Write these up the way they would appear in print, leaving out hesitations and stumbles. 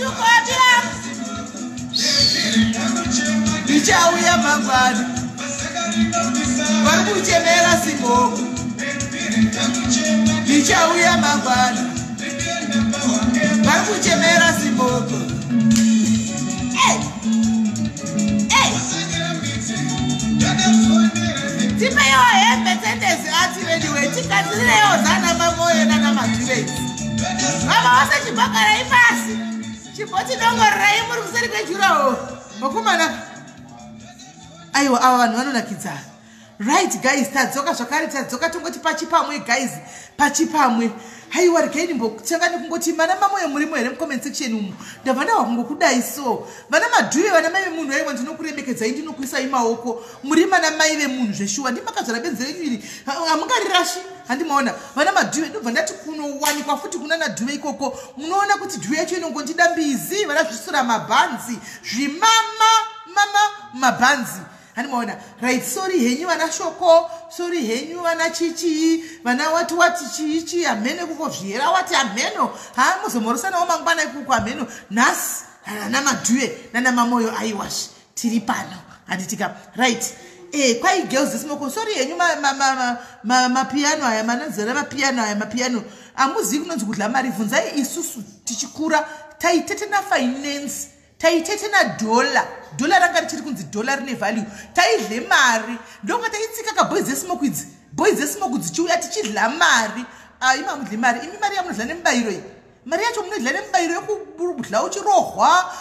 Mutuko wabiyangu. Ndichauya mangwana. Vari kuchemera simoko. Ndichauya mangwana. Vari kuchemera simoko. Hey! Hey! Tipeiwo hembe dzendezi ati veduwe tigadzirireiwo dzana mamoyo nana madhurezi. Vava vose chibhokarai pasi. Chimbotidongororai muri kuseri kwejurawo. Vakomana. Aiwa ava vanhu vanonakidza. Right guys, tadzoka zvakare, tadzoka tongoti pachipamwe guys, pachipamwe. Haiwa regai ndimbotanga nekungoti mana mamoyo murimo here mucomment section umu. Ndabva ndahwa kungokudai so. Vana madhuve vana mai vemunhu aiwa ndinokuremekedzai ndinokuisai maoko. Muri mana mai vemunhu zveshuwa ndimakazvara benzi renyu iri. Hamungarirashi handimaona. Vana madhuve ndobva ndati kunowanikwa futi kuna nadhuve ikoko. Munoona kuti dhuve yacho inongondida mbizi, vana zvisura mabhanzi, zvimama mama mabhanzi. Handimaona. Right, sorry henyu vana shoko, sorry henyu vana chichii, vana wati wati chiichi hameno ikuko zvihera wati hameno. Ha muzomhorosanawo mangwana ikuko hameno. Nhasi nana madhuve nana mamoyo aiwashi tiri pano. Handitika. Right. Kwai girls simoko, sorry henyu mapiano aya, manonzera mapiano aya, mapiano. Amuzivi kunonzi kudla mari, bvunzai isusu tichikura taitetena finance. Taitetena dollar, dollar ranga richiri kunzi dollar rine value. Taidle mari ndonga taitsika ka boys dzesmoke idzi, boys dzesmoke dzichiuya tichidla mari. Imi hamudli mari, imi mari yamunodla nemubayiro iyi, mari yacho munodla nemubayiro yekudla uchirohwa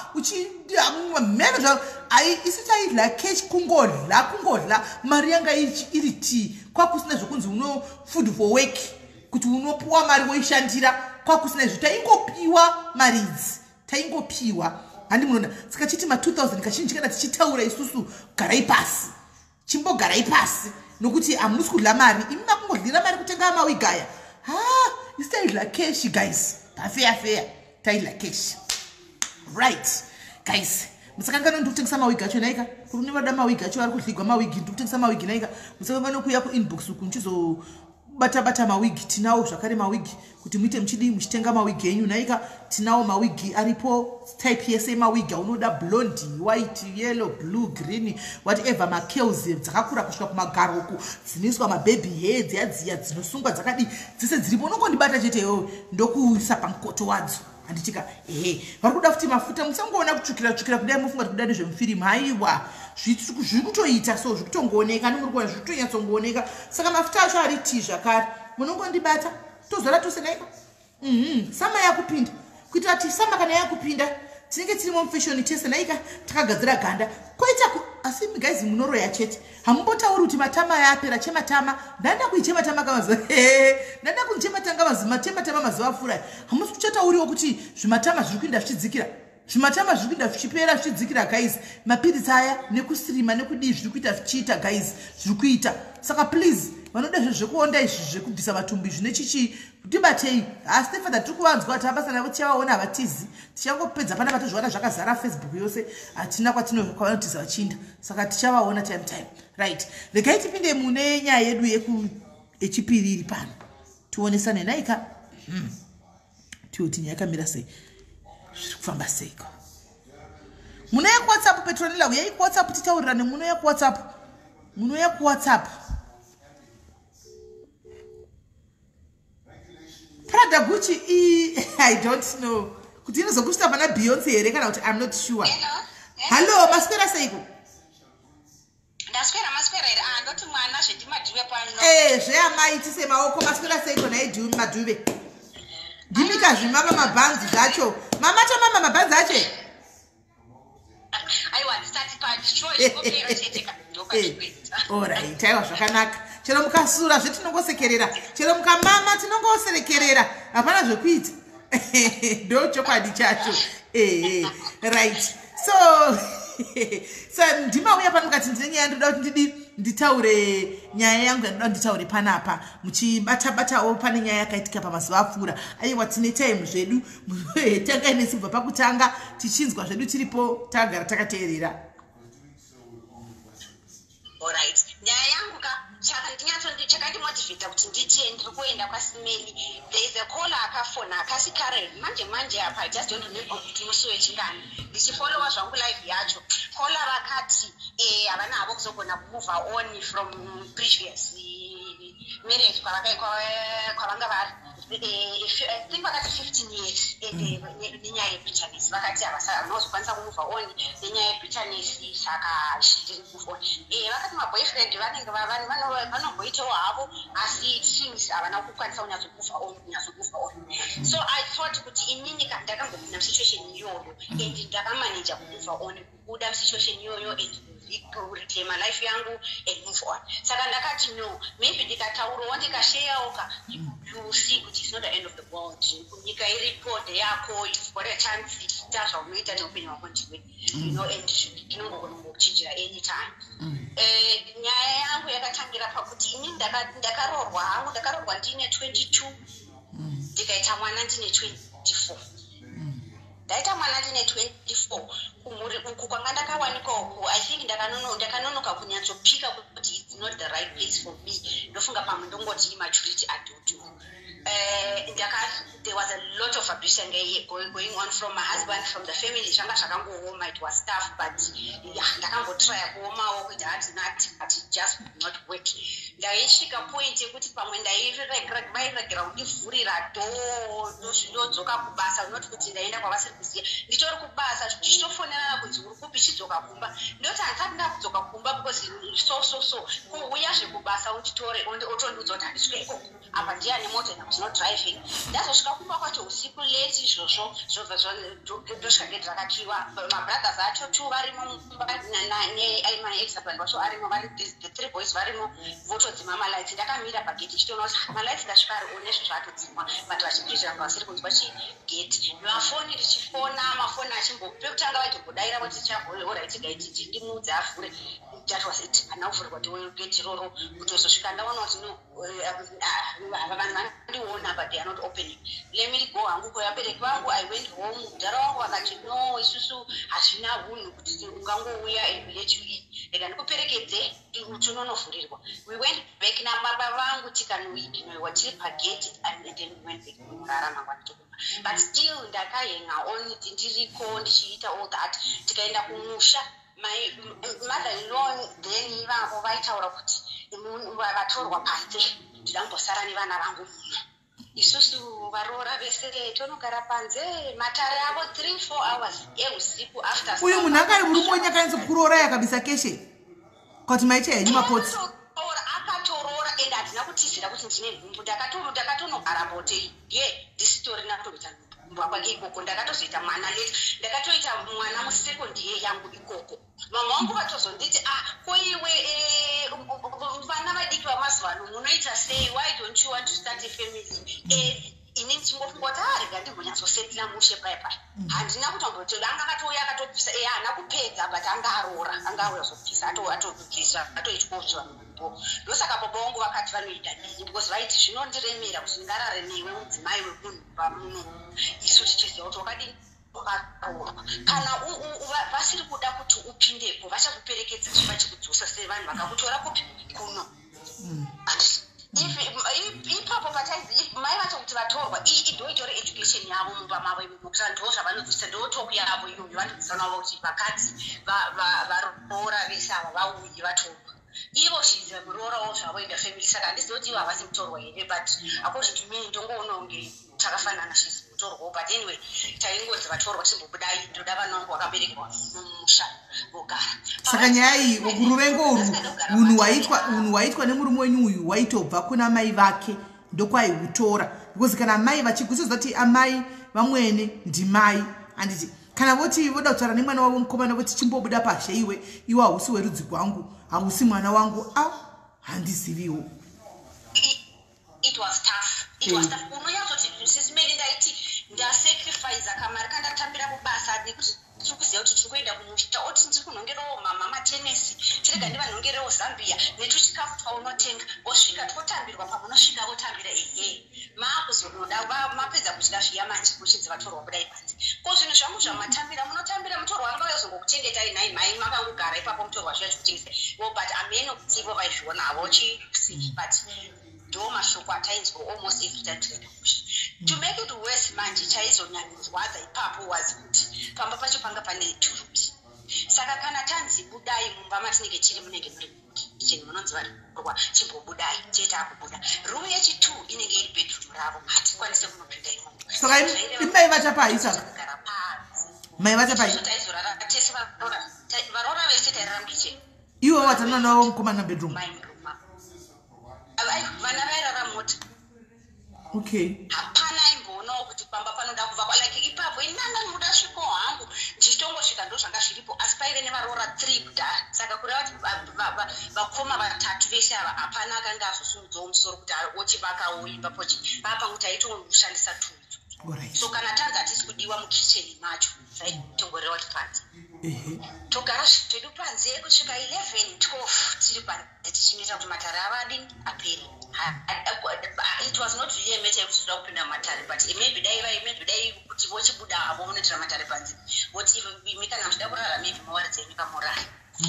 mheno zva ai. Isu taidla cash, kungodla kungodla mari yanga iri tii, kwakusina zvokunzi uno food for work kuti unopuwa mari woishandira, kwakusina izvo, taingopiwa mari idzi, taingopiwa. Handi munoona saka chiti ma 2000 kazhinji kana tichitaura isusu garai pasi, chimbogarai pasi nokuti hamusi kudla mari, imi makungodlira mari kutenga mawigaya. Ha, isu taidla cash guys, pafeya feya taidla cash. Right guys, musakanganwa ndikutengesa mawigi acho naika, kuri nevada mawigi acho vari kudligwa mawigi, ndikutengesa mawigi naika. Musakanganwa kuuya kuinbox uku muchizo bata bata mawigi, tinawo zvakare mawigi kuti muite muchidii muchitenga mawigi enyu naika. Tinawo mawigi aripo, type yese mawigi aunoda, blonde, white, yellow, blue, green, whatever, macurls dzakakura kusvika kumagaroku, dzinoiswa mababy hair dziya dziya dzinosungwa dzakadii, dzese dziripo. Unongondibata chete iwewe ndokuisa pamukoto wadzo. Handitika. Ehe, vari kuda futi mafuta, musangoona kutsvukira tsvukira kudai mufunga kuti kuda nezvemufirimu. Haiwa, zviri kutoita so, zviri kutongooneka, nemuri kuona zviri kutonyatsongooneka. Saka mafuta acho ari tii zvakare, munongondibata tozora tose naika. Sama yakupinda kuitira kuti sama kana yakupinda tinenge tirimo mufashoni tese naika, takagadzira ganda koita. Asi guys munoroya chete, hamumbotauri kuti matama yapera chematama. Ndanda kuichematama kamazuva, ndanda kuchematanga machematama mazuva apfuura. Hamusi kuchatauriwo kuti zvimatama zviri kuinda zvichidzikira, zvimatama zviri kuinda zvichipera zvichidzikira guys. Mapiritsi aya nekusirima nekudii zviri kuita zvichiita guys, zviri kuita. Saka please vanoda zvo zvekuonda izvi zvekubvisa matumbu izvi nechichi tibatei. Asi stepfather tiri kuvanzwa kuti abasa navo tichavaona, havatizi, tichangopedza pana vatozviwana zvakazara Facebook yose, hatina kwavanotiza vachiinda, saka tichavaona time time. Right, regai tipinde mune nyaya yedu yechipiri iri pano, tionesane naika. Tioti nyaya yakamira sei, zviri kufamba seiko. Munouya kuWhatsApp, Petronella, uyai kuWhatsApp titaurirane. Munouya kuWhatsApp, munouya kuWhatsApp. Prada Gucci I don't know kuti inozokusvita pana Beyonce here kana kuti, I'm not sure. Hallo, maswera seiko? Ndaswera, maswera here? Ah, ndoti mwana zvendimadhuve pano. Zveamai tise maoko. Maswera seiko nhai madhuve? Ndimika zvimama mabhanzi zvacho, mama chamama mabhanzi acho. Aiwa, ndisati pandichoipera chete. Alright, aiwa zvakanaka. Chero mukasura zvetinongosekerera, chero mukamama tinongoserekerera, hapana zvekuita, ndo chokwadi chacho. Right, so ndimauya pano mukati ndine nyaya, ndoda kuti ndidi nditaure nyaya yangu yandoda nditaure panapa, muchibata-batawo pane nyaya yakaitika pamazuva apfuura. Aiwa, tine time zvedu, tangai nesi kubva pakutanga tichinzwa zvedu, tiripo tagara takateerera. Alright, nyaya yangu ka. Chakandimotivheta kuti nditi ndiri kuenda kwaSimeli, there is a caller akafona akasi Karen manje manje apa. I just don't remember kuti musi wechingani. Ndichifollowa zvangu live yacho, caller vakati havana havo kuzogona kumove on from previous marriage kwavanga vari. I think vakati 15 years, and nenyaya yebitterness vakati havana kuzokwanisa kumove on nenyaya yebitterness, saka she didn't move on. Vakati maboyfriend vanenge vanomboitawo havo, asi it seems havana kukwanisa kunyatsomove on, kunyatsomove on. So I thought kuti inini ndakambopinda musituation iyoyo and ndakamaneja kumove on, kubuda musituation iyoyo and kureclaima life yangu and move on. Saka ndakati no, maybe ndikataurawo, ndikashayawo ka, you see kuti it's not the end of the world. Nyika iripo, ndeyako. You've got a chance. Ita zvaunoita neupenyu hwako ndiwe, and inongogona kungokuchinjira anytime. Nyaya yangu yakatangira pakuti ini ndakaroorwa hangu, ndakaroorwa ndine 22, ndikaita mwana ndine 24. Ndaita mwana ndine 24. Kumhuri uku kwanga ndakawanikwa uku, I think ndakanonoka kunyatsopika kuti it's not the right place for me. Ndofunga pamwe ndongoti immaturity adulthood. There was a lot of abuse yanga going on from my husband, from the family. Zvanga zvakangooma. It was tough, but yeah, ndakambotrya kuomawo kuita hard nut, but it just would not work. Ndaisvika point yekuti pamwe vairegera kundivhurira door, ndodzoka kubasa, not kuti ndaenda kwavasiri kuziva, nditori kubasa, tichitofonerana kunzi uri kupi, chidzoka kumba. Ndoti handisati ndakudzoka kumba because so so so. Kuuyazve kubasa unditore, otondiudza kuti handisvike ikoko, apa ndiani mota and I was not driving. Ndazosvika kumba kwacho usiku late izvozvo, zvobva ndosvika gate rakakiwa. Mabrothers acho two varimo mumba, my ex-husband wacho arimo, vari the three boys varimo, votodzima malights. Ndakamira pagate ichitoona kuti malights ndasvika ari on, nezvo zvaatodzimwa, but vachipizira vasiri kunzwa chigate. Mafoni ndichifona, mafoni achimbo pekutanga vaitombodaira voti alright guys, ndimuudze avhure. That was it, handina kuvhurirwa gate iroro kutozosvika ndaona kuti no, vanhu vandiona, but they are not opening. Let me go hangu kuvabereki vangu. I went home. Mudhara wangu vakati no, isusu hazvina unhu kuti ungangouya and we let you in, rega ndikuperekedze tinonovhurirwa. We went back nababa vangu, tikanoignoiwa tiri pagate, and then we went back kunorara. Mangwana tokumba, but still ndakahenga on, ndiriko ndichiita all that. Tikaenda kumusha, my mother in law then ivavo vaitaura kuti vatorwa panze, ndida kumbosara nevana vangu muno. Isusu varoora vese tonogara panze, matare avo 3 4 hours eusiku after. Uyu munhu anga ari murume wenyu akanyatsokuroora, yakabisa keshe kwati maicha henyu mapotsi? Akatoroora, ende handina kutizira kuti ndine nhumbu. Ndakatonogara bote ye ndisitorina kutoita nhumbu kwake ikoko. Ndakatozoita mwana late, ndakatoita mwana musecond year yangu ikoko. Mama vangu vatozonditi, ah, ko iwe, vana vadiki vamazuva ano munoita sei? Why don't you want to start a family early? Ini ndichingofunga kuti ah, rega ndimbonyatsosetila mushe pai pai. Handina kutomboti anga akatouya akatobvisa. Haana kupedza, but anga aroora, anga auya kuzobvisa, atobvisa, atoitwa bo. Ndosaka baba vangu vakati vanoida nini, because vaiti zvinondiremera kuti ndingarare newe mudzimai wemunhu pamuno, isu tichiziva kuti wakadini, wakaroorwa. Kana vasiri kuda kuti upindepo, vachakuperekedza vachikudzosa sevanhu vakakutora kupi kuno. Ipapo pataizi mai vacho kuti vatorwa, ndo itori education yavo mumba mavo imomo, kuti ndo zvavanodzidzisa, ndo talk yavo iyoyo. Vanodzidzisa navo kuti vakadzi varoora vese ava vauyi vatorwa. Ivo shiza muroorawo zvavo in the family, saka handizivi kuti ivo havasi mutorwa here, but according to me ndongoona kunge takafanana, shizi mutorwawo. But anyway, taingonzi vatorwa, chimbobudai, ndoda vana vangu vakaberekerwa mumusha vogara. Saka nyaya iyi, ruvengo urwu, unhu hwaitwa nemurume wenyu uyu waitobva kuna mai vake, ndokwaihutora, because kana mai vachigusiza kuti amai vamwene ndimai, handiti? Kana voti voda kutaura nemwana wavo mukomana, voti chimbobuda pashe iwe, iwe hausi werudzi rwangu, hausi mwana wangu. A, handiziviwo. It was tough, it was tough. Unonyatsoti sisimeli, ndaiti ndasacrifice kamari kandatambira kubasa nekuti tiri kuziva kuti tiri kuenda kumusha, oti ndiri kunhongerewo mama matenesi, tirega ndivanhongerewo zambia netuchikafu twaunotenga, vosvika twotambirwa, pamunosvika votambira, ehe, maakuzonoona. Vakuda mapedza kudya zviya manje, muchinzi vatorwa budai panze. Ko zvinhu zvangu zvamatambira, munotambira mutorwa anga uyozongokuchengetai nhai mhai, makangogara ipapo, mutorwa zviya chikuchengetai vo. But ameno kuti ivo vaizviona havo chisi, but ndo mashoko atainzwa almost every time tikaenda kumusha. To make it worse manje, chaizonyanyorwadza ipapo was kuti pamba pacho panga pane two rooms. Saka kana tanzi budai mumba matinenge tiri, munenge muri kitchen, munonzi vatorwa chimbobudai, chete akubuda. Room yechi2 inenge iri bedroom ravo, hatikwanise kunopinda imomo. Saka imi maivata pai saka? Kugara panze. Maivata pai? Isusu taizorara tese, varora vese tairara mukitchen. Ivo vatana navo mukomana bedroom? Mai muroom. Vana vairara mota. Hapana aimboonawo kuti pamba panoda kuvakwa. Like ipapo inanga ndinoda sviko hangu, ndichitongosvika ndo zvanga zviripo, asi paive nevaroora three kudhara. Saka kureva kuti vakoma vatatu vese ava, hapana akanga azosumudzawo musoro kuti ochivakawo imba pochi papa, kuti aitoshandisa two. So kana tanzi hatisi kudiwa mukicheni macho, zvaitongoreva kuti panze. Togara zvedu panze kusvika 11, 12, tiri panze tichimirira kuti matare avadini apere. It was not really a matter yekuti toda kupinda mumatare, but maybe dai kuti vochibuda havo vonoitira matare panze, voti imi kana muchida kurara, maybe mowaridza imi kamurara.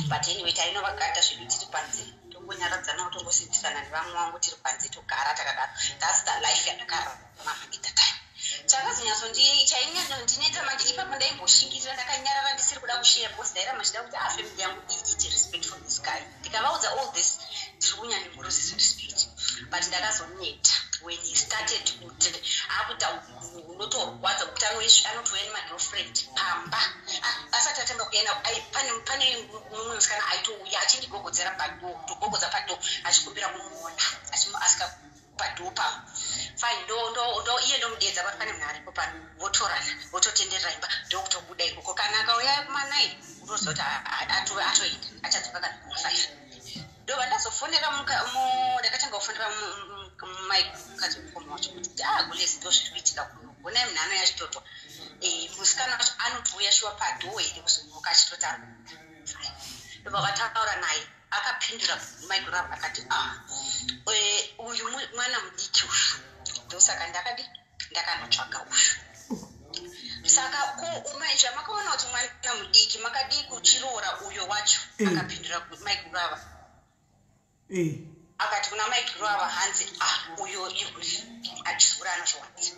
But anyway, tainovagata zvedu tiri panze, tongonyaradzana, tongosimbisana nevamwe vangu tiri panze, togara takadaro. That's the life yandakararama at the time. Chainyatsochainyatsondinetsa manje ipapo, ndaimboshingirira ndakanyarara, ndisiri kuda kushare, because ndairamba ndichida kuti family yangu iite respect for this guy. Ndikavaudza all this, ndiri kunyanyongorozisa respect. But ndakazoneta when he started kuti akuita unotorwadza kuti anotouya nemagirlfriend pamba. Asati atanga kuenda, pane mumwe musikana aitouya achindigogodzera padoor, kutogogodza padoor achikumbira kumuona, achimuaska padoor pamo. Fine, ndo iye ndomudedza, pati pane munhu aripo pano, votorana, vototenderera imba, ndokutobuda ikoko. Kana akauya kuma9, unoziva kuti atoenda, achadzoka kana kuma5. Ndobva ndazofonera, ndakatanga kufonera mai mukadzi wemukoma wacho kuti, "Ah, gulesi, ndo zviri kuitika kuno, honai munhu anouya achitotwa. Musikana wacho anotouya shuwa padoor here kuzomuka achitoti ari kubuda?" Fine, ndobva vataura naye, akapindura maiguru avo akati, "Ah, uyu mwana mudiki uyu, ndosaka ndakadi ndakanotsvaga uyu." Saka ko umai, zvamakaona kuti mwana mudiki, makadii kuchiroora uyo wacho? Akapindura maiguru ava, akati kuna maiguru ava, hanzi, "Ah, uyo ihure, achihure, anozviwanza,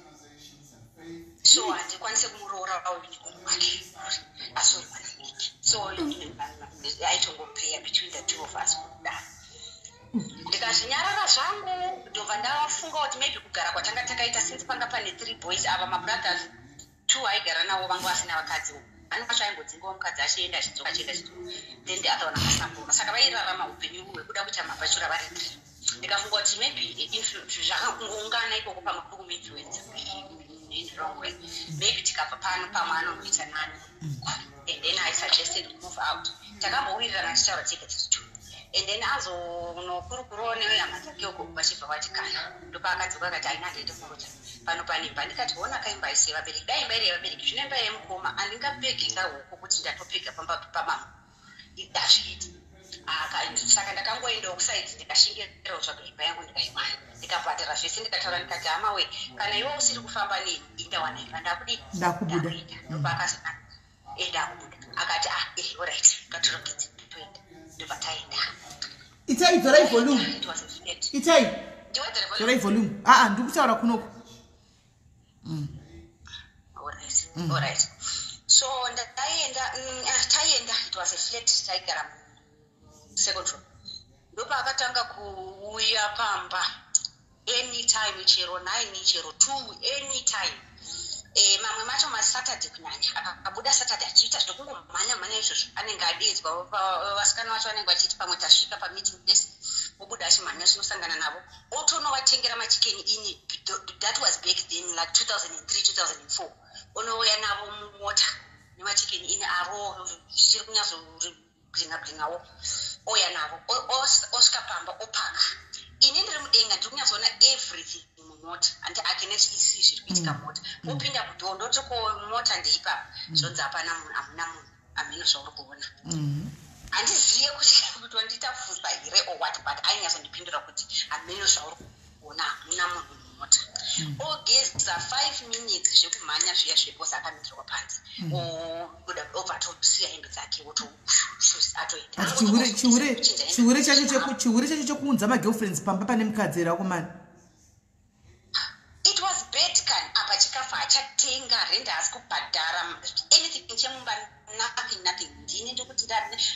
so handikwanise kumuroora uyu nemunhu wake, asi uyu mwana mudiki." So aitongoplaya between the two of us kudaro. Ndikazvinyarara zvangu, ndobva ndafunga kuti maybe kugara kwatanga takaita, since panga pane three boys ava, mabrothers two aigara navo vanga vasina vakadzi, ane vacho aingodzingawo mukadzi, achienda achidzoka, achienda achidzoka, then the other one akasambura. Saka vairarama upenyu hwekuda kuita mabachelor vari three. Ndikafunga kuti maybe zvakangoungana ikoko pamwe kuri kumuinfluenza in the wrong way. Maybe tikabva pano, pamwe anonoita nani. And then I suggested to move out. Takambowirirana tichitaura tega tiri two, and then azonokurukurawo nehama dzake uko, vachibva vati kana. Ndopaakadzoka akati, "Aina, handiende kuroja pano, pane imba." Ndikati, "Ona kaimba isi yevabereki, dai imba iri yevabereki, zvino imba yemukoma, handingapegi kahuku kuti ndatopega pamba pamama, hazviiti." Saka ndakangoendawo kuside, ndikashingirira kutsvaga imba yangu, ndikaiwana, ndikabhadhara zvese. Ndikataura ndikati, "Hama we, kana iwe usiri kufamba neni, indawana imba, ndakudii?" Ndakubuda. Ndakuenda. Ndopaakazona ndakubuda, akati, "Ah, alright, ngatirongedze toenda." Ndobva taenda. Itai, dzorai volume. It was a flat. Itai. Ndiwedzere volume? Dzorai volume. Aa, ndiri kutaura kunoko. Alright, alright. So ndaenda, taenda, it was a flat, taigara second room. Ndopaakatanga kuuya pamba anytime, chero 9, chero 2, anytime. Mamwe macho maSaturday kunyanya, akabuda Saturday achiita zvekungomhanya mhanya izvozvo, anenge adedzwa, vasikana vacho vanenge vachiti pamwe tasvika pameeting place, obuda achimhanya, zvinosangana navo, otonovatengera maChicken Inn. That was back then, like 2003, 2004. Onouya navo mumota nemaChicken Inn avo, zvichiri kunyatsoblinga blingawo, ouya navo, osvika pamba, opaka. Ini ndiri mudenga, ndiri kunyatsoona everything mumota, and I can actually see zviri kuitika mumota. Opinda kudoor, ndoti, "Ko mota ndeipapa?" Zvonzi, "Hapana munhu, hamuna munhu, hameno zvauri kuona." Handiziye kuti wandiita fuza here or what, but ainyatsondipindura kuti, "Hameno zvauri kuona, hamuna munhu." mumota, ogeza 5 minutes zvekumhanya zviya zvebosa, akamirirwa panze, obuda, obva atosiya hembe dzake, woto atoenda. But chihure chacho chekuunza magirlfriends pamba pane mukadzi here, akomana? It was bad kan. Apa chikafu hachatenga, rent haasi kubhadhara, anything chemumba, nothing, nothing. Ndini ndikuti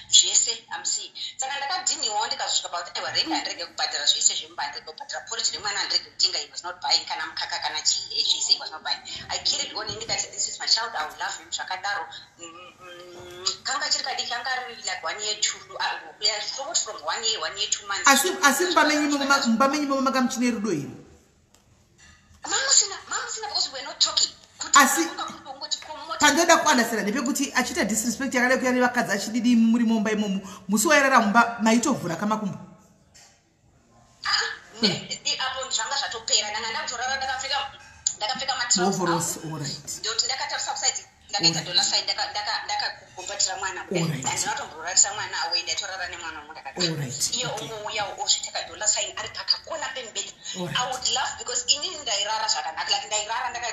zvese amusii. Saka ndakadhiniwawo, ndikazosvika pakuti aiwa, rent handirege kubhadhara, zvese zvemumba handirege kubhadhara, porridge remwana handirege kutenga. He was not buying kana mukaka kana chii, zvese he was not buying. I carried on, ndikati, "This is my child, I will love him." Zvakadaro. Kanga chiri kadiki, kanga ari like one year two, yeah, from one year, one year 2 months. Asi mumba menyu momo manga muchine rudo here? Mamusina, mamusina, because we're not talking. Kungoti komota. Pandoda kuunderstanda ndepekuti achiita disrespect yakadai kuya nevakadzi, achididi, muri mumba imomo, musi wairara mumba maitovhura kamakumbo? Ah, apo zvanga zvatopera. Ndanga ndakutorara ndakapfeka Overalls, alright. Ndoti ndakatarisa kuside, ndakaita dollar sign, ndakagumbatira mwana. Handina kutomborarisa mwana away, ndaitorara nemwana wangu ndakadaro. Iye ongouya ozviita kadollar sign ari pakakona pemubhedha. I would love, because inini ndairara zvakanaka, like ndairara ndaka,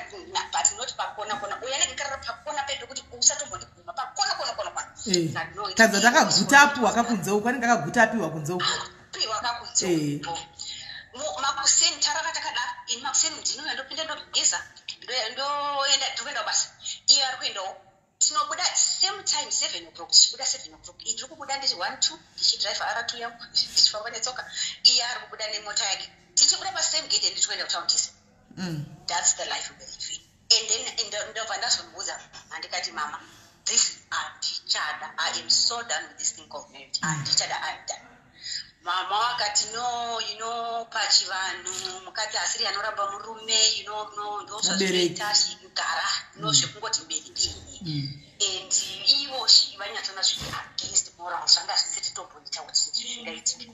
but not pakona kona. Uyo anenge karara pakona pedu kuti usatombondiguma pakona kona kona kona. Like, no, Tadza takaguta apiwa kakunze uku, anenge akaguta apiwa kunze uku. Apiwa kakunze uko. Makuseni tarara takadaro. Ini makuseni ndinouya, ndopinda, ndogeza, ndoenda, ndiri kuenda kubasa, iye ari kuendawo. Tinobuda same time, 7 o'clock. Tichibuda 7 o'clock, ini ndiri kubuda ndiri one two, ndichidhiraivha R2 yangu, ndichifamba netsoka. Iye ari kubuda nemota yake. Tichibuda pasame gate, ndiri kuenda kutown tese. That's the life we live in. And then ndobva ndazomuudza mama, ndikati, "Mama, this handichada. I am so done with this thing called marriage. Handichada, I'm done." Mama wakati, "No, pachivanhu mukadzi asiri anoramba murume, no, ndozvazvinoita, gara no zvekungoti mubereki." And ivo vanyatsona zviri against morals, zvanga zvisiri tomboita kuti zvingaitike.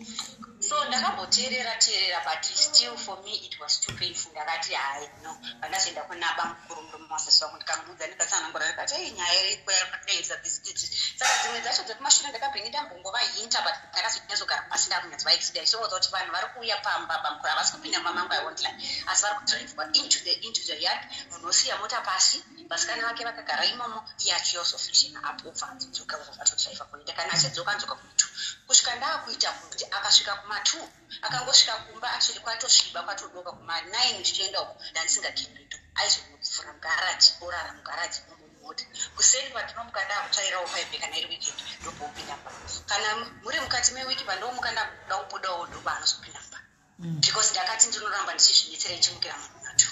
So ndakamboteerera teerera, but still for me it was too painful. Ndakati, "Hai, no." Pandazoenda kuna bamukuru, murume wasisi wangu, ndikamuudza, ndikatsanangura, ndikati, "Ei, nyaya iriko yakaisa this, this." Saka dzimwe dzacho dzekumashure ndakabve ndambongovahinta, but ndakazonyatsogaa pasi, ndakunyatsovaexplain. So kuti vanhu vari kuuya pamba, bamukuru havasi kupinda mumba mangu, I won't lie, asi vari kudrivwa into the yard. Munhu osiya mota pasi, vasikana vake vakagara imomo, iye achiyozofreshena up, obva adzoka, vatodhiraivha kuenda. Kana achidzoka, adzoka kuma2. Kusvika ndaakuita kuti akasvika kuma2, akangosvika kumba, actually kwatosviba, kwatodoka, kuma9 tichienda uko, ndandisingakirido. Aizonopfura mugaraji, orara mugaraji mumota. Kuseni pandinomuka ndaakutsvairawo paipe, kana iri weekend ndobva mba. Kana muri mukati mewiki, pandomuka ndakuda kubudawo, ndoba anozopinda mba, because ndakati ndinoramba ndichizvinetsera ichimukira munhu nacho.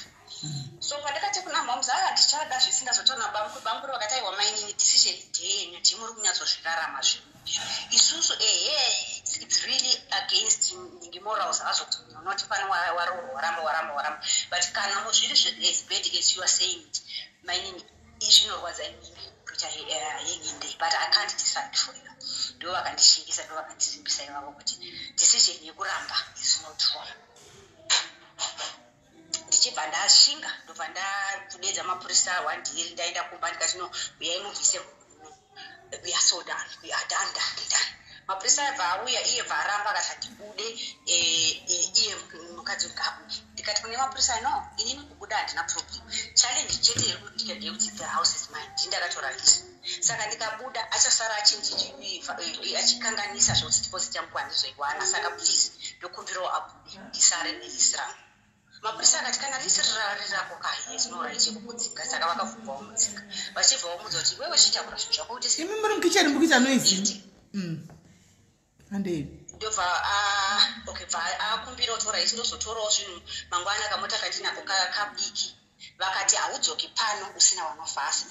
So pandakati kuna moms, "Aa, tichada zvisingazotaura," bamukuru vakati, "Aiwa mainini, decision ndeyenyu, ndimuri kunyatsozvirarama zvinhu isusu. Ehe, it's really against morals azvo kuti unoti pane waroorwa, waramba, waramba, waramba. But kana zviri as bad as you are saying it, mainini, zvinorwadza inini kuita hanging day, but I can't decide for you." Ndo vakandishingisa, ndo vakandisimbisa ivavo kuti decision yekuramba is not wrong. Ndichibva ndashinga, ndobva ndakudedza mapurisa one day ndaenda kumba, ndikati, "No, uyai mubvise, we are so done, we are done, done, done." Mapurisa abva auya, iye bva aramba, akati, "Handibude." Iye mukadzi ngaabude. Ndikati kune mapurisa, "No, inini kubuda handina problem. Challenge chete iri kuitika ndeyekuti the house is mine, ndini ndakatora lease. Saka ndikabuda, achasara achikanganisa zvokuti deposit yangu handizoiwana. Saka please, ndokumbirawo abude, ndisare nelease rangu." Mapurisa akati, "Kana lease rirako ka, has no right yekukudzinga." Saka vakabvubva vamudzinga, vachibva vamudza kuti, "Iwewe chitakura zvinhu zvako kuti Imi muri mukicheni, muri kuita noise. Andei. Ndobva okay, bva akumbira kutora isi, ndozotorawo zvinhu mangwana, kamota kandinako kadiki. Vakati, "Haudzoki pano usina wanofa." Asi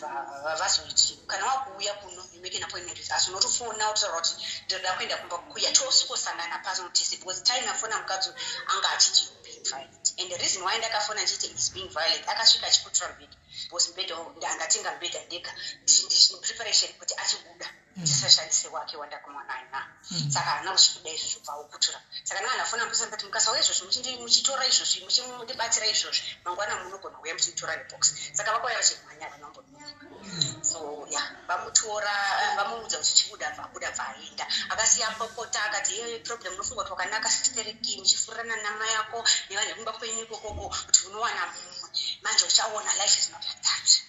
vazoiti, "Kana wakuuya kuno, you make an appointment with us. Unotofona utotaura kuti ndinoda kuenda kumba kuya, tosvikosangana pano tese." Because time yafona mukadzi anga achiti being violent, and the reason why ndakafona ndichiti is being violent, akasvika achikutura mubhedha, because mubhedha andatenga mubhedha ndega preparation kuti achibuda tisashandise wake wandakumwa naye na. Saka haana kusvikuda izvozvo, bva ukutura. Saka ndanga ndafona mupurisa, ndikati, "Mukasauya izvozvi muchitora izvozvi, muchindibatsira izvozvi, mangwana munogona kuuya muchitora nebox." Saka vakauya vachimhanya, vanombononoka. So ya, vamutora. Vamutora, vamuudza kuti chibuda, bva abuda, bva aenda. Akasiya popota, akati, "Ye problem, unofunga kuti wakanaka stereki muchifurirana namai ako nevanhu vekumba kwenyu ikokoko, kuti unowana mumwe manje uchaona. Life is not like that."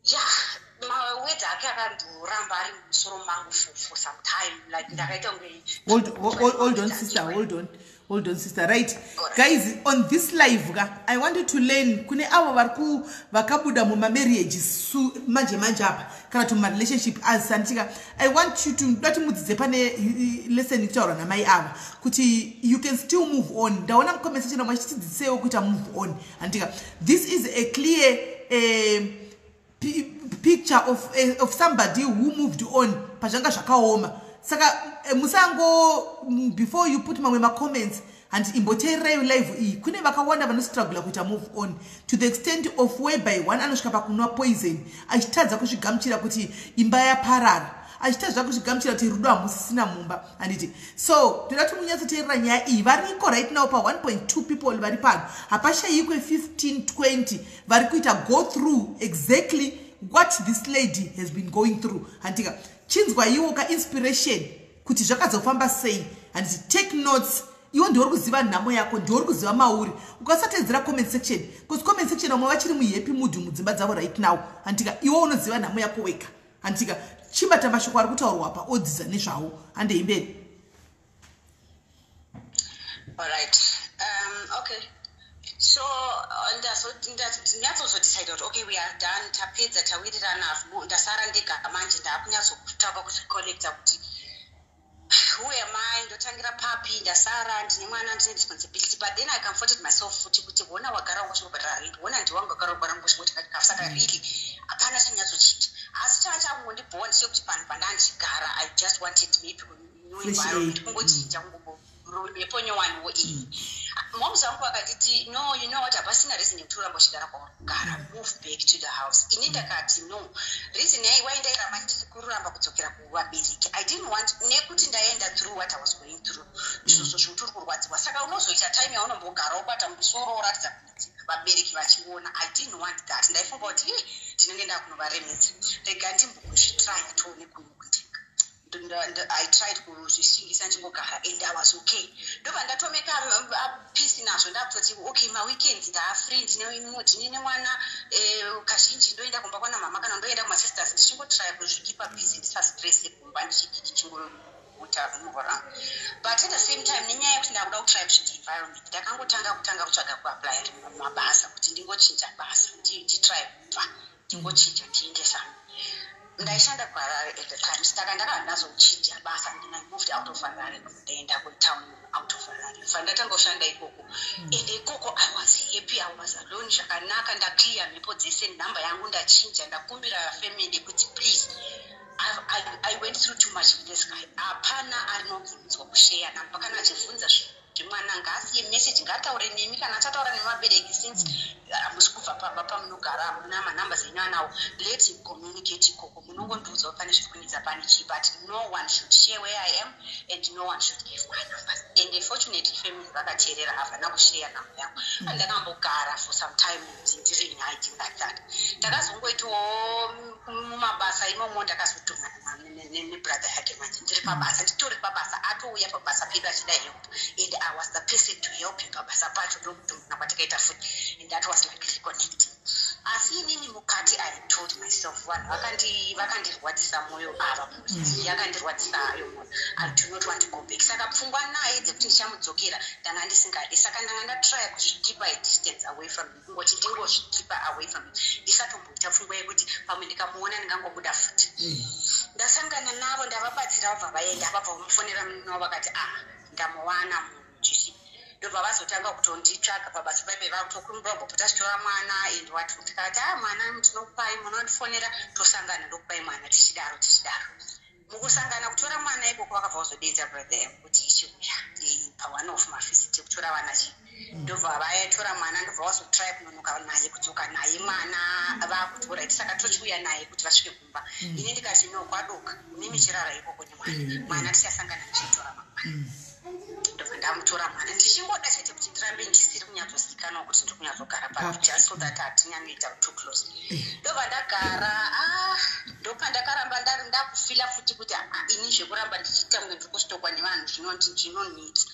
Yeah, mawords ake akandoramba ari mumusoro mangu for some time, like ndakaita kunge Hold on, sister, hold on, hold on, sister. Right, guys, on this live ka, I wanted to learn kune avo vari vakabuda mumamarriage manje manje apa, kana kuti mumarelationship asanditika. I want you to dati mudzidze pane lesson ikutaurwa namai ava kuti you can still move on. Ndaona mucomment section vamwe vachitidzidzisewo kuita move on, handika? This is a clear picture of somebody who moved on pazvanga zvakaoma. Saka musango before you put mamwe macomments, handi, imboteererai live iyi. Kune vakawanda vanostrugula kuita move on to the extent of whereby one anosvika pakunwa poison, achitadza kuzvigamuchira kuti imba yaparara, achitadza kuzvigamuchira kuti rudo hamusisina mumba, handiti? So toda kuti munyatsoteerera nyaya iyi. Variko right now pa1.2 people vari pano, hapashayikwe 15 20 vari kuita go through exactly what this lady has been going through, handika? Chinzwa iwo kainspiration kuti zvakazofamba sei, handiti? Take notes. Iwo ndiwori kuziva nhamo yako, ndiwori kuziva mauri. Ukasatedzera comment section, because comment section vamwe vachiri muhappy mood mudzimba dzavo right now, handika? Iwo unoziva nhamo yako wega, handika? Chibata mashoko ari kutaurwa pa, odzidza nezvawo. Handei mberi. Alright, okay, so ndinyatsozodecide kuti okay, we are done, tapedza, tawirirana, ndasara ndega manje. Ndaakunyatsokutsvaka kuzvicollecta kuti who am I, ndotangira papi, ndasara ndine mwana, ndine responsibility. But then I comforted myself futi kuti hona wagara wangosvikobhadhara rent, hona ndiwanga wagara wangosvikoti. Saka really hapana chanyatsochinja, asi chava chakungondibhowa ndechekuti panhu pandandichigara, I just wanted maybe new environment, kungochinja, mhepo nyowaniwo iyi. Moms vangu vakatiti, "No, you know what, hapasina reason yekuti uramba uchigara kwauri kugara, move back to the house." Ini ndakati no reason yai ndairamba kuramba kudzokera kuvabereki. I didn't want, nekuti ndaenda through what I was going through izvozvo zvekuti uri kurwadziwa, saka unozoita time yaunombogara wobata musoro woratidza vabereki vachiona. I didn't want that. Ndaifunga kuti ndinenge ndakunovaremedza, rega ndimbozvitraya tione kuno kuitika. I tried kuzvisingisa ndichingogara and I was okay. Ndobva ndatomeka peace nazvo. Ndakutoti okay, maweekends ndaafree, ndine nemwana, kazhinji ndoenda kumba kwana mama kana ndoenda kumasisters, ndichingotrya kuzvikeepa busy, ndisastresse kumba, ndichingoita move around. But at the same time, nenyaya yekuti ndakuda kutry kuchinja environment, ndakangotanga kutanga kutsvaga kuapply mabasa kuti ndingochinja basa, nditry kubva, ndingochinja, ndiende somewhere. Ndaishanda kuHarare at the time, saka ndakabva ndazochinja basa and I moved out of Harare, ndaenda kutown out of Harare. Fa ndatanga kushanda ikoko, and ikoko I was happy, I was alone zvakanaka, ndaclear mhepo dzese, nhamba yangu ndachinja, ndakumbira family kuti please, I went through too much with this guy. Hapana arinobvunzwa kusheya namba. Kana achibvunza zvemwana, ngaasiye message, ngaataure nemi kana achataura nemabereki. Since hamusi kubva pamba pamunogara, hamuna manumbers enyu anawo, let him communicate ikoko. Munongondiudzawo pane zviri kunetsa, pane chii, but no one should share where I am and no one should give my numbers. And fortunately family vakateerera, havana kusheya namba yangu. Andakambogara for some time ndiri in hiding like that. Ndakazongoitawo mumabasa imomo, ndakazodhumana nebrother yake manje ndiri pabasa, nditori pabasa, atouya pabasa pedu achida help, and I was the person to help him pabasa pacho. Ndokudhumana kwatakaita futi, and that was like reconnecting. Asi inini mukati I told myself, vanhu vakandirwadzisa mwoyo ava, yakandirwadzisa hayo mwoyo, I do not want to go back. Saka pfungwa naye dzekuti ndichamudzokera ndanga ndisingadi. Saka ndanga ndatrya kuzvikeepa a distance away from him, kungoti ndingozvikeepa away from him, ndisatomboita pfungwa yekuti pamwe ndikamuona ndingangobuda futi. Ndasangana navo, ndavabatsira, vabva vaenda, vabva vamufonera munhu, vakati, "Ah, ndamuwana munhu chichi." Ndobva vazotanga kutonditsvaga pabasa paipe, vakutokumbira chitora mwana and what. Tikati, "A, mwana tinokupai, munondifonera, tosangana, ndokupai mwana." Tichidaro, tichidaro, mukusangana kutora mwana ikoko, vakabva vazodedza brother yangu kuti ichiuya paone of mavisit ekutora vana chii. Ndobva vatora mwana, ndobva vazotry kunonoka naye, kudzoka naye mwana, vakuti alright, saka tochiuya naye kuti vasvike kumba. Ini ndikati no, kwadoka, mimi chirara ikoko nemwana, mwana tichasangana ndichitora mangwana. Ndobva ndamutora mwana, ndichingoda chete kuti ndirambe ndisiri kunyatsozikanwa kuti ndiri kunyatsogara papi, just so that hatinyanyoita too close. Ndobva ndagara, ah, ndopandakaramba. Ndakufeela futi kuti, "Ah, ini zvekuramba ndichiita kunge ndiri kustalkwa nevanhu zvinonetsa.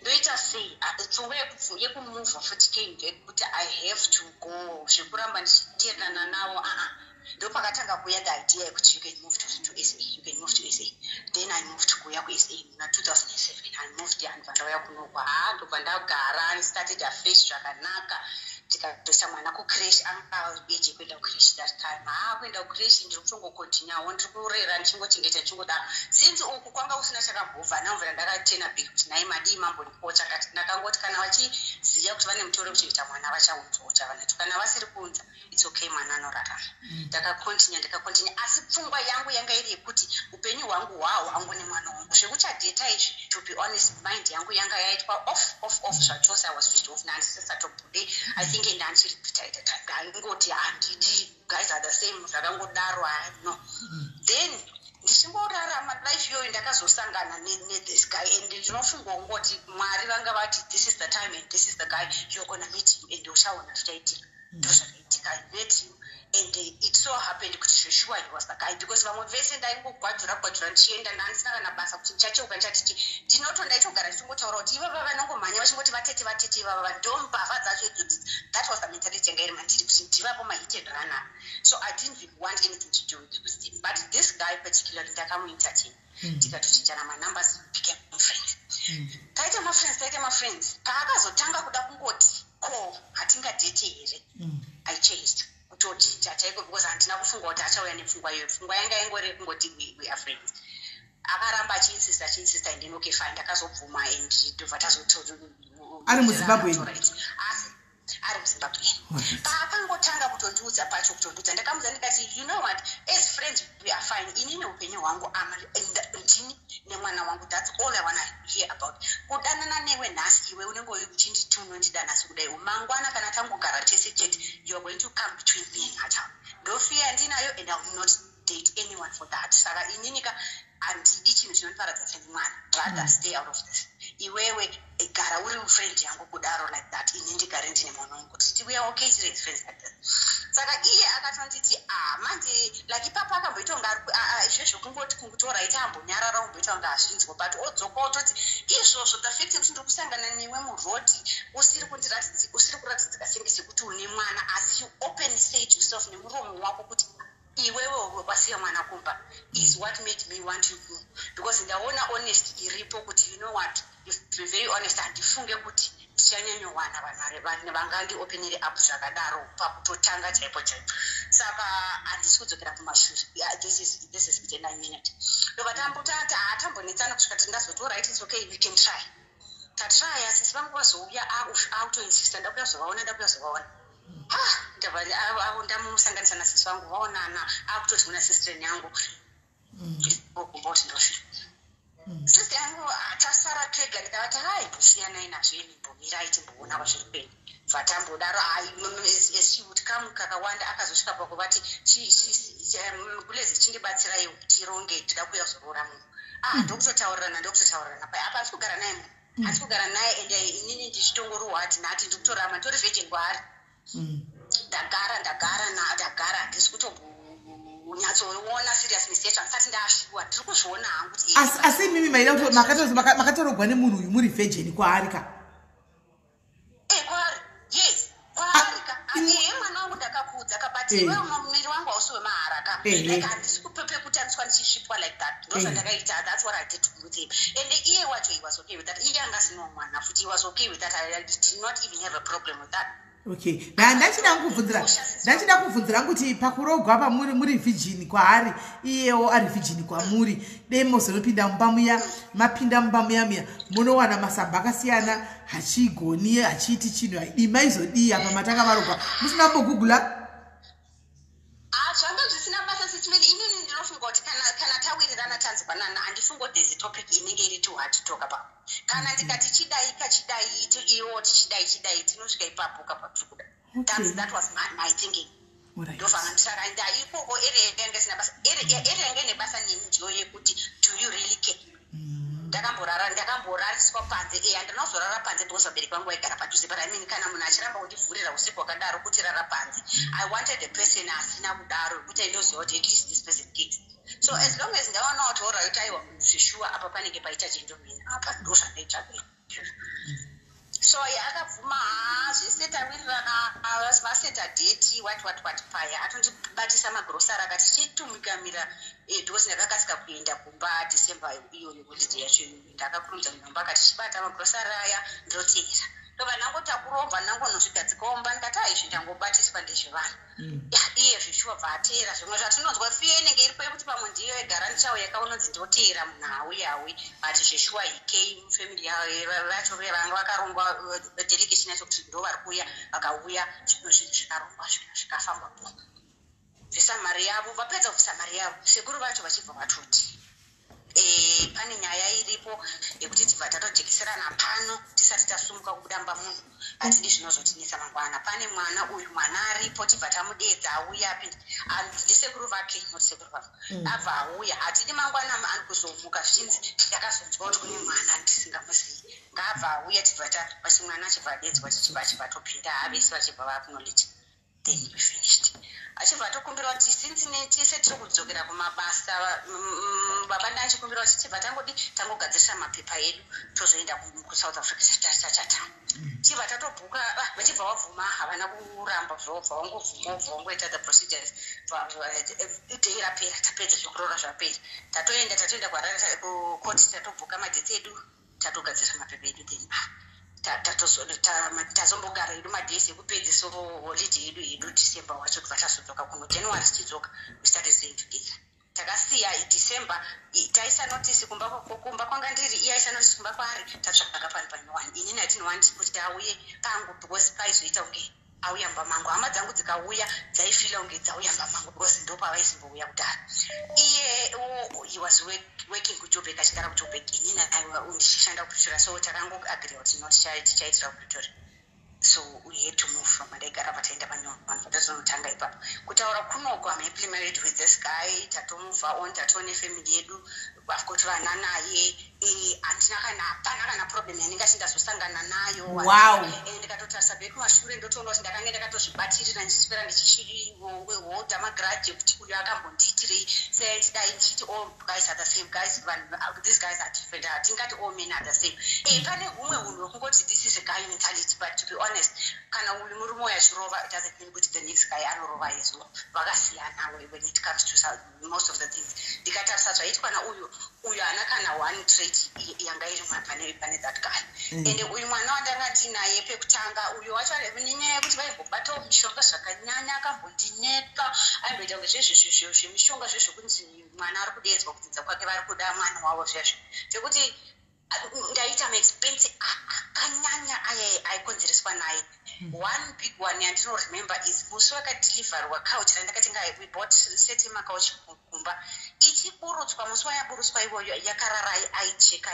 Ndoita sei?" Ah, pfungwa yekumuvha futi came back kuti I have to go. Zvekuramba ndichiteerana navo, aa, ndopakatanga kuuya the idea yekuti you can move to SA, you can move to SA. Then I moved kuuya kuSA muna 2007. I moved, andibva ndauya kunokwa. Ha, ndobva ndagara and started afresh zvakanaka. Tikatoisa mwana kucreche. Anga age yekuenda kucreche that time. Ha, kuenda kucreche, ndiri kutongocontinuewo, ndiri kurera, ndichingochengeta, ndichingodaro. Since uku kwanga kusina chakambobva, namvura ndakatena back kuti nhai, madii mambondipowo chakati? Ndakangoti kana vachiziva kuti vane mutoro wekuchengeta mwana, vachaunzawo chavanacho. Kana vasiri kuunza, it's okay, mwana anorarama. Ndakacontinue, ndakacontinue, asi pfungwa yangu yanga iri yekuti upenyu hwangu hwaho hangu nemwana wangu. Zvekuchadheta izvi, to be honest, mind yangu yanga yaitwa off, off, off zvachose. I was switched off, nandisisatobude. I think ndandichiri kuitaita time, ndaingoti handidi, guys are the same, zvakangodaro. No, then ndichingorarama life iyoyo, ndakazosangana nethis guy, and ndinofunga kungoti Mwari vanga vati, "This is the time and this is the guy you're gonna meet him and uchaona zvichaitika." Ndozvakaitika. I met him and it so happened kuti zvesure he was the guy, because vamwe vese ndaingogwadzura gwadzura ndichienda, ndandisina kana basa kuti ndichacheuka ndichatichi. Ndinoto ndaitogara ndichingotaura kuti ivava vanongomhanya vachingoti vatete, vatete, ivava ndo mbavha dzacho idzodzi. That was the mentality yanga iri mandiri, kuti ndivapo mahit and runner. So I didn't even want anything to do with him, but this guy particularly ndakamuentertain. Tikatochinjana manumbers, became friends. Taita mafriends, taita mafriends. Paakazotanga kuda kungoti, "Ko hatingadhete here?" I changed, kutochinja chaiko, because handina kufunga kuti achauya nepfungwa iyoyo. Pfungwa yanga ingori yekungoti we are friends. Akaramba achiinsista, achiinsista, and then okay, fine, ndakazobvuma and ndobva tazoto Ari muZimbabwe? Asi ari muZimbabwe. Paakangotanga kutondiudza pacho, kutondiudza, ndakamuudza ndikati, "You know what, as friends we are fine. Inini upenyu hwangu ndini nemwana wangu. That's all I wanna hear about. Kudanana newe nhasi, iwe unenge uchinditi unondida nhasi kudai, mangwana kana tangogara tese chete, you are going to come between me and my child. Ndofear yandinayo and I will not date anyone for that. Saka inini ka handidi chinhu chinondiparadza nemwana. Rather stay out of this. Iwewe gara uri friend yangu kudaro like that, ini ndigare ndine mwana wangu, titi we are okay tiri as friends like that." Saka iye akatonditi, "Ah, manje." Like ipapo akamboita kunge izvezvo kungoti kungutora ita ambonyarara, umboita kunge hazvinzwa, but odzoka ototi izvozvo, the fact yekuti ndiri kusangana newe murodhi, usiri kuratidzika senge sekuti une mwana, asi you open said yourself nemuromo wako kuti iwewe wasiya mwana kumba, is what made me want you more, because ndaona honest iripo kuti, you know what, you've been very honest. Handifunge kuti ndichanyanyowana vanhu vangandiopenere up zvakadaro pakutotanga chaipo chaipo. Saka handisi kudzokera kumashure. Yeah, this is it and I mean it." Ndobva tambonetsana kusvika ti ndazoti, "Alright, it's okay, we can try." Tatraya, sisi vangu vazouya, akutoinsista, "Ndakuya zovaona, ndakuya zovaona." Ndabva ndamusanganisa nasisi vangu, vaonana, akutoti kuna sister yangu, kumba kuti ndosvika sister yangu. Tasara tega, ndikavati, "Hai, mbosiyanai nazvo imi, mbomirai timboona kwazviri kuenda." Bvatambodaro as she would come kakawanda, akazosvika pakuvati, "Kulezi, chindibatsirai tironge, tida kuuya kuzoroora munhu." Ah, ndokutotaurirana, ndokutotaurirana pai apa, handisi kugara naye munhu, handisi kugara naye, ende inini ndichitongorohwa ati nhati ndiri kutorama, nditori virgin kwaari. Ndagara, ndagara, ndagara, handisi kutombonyatsoona seriousness yacho, handisati ndashuwa, ndiri kuzviona hangu kuti Asi imimi maida kuti makatorogwa nemunhu uyu muri virgin kwaari ka? Eh, kwaari, yes, kwaari ka. Ehe, mwana wangu ndakakuudza ka, but iwewe muviri wangu hausi wemahara ka. Like handisi kupepe kutambiswa ndichisvipwa like that. Ndozvandakaita. That's what I did with him, and iye wacho, he was okay with that. Iye anga asinawo mwana futi, he was okay with that. I did not even have a problem with that. Okay, ndachida kubvunzira kuti pakurogwa pamuri muri virgin kwaari, iyewo ari virgin kwamuri, dei mozonopinda mumba muya, mapinda mumba muya muya, munowana masamba akasiyana, hachigoni, hachiiti chinhu, haidi, maizodii apa matanga varogwa musina kumbogugula? Ah, zvanga zvisina basa, sisimeni. Inini ndinofunga kuti kana tawirirana, tanzwanana, handifungi kuti there's a topic inenge iri too hard to talk about. Kana ndikati chidai kachidai, iwo tichidai chidai, tinosvika ipapo kapatiri kuda. That was my thinking. Ndobva ndisaka nda ikoko. Area yanga isina basa, area yanga ine basa neni ndiyo yekuti, do you really care? Ndakamborara, ndakamborariswa panze. E, handina kuzorara panze because vabereki vangu vaigara padhuze, but I mean, kana munhu achiramba kundivhurira usiku hwakadaro kuti rara panze, I wanted a person asina kudaro, yekuti aindoziva kuti at least this person cares. So as long as ndaona kuti, alright, aiwa, zvishuwa, apa panenge paita chindomina apa, ndo zvandaitsvaga izvozvo. So akabvuma zvese, tawirirana, vaseta date, what what what. Paya atondibatisa magrosari, akati chitumikamira, because ndakakasika kuenda kumba December iyoyo, holiday yacho iyoyo ndakakurumidza kunyomba. Akati chibata magrosari aya, ndoteera. Ndobva ndangotakurobva, ndangonozvigadzikaomba, ndikati, aizvi ndangobatiswa ndezvevanhu. Iye zvishuwa bva ateera. Zvimwe zvatinonzwa, fear inenge iripo yekuti pamwe ndiyo yegara ndichauya kaunonzi ndoteera munhu hauyi hauyi, but zveshuwa he came. Family vacho vanga vakarongwa, delegation yacho, kuti ndo vari kuuya. Vakauya, zvino zvinhu zvikarongwa, zvikafamba po. Bvisa mari yavo. Vapedza kubvisa mari yavo, sekuru vacho vachibva vatoti, pane nyaya iripo yekuti tibva tatojekeserana pano tisati tasumuka kubuda mumba munhu. Hatidi zvinozotinetsa mangwana. Pane mwana uyu, mwana aripo, tibva tamudedza auya apinde. Ndisekuru vake, not sekuru vavo. Abva auya. Hatidi mangwana ari kuzomuka zvichinzi takazonzwa kuti kune mwana ndisingamuzivi. Ngaabva auya. Tibva vachi mwana achibva adedzwa, tichibva achibva atopinda, havesi vachibva vaacknowledge, then we finished. Achibva atokumbira kuti since tese tiri kudzokera kumabasa, baba ndachikumbira kuti tibva tangodi tangogadzirisa mapepa edu, tozoenda kuSouth Africa tachata. Chibva tatobhuka. Vachibva vabvuma, havana kuramba, zvobva vangobvuma, obva vangoita the procedures. Day rapera, tapedza zvekurora, zvapera, tatoenda, tatoenda kukoti, tatobhuka madates edu, tatogadzirisa mapepa edu, then tazombogara hedu madays ekupedzisa holiday yedu yedu December wacho. Kubva tazodzoka kuno January, tichidzoka we started staying together. Takasiya December, taisa notice kumba, kumba kwanga ndiri, iye aisa notice kumba kwaari. Tatsvaga pari panyowani. Inini I didn't want kuti auye pangu because paizoita kunge auya mumba mangu. Hama dzangu dzikauya dzaifeela kunge dzauya mumba mangu because ndopavaizimbouya kudhara. Iye he was working kuJoburg, achigara kuJoburg, inini ndichishanda kuPretoria. So takangoagree kuti no, tichaitira kuPretoria. So we had to move from mandaigara pataenda panyowani, patazonotanga ipapo. Kutaura kunoko, I'm happily married with this guy. Tatomova on, tatone family yedu. I've got vana naye. Handina kana, hapana kana problem yandingati ndazosangana nayo. Ndikatotarisa back kumashure, ndotoona kuti ndakange ndakatozvibatirira, ndichiswera ndichiholda magrudge ekuti uyo akambondiitirei, seaitidai, ndichiti all guys are the same. Guys, vanhu, these guys are different. Hatingati all men are the same. Pane humwe unhu hwekungoti this is a guy mentality, but to be honest, kana uyu murume uyu achirova, it doesn't mean kuti the next guy anorova as well. Vakasiyana when it comes to most of the things. Ndikatarisa zvaitwa nauyu, uyu haana kana one trait yanga iri pane that guy. Ende uyu mwana wandanga ndinaye pekutanga, uyu wacho nenyaya yekuti vaimbobatawo mishonga zvakanyanya, akambondinetsa, aimboita kunge zvezvo zvemishonga zvezvokunzi mwana ari kudeedzwa kudzidza kwake, vari kuda mwana wavo, zvezvo zvekuti ndaita maexpense akanyanya aya aikonzereswa naye. One big one yandinoremember is musi wakadeliverwa couch randakatenga. We bought set yemacouch kumba, ichiburutswa, musi wayaburutswa iwoyo yakarara aicheka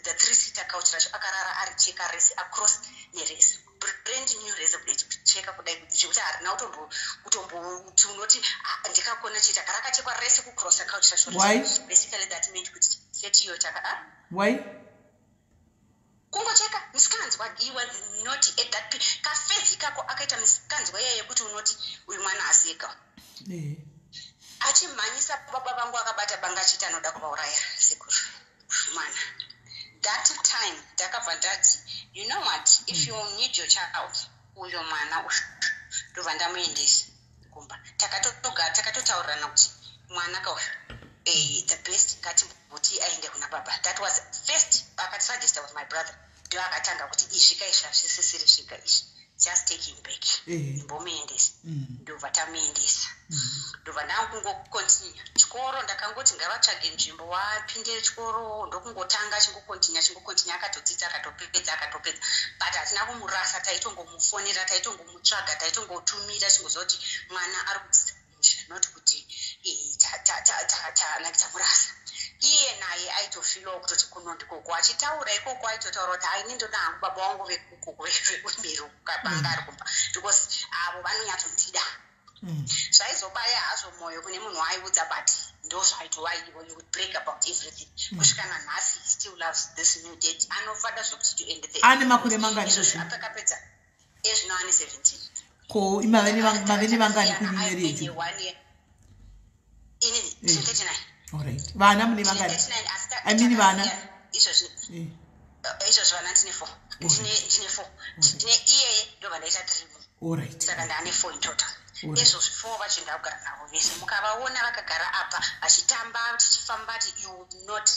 the three seater couch racho, akarara aricheka rese across nerese, brand new rese, cheka kudai zvekuti harina kutomboti unoti ndikakona chete, rakachekwa rese kucrossa couch racho. Basically that meant kuti set iyo taka Why? Kungocheka misikanzwa. He was not at that kaphase kako akaita misikanzwa iya yekuti unoti uyu mwana aseka. Achimhanyisa baba vangu, akabata banga, achiti anoda kuvauraya sekuru mwana. That time ndakabva ndati, "You know what? If you need your child, uyo mwana uyu," ndobva ndamuendesa kumba. Takatotaurirana kuti mwana kauyu, the best ngatimboti aende kuna baba. That was first akatisuggesta with my brother, ndo akatanga kuti izvika izvi hazvisisiri svika izvi, just take him back, imbomuendesa. Ndobva tamuendesa. Ndobva ndakungocontinue chikoro. Ndakangoti ngavatsvage nzvimbo wapinde chikoro, ndokungotanga achingocontinue, achingocontinue, akatodzidza, akatopedza, akatopedza. But hatina kumurasa, taitongomufonera, taitongomutsvaga, taitongotumira, chingoziva kuti mwana ari kudzidza kumusha, not kuti tamurasa. Iye naye aitofeelawo kutoti kuno ndikoko. Achitaura ikoko, aitotaura kuti, "Haini, ndoda hangu baba vangu vekukoko, vekumberi kabanga ari kumba, because avo vanonyatsondida." Zvaizobaya hazvo mwoyo kune munhu waaiudza, but ndo zvaitova. You would break about everything. Kusvika nanhasi he still loves this new dad, anofada zvekuti to end the Ane makore mangani? Izvozvi apakapedza ezvino ane 17. Ko mave nevangani kunew marriage? Inini ndine 39. Alright, vana mune vangani? 39, asi I mean vana. Yeah, izvozvi izvozvi vana ndine four. Ndine four. Ndine iyeye, ndobva ndaita three more. Saka ndaane four in total. Izvozvi four vacho ndakugara navo vese. Mukavaona vakagara apa vachitamba, tichifamba, you would not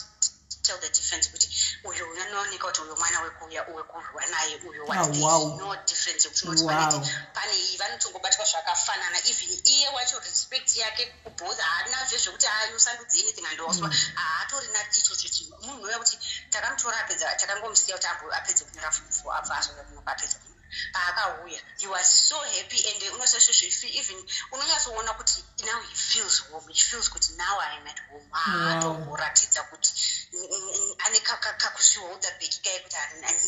tell the difference kuti uyu unooneka kuti uyu mwana wekuuya wekurwa naye uyu what. There is no difference yekuti unoti pane iyi. Vanotongobatwa zvakafanana. Even iye wacho, respect yake kuboth haanazve zvekuti usandudze anything andoswa. Haatorina ichocho chinhu. Munhu uya kuti takamutora apedza, takangomusiya kuti apedze kunyora form four, abva azouya kunopa apedze kunyora. Paakauya he was so happy and unosezvezvo even unonyatsoona kuti now he feels home. He feels kuti now I am at home. Haatomboratidza kuti ane kakuzviholda back kaye kuti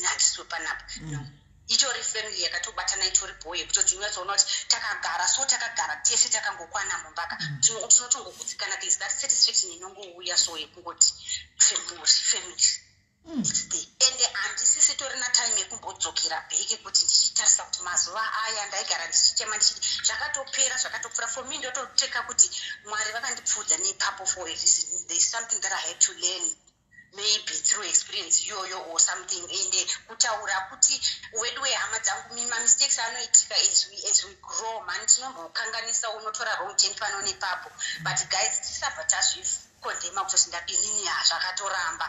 handisiwe panapa. No, itori family yakatobatana, itori boy yekutoti unyatsoona kuti takagara so, takagara tese, takangokwana mumbaka. Tinotongogutsikana. There is that satisfaction inongouya so yekungoti family, family. It's there. Ende handisisitorina time yekumbodzokera back kuti ndichitarisa kuti mazuva aya ndaigara ndichichema ndichiti zvakatopera, zvakatopfuura. For me, ndototeka kuti Mwari vakandipfuudza neipapo for a reason. There is something that I had to learn maybe through experience iyoyo or something. Ende kutaura kuti wedu wehama dzangu, mamistakes anoitika as we grow mani. Tinombokanganisa, unotora wrong turn pano nepapo, but guys, tisabva tazvikondema kutoti ndadinini, zvakatoramba.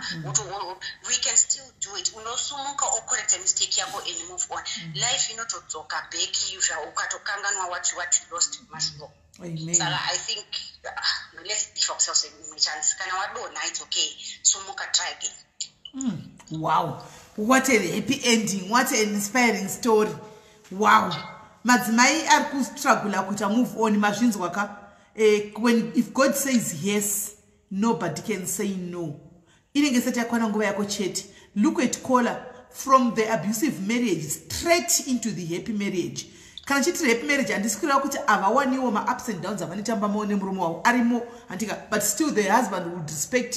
We can still do it. Unosumuka, ocorrecta mistake yako and move on. Life inotodzoka back ukatokanganwa what you lost mashure. Saka I think let's give ourselves a chance. Kana wadonha, it's okay, sumuka, try again. Wow, what a happy ending. What an inspiring story. Wow. Madzimai ari kustrugula kuita move on, mazvinzwa ka? When if God says yes, nobody can say no. Inenge isati yakwana nguva yako chete. Look at Cola, from the abusive marriage straight into the happy marriage. Kana chitiri happy marriage, handisi kureva kuti havawaniwo maups and downs avanotamba nemurume wavo. Arimo, handika? But still the husband would respect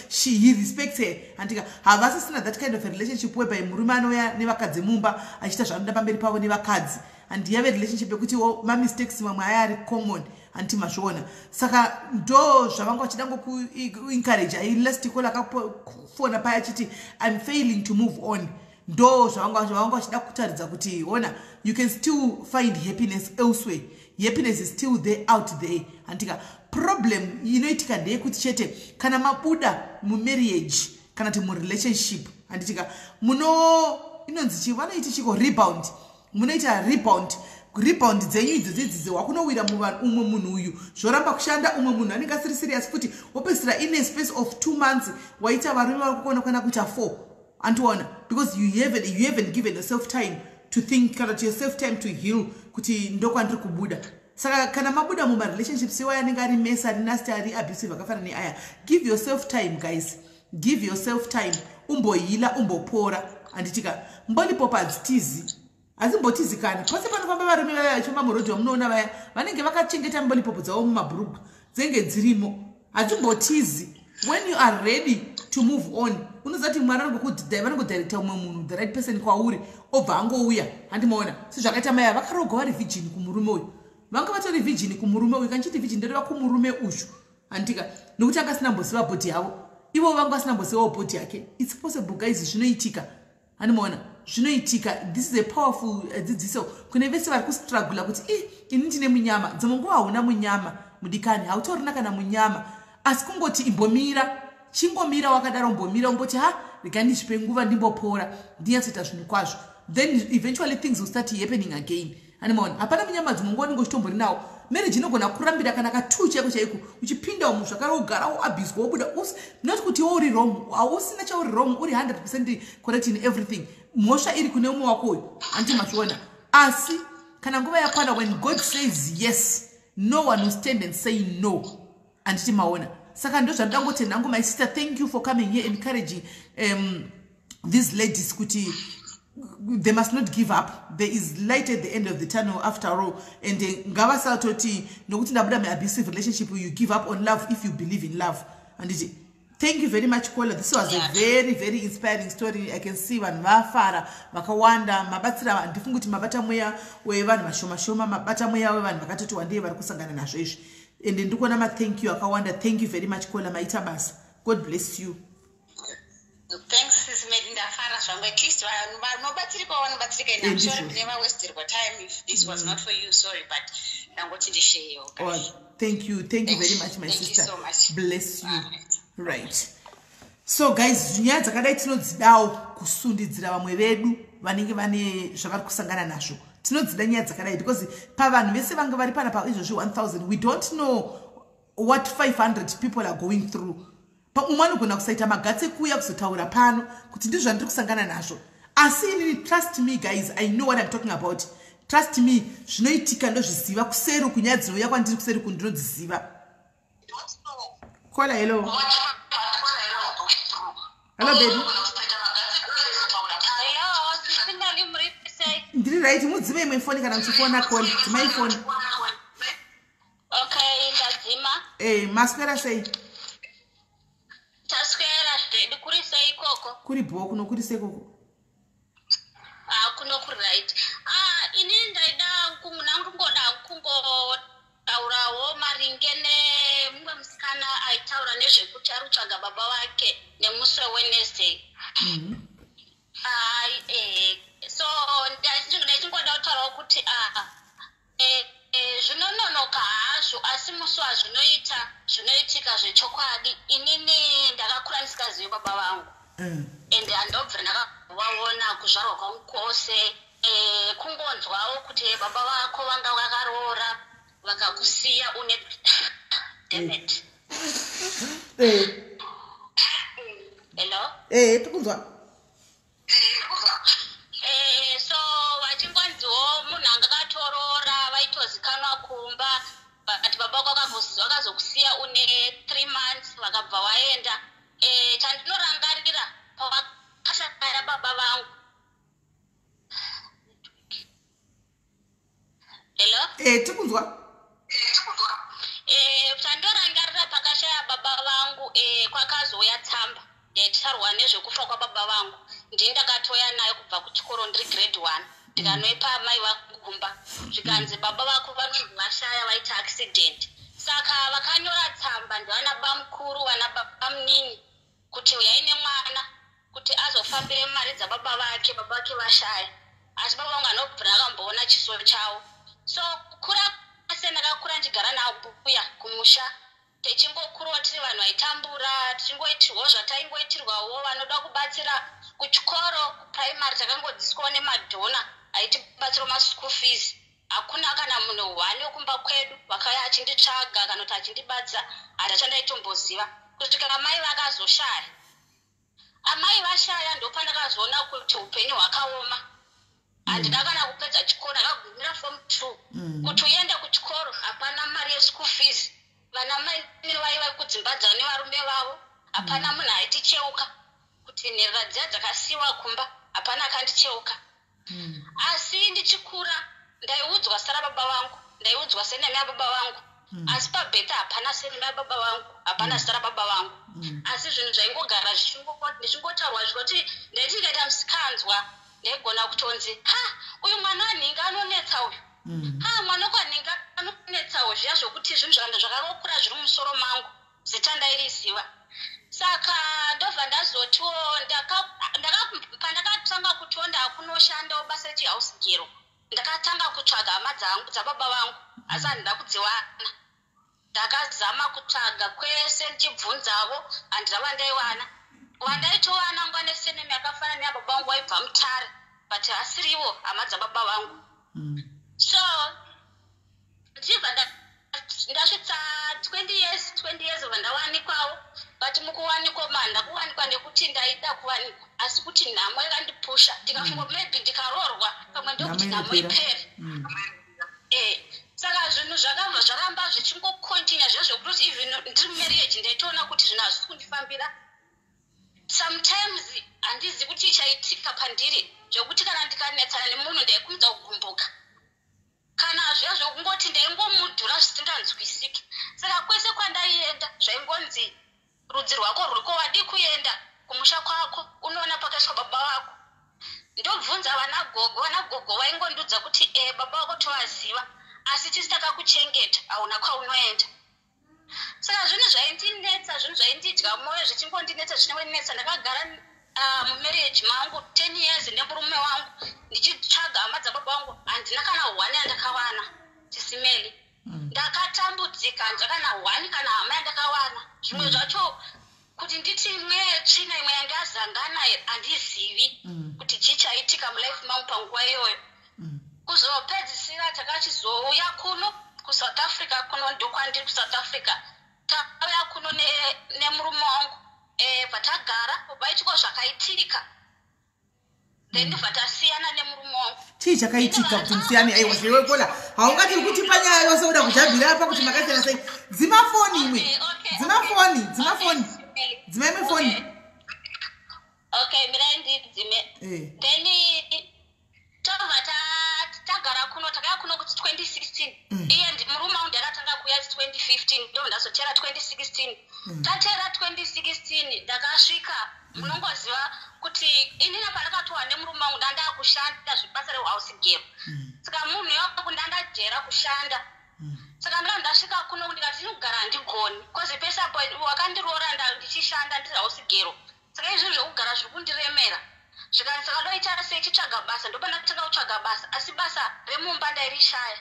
she, he respects her, handika? Havasisina that kind of a relationship whereby murume anouya nevakadzi mumba achiita zvaanoda pamberi pavo nevakadzi. And yave relationship yekuti mamistakes mamwe aya ari common, handiti mazviona? Saka ndo zvavanga vachida ngokuencourage. Last call akafona paya achiti, "I'm failing to move on," ndo zvavanga vachida kutaridza kuti ona, you can still find happiness elsewhere. Happiness is still there, out there, handika? Problem inoitika ndeyekuti chete kana mabuda mumarriage kana kuti murelationship, handitika, muno inonzi chii, vanoiti chiko, rebound. Munoita rebound. Rebound dzenyu idzo dzidzidzi wakunowira umwe munhu uyu, zvoramba kushanda. Umwe munhu anenge asiri serious futi, wopedzisira in a space of 2 months waita varume vari kukona kuenda kuita four, andiona? Because you haven't given yourself time to think kana to yourself time to heal kuti ndokwandiri kubuda. Saka kana mabuda mumarelationships iwaya anenge ari mess, ari nasty, ari abusive, akafanana neaya, give yourself time, guys. Give yourself time, umboheala, umbopora, handitika? Mbolipopo hadzitizi, hadzimbotizikani. Pose panofamba varume vaya vachifamba murodhi vamunoona vaya, vanenge vakachengeta mbolipopo dzavo mumabhurugwa, dzinenge dzirimo, hadzimbotizi. When you are ready to move on, unoziva kuti Mwari vanongodirecta umwe munhu, the right person kwauri, obva angouya, handimaona? Sezvakaita mai vakaroga vari virgin kumurume uyu. Vanga vatori virgin kumurume uyu. Kana chiti virgin, ndoreva kumurume uyu, handika? Nokuti anga asina mboziva body yavo, ivo vanga vasina mbozivawo body yake. It's possible, guys. Zvinoitika, handimaona? Zvinoitika. This is a powerful dzidziso kune vese vari kustrugula kuti i ini ndine munyama. Dzimwe nguva hauna munyama, mudikani, hautorina kana munyama, asi kungoti imbomira, chingomira wakadaro, mbomira umboti, "Ha, rega ndizvipe nguva, ndimbopora, ndinyatsoita zvinhu kwazvo." Then eventually things will start happening again, animaona? Hapana munyama. Dzimwe nguva unenge uchitombori nawo. Marriage inogona kurambira kana ka2 chaiko chaiko, uchipinda umu zvakare, ugara, woabhuswa, wobuda. Not kuti iwe uri wrong, hausina chauri wrong, uri 100% correct in everything. Mhosva iri kune umwe wako uyu, handiti mazviona? Asi kana nguva yakwana, when God says yes, no one will stand and say no, handiti maona? Saka ndo zvandoda ngoti nhangu, my sister, thank you for coming here, encouraging these ladies kuti they must not give up. There is light at the end of the tunnel after all. And ngavasatoti nokuti ndabuda muabusive relationship, you give up on love if you believe in love, handiti? Thank you very much, Cola. This was a very, very inspiring story. I can see vanhu vafara vakawanda. Mabatsira, handifungi kuti mabata mweya wevanhu vashoma shoma, mabata mweya wevanhu vakatoti wandei vari kusangana nazvo izvi. Ende ndiri kuona mathank you akawanda. Thank you very much, caller. Maita basa. God bless you. Thanks, Sis Melly. Ndafara zvangu. At least vanhu vanobatsirika vanobatsirika. Eh, And I'm sorry ndizvozvo. kune vawastirwa time. If this was not for you, sorry, but ndangoti ndisharewo. Oh, thank you, thank you very much, my Thank you sister. so much. Bless you. Alright. Right, so guys, nyaya dzakadai tinodzidawo kusundidzira vamwe vedu vanenge vane zvavari kusangana nazvo. Tinodzida nyaya dzakadai because pavanhu vese vanga vari panapa izvozvi 1000, we don't know what 500 people are going through. Umwe anogona kusaita maguts ekuuya kuzotaura pano kuti ndizvo zvandiri kusangana nazvo. Asi inini, trust me guys, I know what I'm talking about. Trust me, zvinoitika ndozviziva kuseri. Kunyaya dzinouya kwandiri kuseri kundinodziziva. Caller, hello. Hello, baby. Hello, Sis Melly, muri sei? Ndiri right. Mudzime imwe foni kana muchifona, caller. Dzimai foni. Okay, ndadzima. E, maswera sei? Taswera zvedu, kuri sei ikoko? Kuri bho kuno. Kuri sei koko? Ah, kuno kuri right. Ah, inini ndaida nangungoda kungotaurawo maringe nemumwe musikana aitaura nezvekuti ari kutsvaga baba vake nemusi weWednesday. Ah, so ndachingoda kutaurawo kuti zvinononoka hazvo, asi musi wazvinoita zvinoitika zvechokwadi. Inini ndakakura ndisingazivi baba vangu ende handobvira ndakavaona kuzvarwa kwangu kwose. Kungonzwawo kuti baba vako vanga vakaroora vakakusiya une, dammit. Hello? Eh, tikunzwa. So vachingonziwo munhu anga akatoroora, vaitozikanwa kumba, but baba vako vakazokusiya une 3 months, vakabva vaenda. Chandinorangarira pavakashaya baba vangu, hello? Eh, tikunzwa. Chandorangarira pakashaya baba vangu, kwakazouya tsamba yaitaurwa nezvekufa kwababa vangu. Ndini ndakatoya nayo kubva kuchikoro ndiri grade 1, ndikanoipa mai vangu kumba, zvikanzi baba vako vanonzi vashaya, vaita accident. Saka vakanyora tsamba ndivana bamukuru, vana bamunini, kuti uyai nemwana kuti azofambire mari dzababa vake, baba vake vashaya. Asi baba vangu anobvira akamboona chiso chavo. So kukura kwese ndakakura ndichigara nambuya kumusha, tichingokurawo tiri vanhu vaitambura, tichingoitirwawo zvataingoitirwawo. Vanoda kubatsira kuchikoro, kuprimary takangodzidziswawo nemadonor aitibatsirawo maschool fees. Hakuna kana munhu one wekumba kwedu vakauya achinditsvaga kana kuti achindibatsira, handachandaitomboziva kusvika mai vakazoshaya. Amai vashaya, ndopandakazoona kuti upenyu hwakaoma. Handina kana kupedza chikoro, ndakagumira form 2. Kuti uende kuchikoro hapana mari yeschool fees. Vana mai vaiva kudzimba dzavo nevarume vavo, hapana munhu aiticheuka kuti nherera dziya dzakasiyiwa kumba, hapana akandicheuka. Asi ndichikura ndaiudzwa zita rababa vangu, ndaiudzwa surname yababa vangu, asi pabirth hapana surname yababa vangu, hapana zita rababa vangu. Asi zvinhu zvaingogara zvichingotaurwa, zvikoti ndaiti ndikaita musikanzwa ndaigona kutonzi, "Ha, uyu mwana wanhinga anonetsa uyu. Ha, mwana wekwanhinga anonetsawo." Zviya zvokuti zvinhu zvakangokura zviri mumusoro mangu, zita ndairiziva. Saka ndobva ndazotiwo pandakatanga kutiwo ndakunoshandawo basa rechihouse girl, ndakatanga kutsvaga hama dzangu dzababa vangu, asi handina kudziwana. Ndakazama kutsvaga kwese ndichibvunzavo, handina vandaiwana. Wandaitowana nguva nesurname yakafanana neyababa vangu waibva Mutare, but asiriwo hama dzababa vangu. So ndichibva ndasvitsa 20 years, 20 years bva ndawanikwawo. But mukuwanikwa manda kuwanikwa nekuti ndaida kuwanikwa, asi kuti nhamo yakandipusha. Ndikafunga maybe ndikaroorwa pamwe ndokuti Nhamo nhamo inopera. ipere. Saka zvinhu zvakabva zvaramba zvichingocontinue zviya zvekuti even ndiri mumarriage ndaitoona kuti zvinhu hazvisi kundifambira. Sometimes handizi kuti chaitika pandiri, zvekuti kana ndikanetsana nemunhu ndaikumidza kugumbuka, kana zviya zvekungoti ndaingomudhura zvisinganzwisiki. Saka kwese kwandaienda zvaingonzi rudzi rwako ruriko, wadi kuenda kumusha kwako unoona pakaiswa baba vako. Ndobvunza vana gogo, vana gogo vaingondudza kuti, "E, baba vako tovaziva, asi tisi takakuchengeta, hauna kwaunoenda." Saka zvinhu zvaindinetsa, zvinhu zvaindidya mwoyo, zvichingondinetsa, zvichingondinetsa. Ndakagara mumarriage mangu 10 years nemurume wangu, ndichitsvaga hama dzababa vangu, handina kana one yandakawana. Chisimeli, ndakatambudzika, handina kana one, kana hama yandakawana. Zvimwe zvacho kuti nditi imwe tsvina, imwe yanga yazangana, handizivi kuti chii chaitika mulife mangu panguva iyoyo. Kuzopedzisira takachizouya kuno kuSouth Africa. Kuno ndokwandiri kuSouth Africa. Tauya kuno nemurume wangu, bva tagara, vaitiko zvakaitika, then ndobva tasiyana nemurume wangu. Chii chakaitika kuti musiyane? Aiwa, zvewe kola, haungati uri kutipa nyaya yose, uda kujambira apa kuti makasiyana sei. Dzima foni imwe. Dzima foni, dzima foni, dzima imwe foni. Okay, mirai ndidzime. Then tobva tagara kuno. Takauya kuno kuti 2016. Iye murume wangu ndakatanga kuuya 2015, ndo ndazotera 2016. Tatera 2016, ndakasvika, munongoziva kuti inini pandakatowa nemurume wangu, ndandakushanda zvebasa rehouse girl. Saka munhu iwapo ndandajera kushanda. Saka ndanga ndasvika kuno, ndikati tinogara, handigoni, cause pese apo wakandiroora ndichishanda ndiri house girl. Saka izvozvo zvekugara zviri kundiremera. Zvikanzi, saka doita sei? Chitsvaga basa. Ndopandatanga kutsvaga basa, asi basa remumba ndairishaya.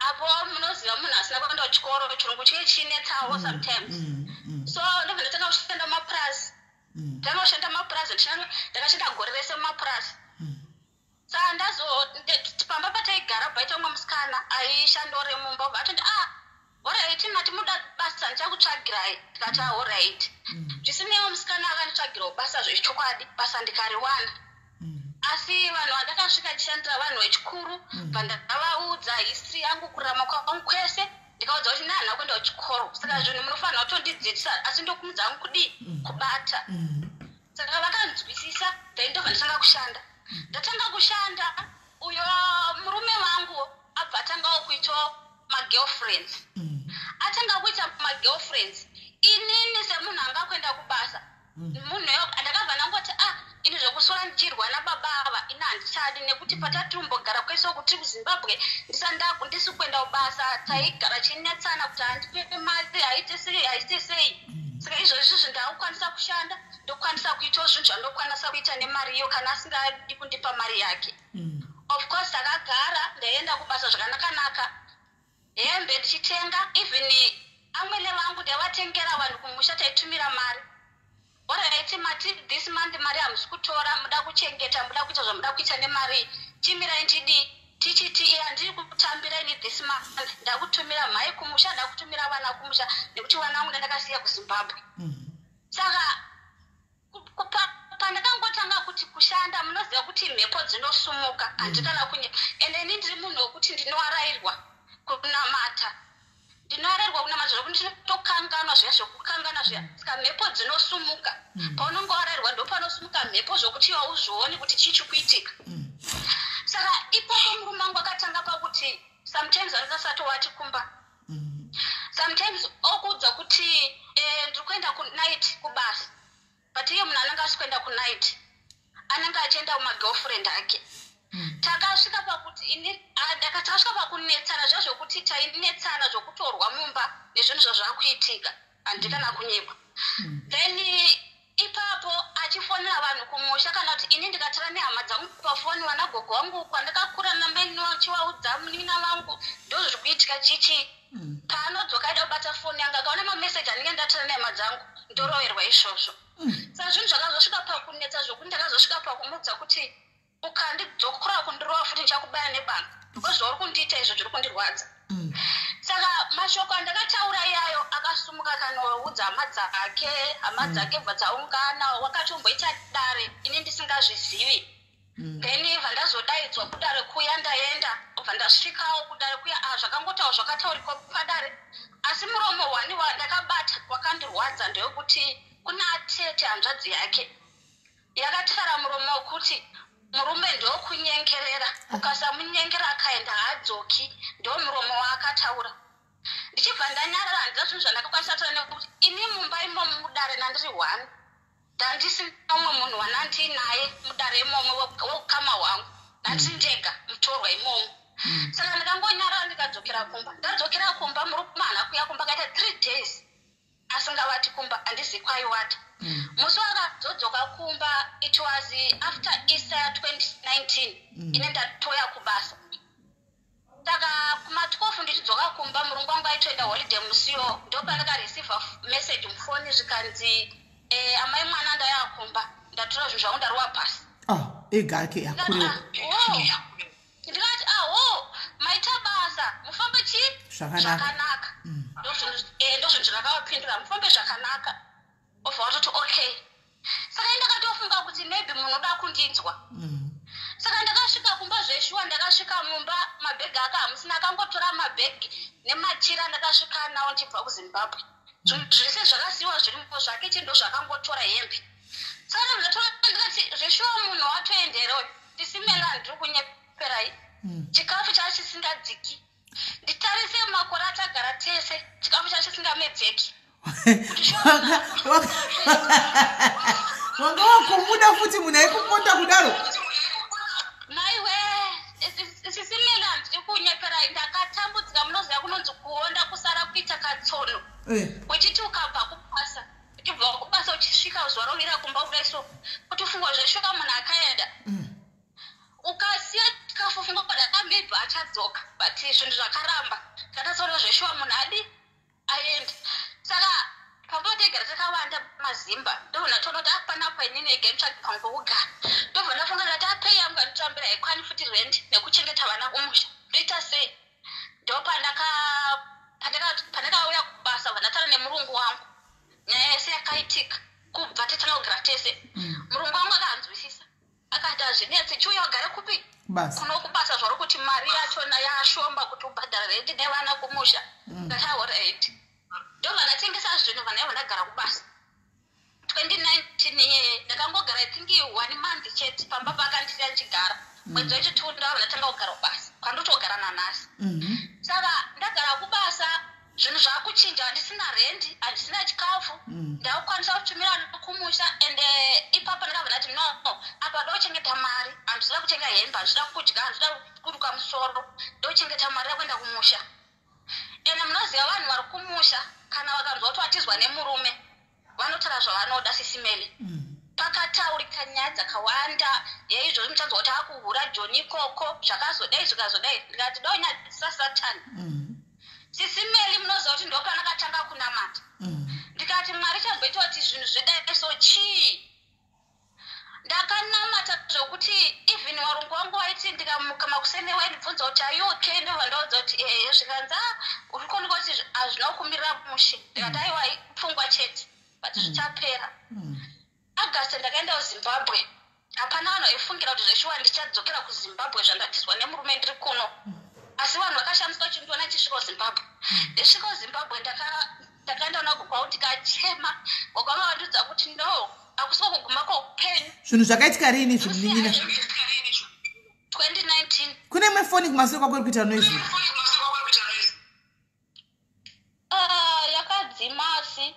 Apo munoziva munhu asina kuenda kuchikoro, chirungu chinge chichinetsawo sometimes. So ndobva ndatanga kushanda mumapurazi. Tanga kushanda mumapurazi, ndakashanda gore rese mumapurazi. Saka ndazo pamba pataigara paita umwe musikana aishandawo remumba, ubva atoti, "Ah, alright, mati muda basa, ndichakutsvagirai." Ndikati, "Alright." Zvisineiwo, musikana akanditsvagirawo basa zvechokwadi, basa ndikariwana. Asi vanhu vandakasvika ndichishandira vanhu vechikuru. Bva ndavaudza history yangu, kurarama kwangu kwese. Ndikaudza kuti nahandina kuenda kuchikoro, saka zvinhu munofanira kutondidzidzisa, asi ndokumudza hangu kudii kubata. Saka vakanzwisisa. Then ndobva ndatanga kushanda. Ndatanga kushanda, uyo murume wangu abva atangawo kuitawo magirlfriends. Atanga kuita magirlfriends, inini semunhu anga kuenda kubasa, munhu ndakabva ndangoti, "Ah, ini zvokuswera ndichirwa nababa ava, ini handichadi." Nekuti patatimbogara kwese uku tiri kuZimbabwe, ndisi kuenda kubasa, taigara chinetsana kuti handipe mari, haite sei, haite sei. Saka izvozvi izvi ndakukwanisa kushanda, ndokwanisa kuitawo zvinhu zvandokwanisa kuita nemari iyo, kana asingadi kundipa mari yake. Of course takagara, ndaienda kubasa zvakanakanaka, hembe ndichitenga, even amwene vangu ndaivatengera. Vanhu kumusha taitumira mari. Alright, mati this month mari hamusi kutora, muda kuchengeta, muda kuita zvamuda kuita nemari, chimirai ndidi tichiti iye handiri kutambira ini this month, ndakutumira mhai kumusha, ndakutumira vana kumusha, nekuti vana vangu ndandakasiya kuZimbabwe. Saka pandakangotanga kuti kushanda, munoziva kuti mhepo dzinosumuka, handikana kunye. Ende ini ndiri munhu wekuti ndinoarairwa kunamata, ndinoarerwa kunamata zvokuti ndinotokanganwa zviya, zvekukanganwa zviya. Saka mhepo dzinosumuka. Paunonge warayirwa, ndo panosumuka mhepo zvokuti hauzvioni kuti chii chikuitika. Saka ipapo murume wangu akatanga pakuti sometimes angasati wati kumba, sometimes okuudza kuti ndiri kuenda kunight kubasa, but iye munhu anenge asi kuenda kunight, anenge achienda kumagirlfriend ake. Takasvika pakuti takasvika pakunetsana zviya zvokuti tainetsana zvokutorwa mumba nezvinhu zvazvakuitika, handikana kunyepwa. Then ipapo achifonera vanhu kumusha, kana kuti ini ndikatara nehama dzangu pafoni, vanagogo vangu kwandakakura namenichivaudza, munin'ina vangu, ndo zviri kuitika chichi. Paanodzoka aida kubata foni yangu, akaona mameseji anenge ndatara nehama dzangu, ndoroverwa izvozvo. Saka zvinhu zvakazosvika pakunetsa zvokuti ndakazosvika pakumudza kuti, "Ukandidzokora kundirova futi, ndichakubaya nebanga, because zvauri kundiita izvo zviri kundirwadza." Saka mashoko andakataura iyayo akasumuka akanoudza hama dzake. Hama dzake bva dzaungana, wakatomboita dare ini ndisingazvizivi. Then bva ndazodaidzwa kudare kuya, ndaenda, bva ndasvikawo kudare kuya. Ah, zvakangotaura zvakataurikwa padare, asi muromo wani wandakabata wakandirwadza ndewekuti kuna atete, hanzvadzi yake yakatara muromo wekuti murume ndokunyengerera, ukasamunyengera akaenda haadzoki. Ndo muromo waakataura. Ndichibva ndanyarara, handina zvinhu zvandakakwanisa taura, nekuti ini mumba imomo mudare nandiri one, ndandisina umwe munhu wanandinaye mudare imomo weukama hwangu, ndandiri ndega mutorwa imomo. Saka ndakangonyarara, ndikadzokera kumba. Ndadzokera kumba, murume haana kuuya kumba, akaita 3 days. Asingavati kumba, handizi kwaiwata. Musi wakazodzoka kumba, it was after Easter ya 2019. Ine ndatoya kubasa, saka kuma12 ndichidzoka kumba, murungu wangu aitoenda holiday musiyo. Ndopandakareceiva message mufoni, zvikanzi, "Amai mwana, ndaya kumba, ndatora zvinhu zvangu, ndarowa pasi." Ah, ega ake akurewo. Ndikati, "Aho, maita basa, mufambe chii?" Zvakanaka. Zvakanaka. Ndozvinhu zvakavapindura, "Mufambe zvakanaka." Obva watoti okay. Saka ndakatofunga kuti maybe munhu uda kundinzwa. Saka ndakasvika kumba zveshuwa. Ndakasvika mumba, mabhegi aka hamusina. Akangotora mabhegi nemachira ndakasvika nawo ndichibva kuZimbabwe. Zvinhu zvese zvakasiyiwa zvirimo zvake, chindo zvakangotora hembe. Saka ndabva ndikati, zveshuwa munhu watoenderewo tisimela, ndiri kunyeperai. Chikafu chacho chisingadziki, nditarise makore atagara tese, chikafu chacho chisingamedzeki. Wanga wakomuda futi munhu aikuponda kudaro. Maiwe, sisimela, ndiri kunyeperai, ndakatambudzika. Munoziva kunonzi kuonda, kusara kuita katsono. Uchiti ukabva kubasa, uchibva kubasa, uchisvika zuva rovira kumba kudai so, kuti fungwa zveshuka munhu akaenda. Ukasiya chikafu, funga kuti maybe achadzoka, but zvinhu zvakaramba. Ndakataura zveshuwa munhu adi aenda. Saka pamba taigara takawanda mazimba. Ndobva ndatoona kuti apanapa inini ega nditsvage pamwe pekugara. Ndobva ndafunga ndati, apay yangu yanditambira haikwani futi rent nekuchengeta vana kumusha, ndoita sei? Ndo pandakauya kubasa, bva ndataura nemurungu wangu nyaya yese yakaitika kubva tatanga kugara tese. Murungu wangu akanzwisisa, akati, "Hazvinetsi, chiuya ugare kupi?" Basa. Kuno kubasa. Zvari kuti mari yachona yashomba kuti ubhadhara rent nevana kumusha. Ndati, "Alright." Ndobva ndatengesa zvinhu, vanaiva ndagara kubasa. 2019 iyeye ndakangogara, I think, one month chete pamba pakandisiya ndichigara. Mwedzi wechi2 ndabva ndatanga kugara kubasa, kwandotogara nanhasi. Saka ndagara kubasa, zvinhu zvaakuchinja. Handisina rendi, handisina chikafu. Ndakukwanisa kutumira kumusha. Ende ipapo ndakabva ndati, no, apa ndochengeta mari, handisida kutenga hembe, handisida kudya, handisida kuruka musoro, ndochengeta mari yakuenda kumusha. Ende munoziva vanhu vari kumusha, kana vakanzwa kuti vatizwa nemurume, vanotaura zvavanoda. Sisimeli, pakataurika nyaya dzakawanda yeizvozvi. Muchanzwa kuti akuhura Joni ikoko, zvakazodai, zvikazodai. Ndikati, donyadzisa Satani. Sisimeli, munoziva kuti ndopandakatanga kunamata. Ndikati, "Mwari, chamboita kuti zvinhu zvidai so chii?" Ndakanamata zvokuti even varungu vangu vaiti ndikamuka makuseni vaindibvunza kuti, "Are you okay?" Ndobva ndaudza kuti, "Ehe." Zvikanzi, "A, uri kuoneka kuti hazvina kumirira mushe." Ndikati, "Aiwa, pfungwa chete, but zvichapera." August ndakaenda kuZimbabwe. Hapana vanhu vaifungira kuti zveshuwa ndichadzokera kuZimbabwe, zvandatizwa nemurume ndiri kuno. Asi vanhu vakashamiswa vachindiona ndichisvika kuZimbabwe. Ndisvika kuZimbabwe, ndakaenda nagogo wangu, tikachema. Gogo vangu vandiudza kuti, "No, hakusiko kuguma kweupenyu." Zvinhu zvakaitika rini izvi, munin'ina? 2019. Kune imwe foni kumasure kwako iri kuita noise. Ah, yakadzima, asi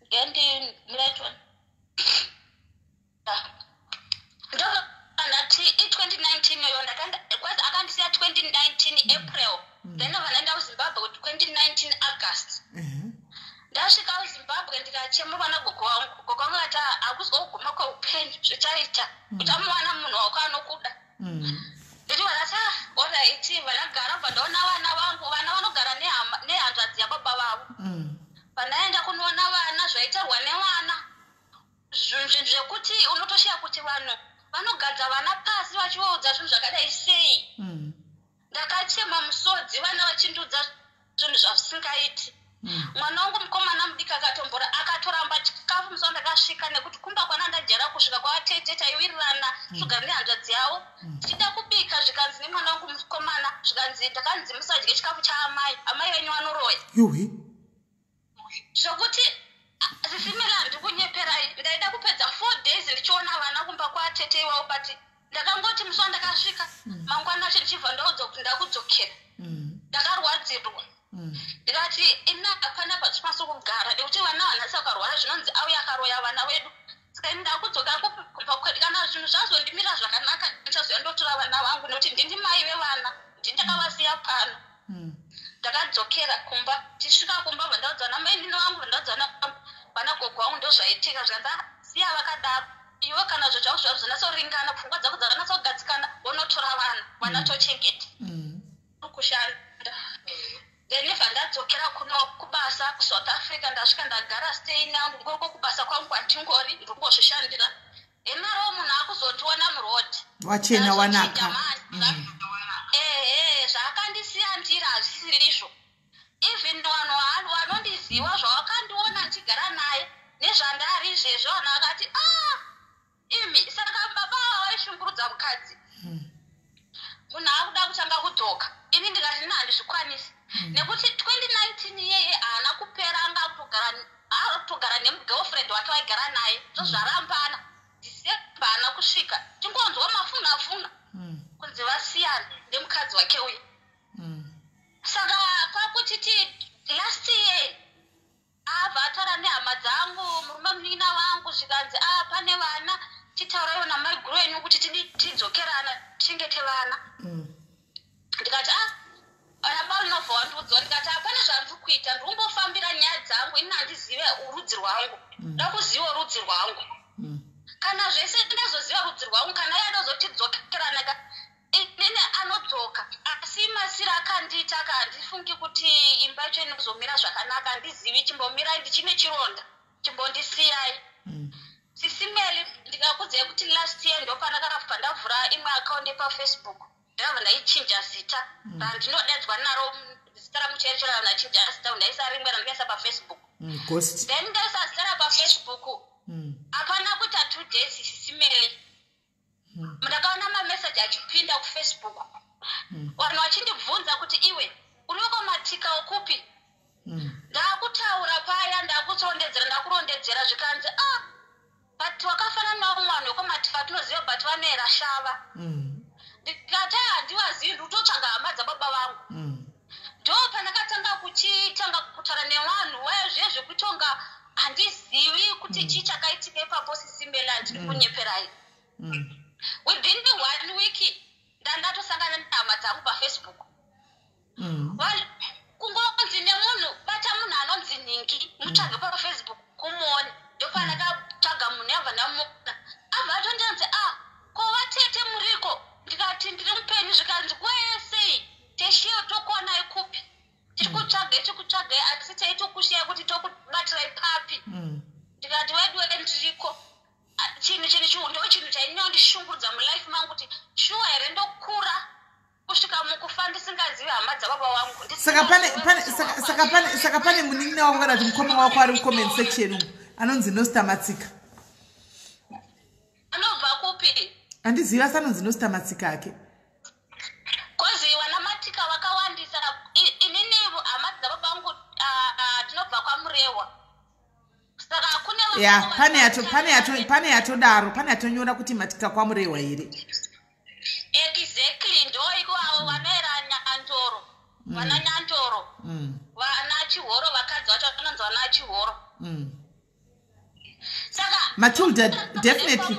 ngendimletwa. Ndobva ndati i2019 yoyo ndakaenda, kwanzi akandisiya 2019 April, then ndobva ndaenda kuZimbabwe 2019 August. Ndasvika kuZimbabwe, ndikachema vana gogo wangu. Gogo wangu akati, "Hakuzi kuguma kweupenyu, zvichaita, uchamuwana munhu wako anokuda." Nditi vakati, "Ah, alright." Vanagara, bva ndaona vana vangu. Vana vanogara nehanzvadzi yababa vavo. Pandaenda kunoona vana, zvaitarwa nevana, zvinhu zvekuti unotoshiya kuti vanhu vanogadza vana pasi vachivaudza zvinhu zvakadai sei. Ndakachema musodzi, vana vachindiudza zvinhu zvazvisingaiti. Mwana wangu mukomana mudiki akatombora, akatoramba chikafu musi wandakasvika, nekuti kumba kwana ndajera kusvika kwavatete taiwirirana sugara nehanzvadzi yavo. Tichida kubika, zvikanzi nemwana wangu mukomana, zvikanzi, "Ndakanzi musadye chikafu chaamai, amai venyu vanoroya." Yuhi. Zvokuti sisimela, handiri kunyeperai, ndaida kupedza 4 days ndichiona vana kumba kwatete iwavo, but ndakangoti musi wandakasvika, mangwana acho ndichibva ndaudza kuti ndakudzokera. Ndakarwadzirwa. Ndikati, ina hapana pachikwanisa kugara, nekuti vana vanhasi vakarwara zvinonzi auya akaroya vana vedu. Saka ini ndakudzoka kumba kwedu. Kana zvinhu zvazondimira zvakanaka, ndichazoya ndotora vana vangu, nekuti ndini mai vevana, ndini ndakavasiya pano. Ndakadzokera kumba. Tisvika kumba, bva ndaudzwa namainini vangu, bva ndaudzwa vanagogo vangu ndozvaitika. Zvikanzi, "Ah, siya vakadaro iwe. Kana zvo zvako zvavo zvinatsoringana, pfungwa dzako dzakanatsogadzikana, wonotora vana, vanatochengeta." Kushanda, then bva ndadzokera kuno kubasa kuSouth Africa. Ndasvika, ndagara stay now, ndingoriko kubasa kwangu kwandingori, ndikungozvishandira. Henaro munhu akuzondiona muroad. Wachena, wanaka. Ehe, zvaakandisiya ndiri hazvisiri izvo. Even vanhu vanondiziva, zvavakandiona ndichigara naye nezvandari izvezvo, vanhu vakati, "A, imi, saka baba ava vaishungurudza mukadzi." Munhu akuda kutanga kudzoka, ini ndikati nina handizvikwanisi, nekuti 2019 iyeye haana kupera, anga akutogara nemugirlfriend wake waigara naye. Zvozvarambana December, haana kusvika, tingonzwa mafuna funa kunzi vasiyana nemukadzi wake uyu. Saka kwakuchiti last year abva ataura nehama dzangu, murume, munin'ina vangu, zvikanzi, "A, pane vana, titauraiwo namaiguru enyu kuti tidi tidzokerana, tichengete vana." Ndikati, "A, ramba unobva wandiudzwa." Ndikati, "Hapana zvandiri kuita, ndiri kumbofambira nyaya dzangu. Ini handizive rudzi rwangu, da kuziva rudzi rwangu. Kana zvese ndazoziva rudzi rwangu, kana iye adozotidzokerana ka, inini anodzoka. Asi masiro akandiita ka, handifungi kuti imba yacho inozomira zvakanaka. Handizivi, chimbomirai, ndichine chironda, chimbondisiyai." Sisi Meli, ndikakudzai kuti last year ndopandakabva ndavhura imwe account yepaFacebook. Ndakabva ndaichinja zita randinodaidzwa naro, zita rangu chairo randachinja zita, ndaisa rimwe randikaisa paFacebook. Ghost. Then ndaisa zita rapaFacebook. Hapana kuita 2 days, Sisi Meli, ndakaona mameseji achipinda kuFacebook, vanhu vachindibvunza kuti, "Iwe uri wekwaMatika ukupi?" Ndakutaura paya, ndakurondedzera, ndakurondedzera, zvikanzi, "Ah, but wakafanana naumwe vanhu vekwaMatika tinoziva, but vanoera shava." Ndikati, "A, handivazivi, ndiri kutotsvaga hama dzababa vangu." Ndo pandakatanga kuchitanga kutaura nevanhu vaya, zviye zvekutonga handizivi kuti chii chakaitika ipapo. Sisi Meli, handiri kunyeperai. Within one week ndandatosangana nehama dzangu paFacebook. Kungonzi nemunhu, "Bata munhu anonzi nhingi, mutsvage paFacebook kumuone." Ndopandakatsvaga munhu, yabva ndamuona, abva atondinzi, "A, ko vatete muriko?" Ndikati, "Ndiri mupenyu." Zvikanzi, "Kwesei teshiyo, tokuonai kupi? Tiri kutsvagai, tiri kutsvagai, asi teitokushiyai kuti tokubatirai papi?" Ndikati, "Weduwe, ndiriko." Ah, chinhu ndo chinhu chainyandishungurudza mulife mangu, kuti shuwa here ndokura kusvika mukufa ndisingazivi hama dzababa vangu? Saka pane pane saka saka pane munin'ina wako kana kuti mukoma wako ari mucomment section umu anonzi Nosta Matsika. Anobva kupi? Handizivi, asi anonzi Nosta Matsika ake. 'Cause vana Matika vakawandisa. Inini hama dzababa vangu, ah, ah, tinobva kwaMurehwa, saka kune Ya, pane yatodaro, pane yatonyora kuti Matika kwaMurehwa here. Exactly, ndo ivavo vanoera Nyandoro, vana Nyandoro, vana Chihoro, vakadzi vacho vanonzi vana Chihoro. Saka Matilda, definitely.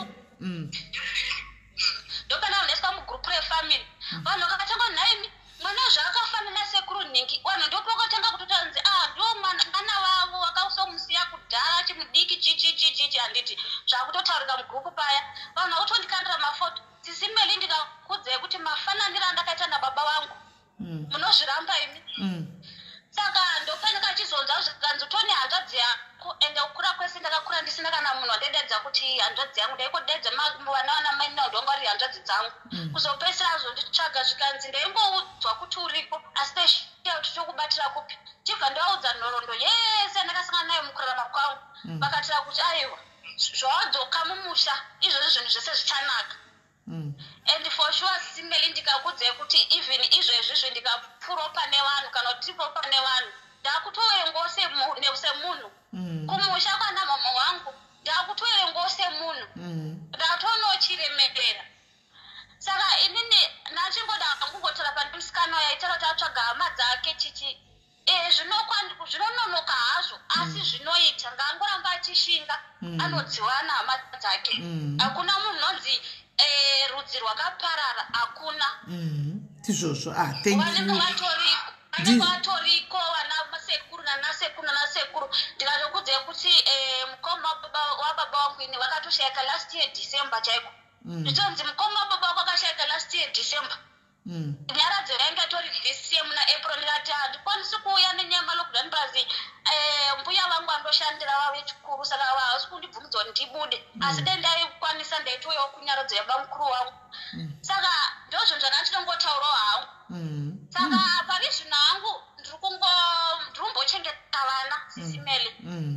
Ndopana unoiswa mugroup refamily, vanhu vakatanga, "Nhaimi, mwana zvaakafanana sekuru nhingi." Vanhu ndopakatanga kutotanzi, "A, ndo mwana vavo vakasomusiya kudhara chimudiki chichichichichi." Handiti zvakutotaurika mugroup paya, vanhu vakutondikandira mafoto. Sisi Meli, ndikakudzai kuti mafananiro andakaita nababa vangu, munozviramba imi. Saka ndopanika achizonzwa zvikanzi, "Toni hanzvadzi yako." Ende kukura kwese ndakakura ndisina kana munhu wandaidedza kuti hanzvadzi yangu. Ndaikodedza vana mai ndonga vari hanzvadzi dzangu. Kuzopedzisira azonditsvaga, zvikanzi, "Ndaingoudzwa kuti uriko, asi taishiya kuti tokubatira kupi." Chibva ndaudza nhoroondo yese yandakasangana nayo mukurarama kwangu. Vakatira kuti, "Aiwa, zvawadzoka mumusha izvozvi, zvinhu zvese zvichanaka." And for sure, Sisi Meli, ndikakudzai kuti even izvezvizvi ndikapfuurawo pane vanhu kana kuti tiripo pane vanhu, ndakutoverengawo semunhu. Kumusha kwana mama wangu ndakutoverengawo semunhu. Ndatoonawo chiremerera. Saka inini ndachingoda kungotaura pane musikana uyo aitaura kuti atsvaga hama dzake chichi. Zvinononoka hazvo, asi zvinoita. Ngaangoramba achishinga, anodziwana hama dzake. Hakuna munhu unonzi rudzi rwakaparara, hakuna. Tizvozvo. Ah, thank Vanenge you. vatoriko. Vanenge vatoriko vana sekuru nanasekuru nanasekuru. Ndikatokudzai kuti mukoma wababa wangu ini vakatoshayika last year December chaiko. Zvitonzi mukoma wababa wako akashayika last year December. Nyaradzo yainge tori this year muna April. Ndikati handikwanisi kuuya nenyaya yemalockdown, plus mbuya vangu vandoshandira vave chikuru, saka havasi kundibvumidza kuti ndibude, asi dai ndaikwanisa ndaitouyawo kunyaradzo yabamukuru wangu. Saka ndozvinhu zvanga ndinongotaurawo hangu. Saka pari zvino hangu ndiri kumbochengeta vana, Sisi Melly.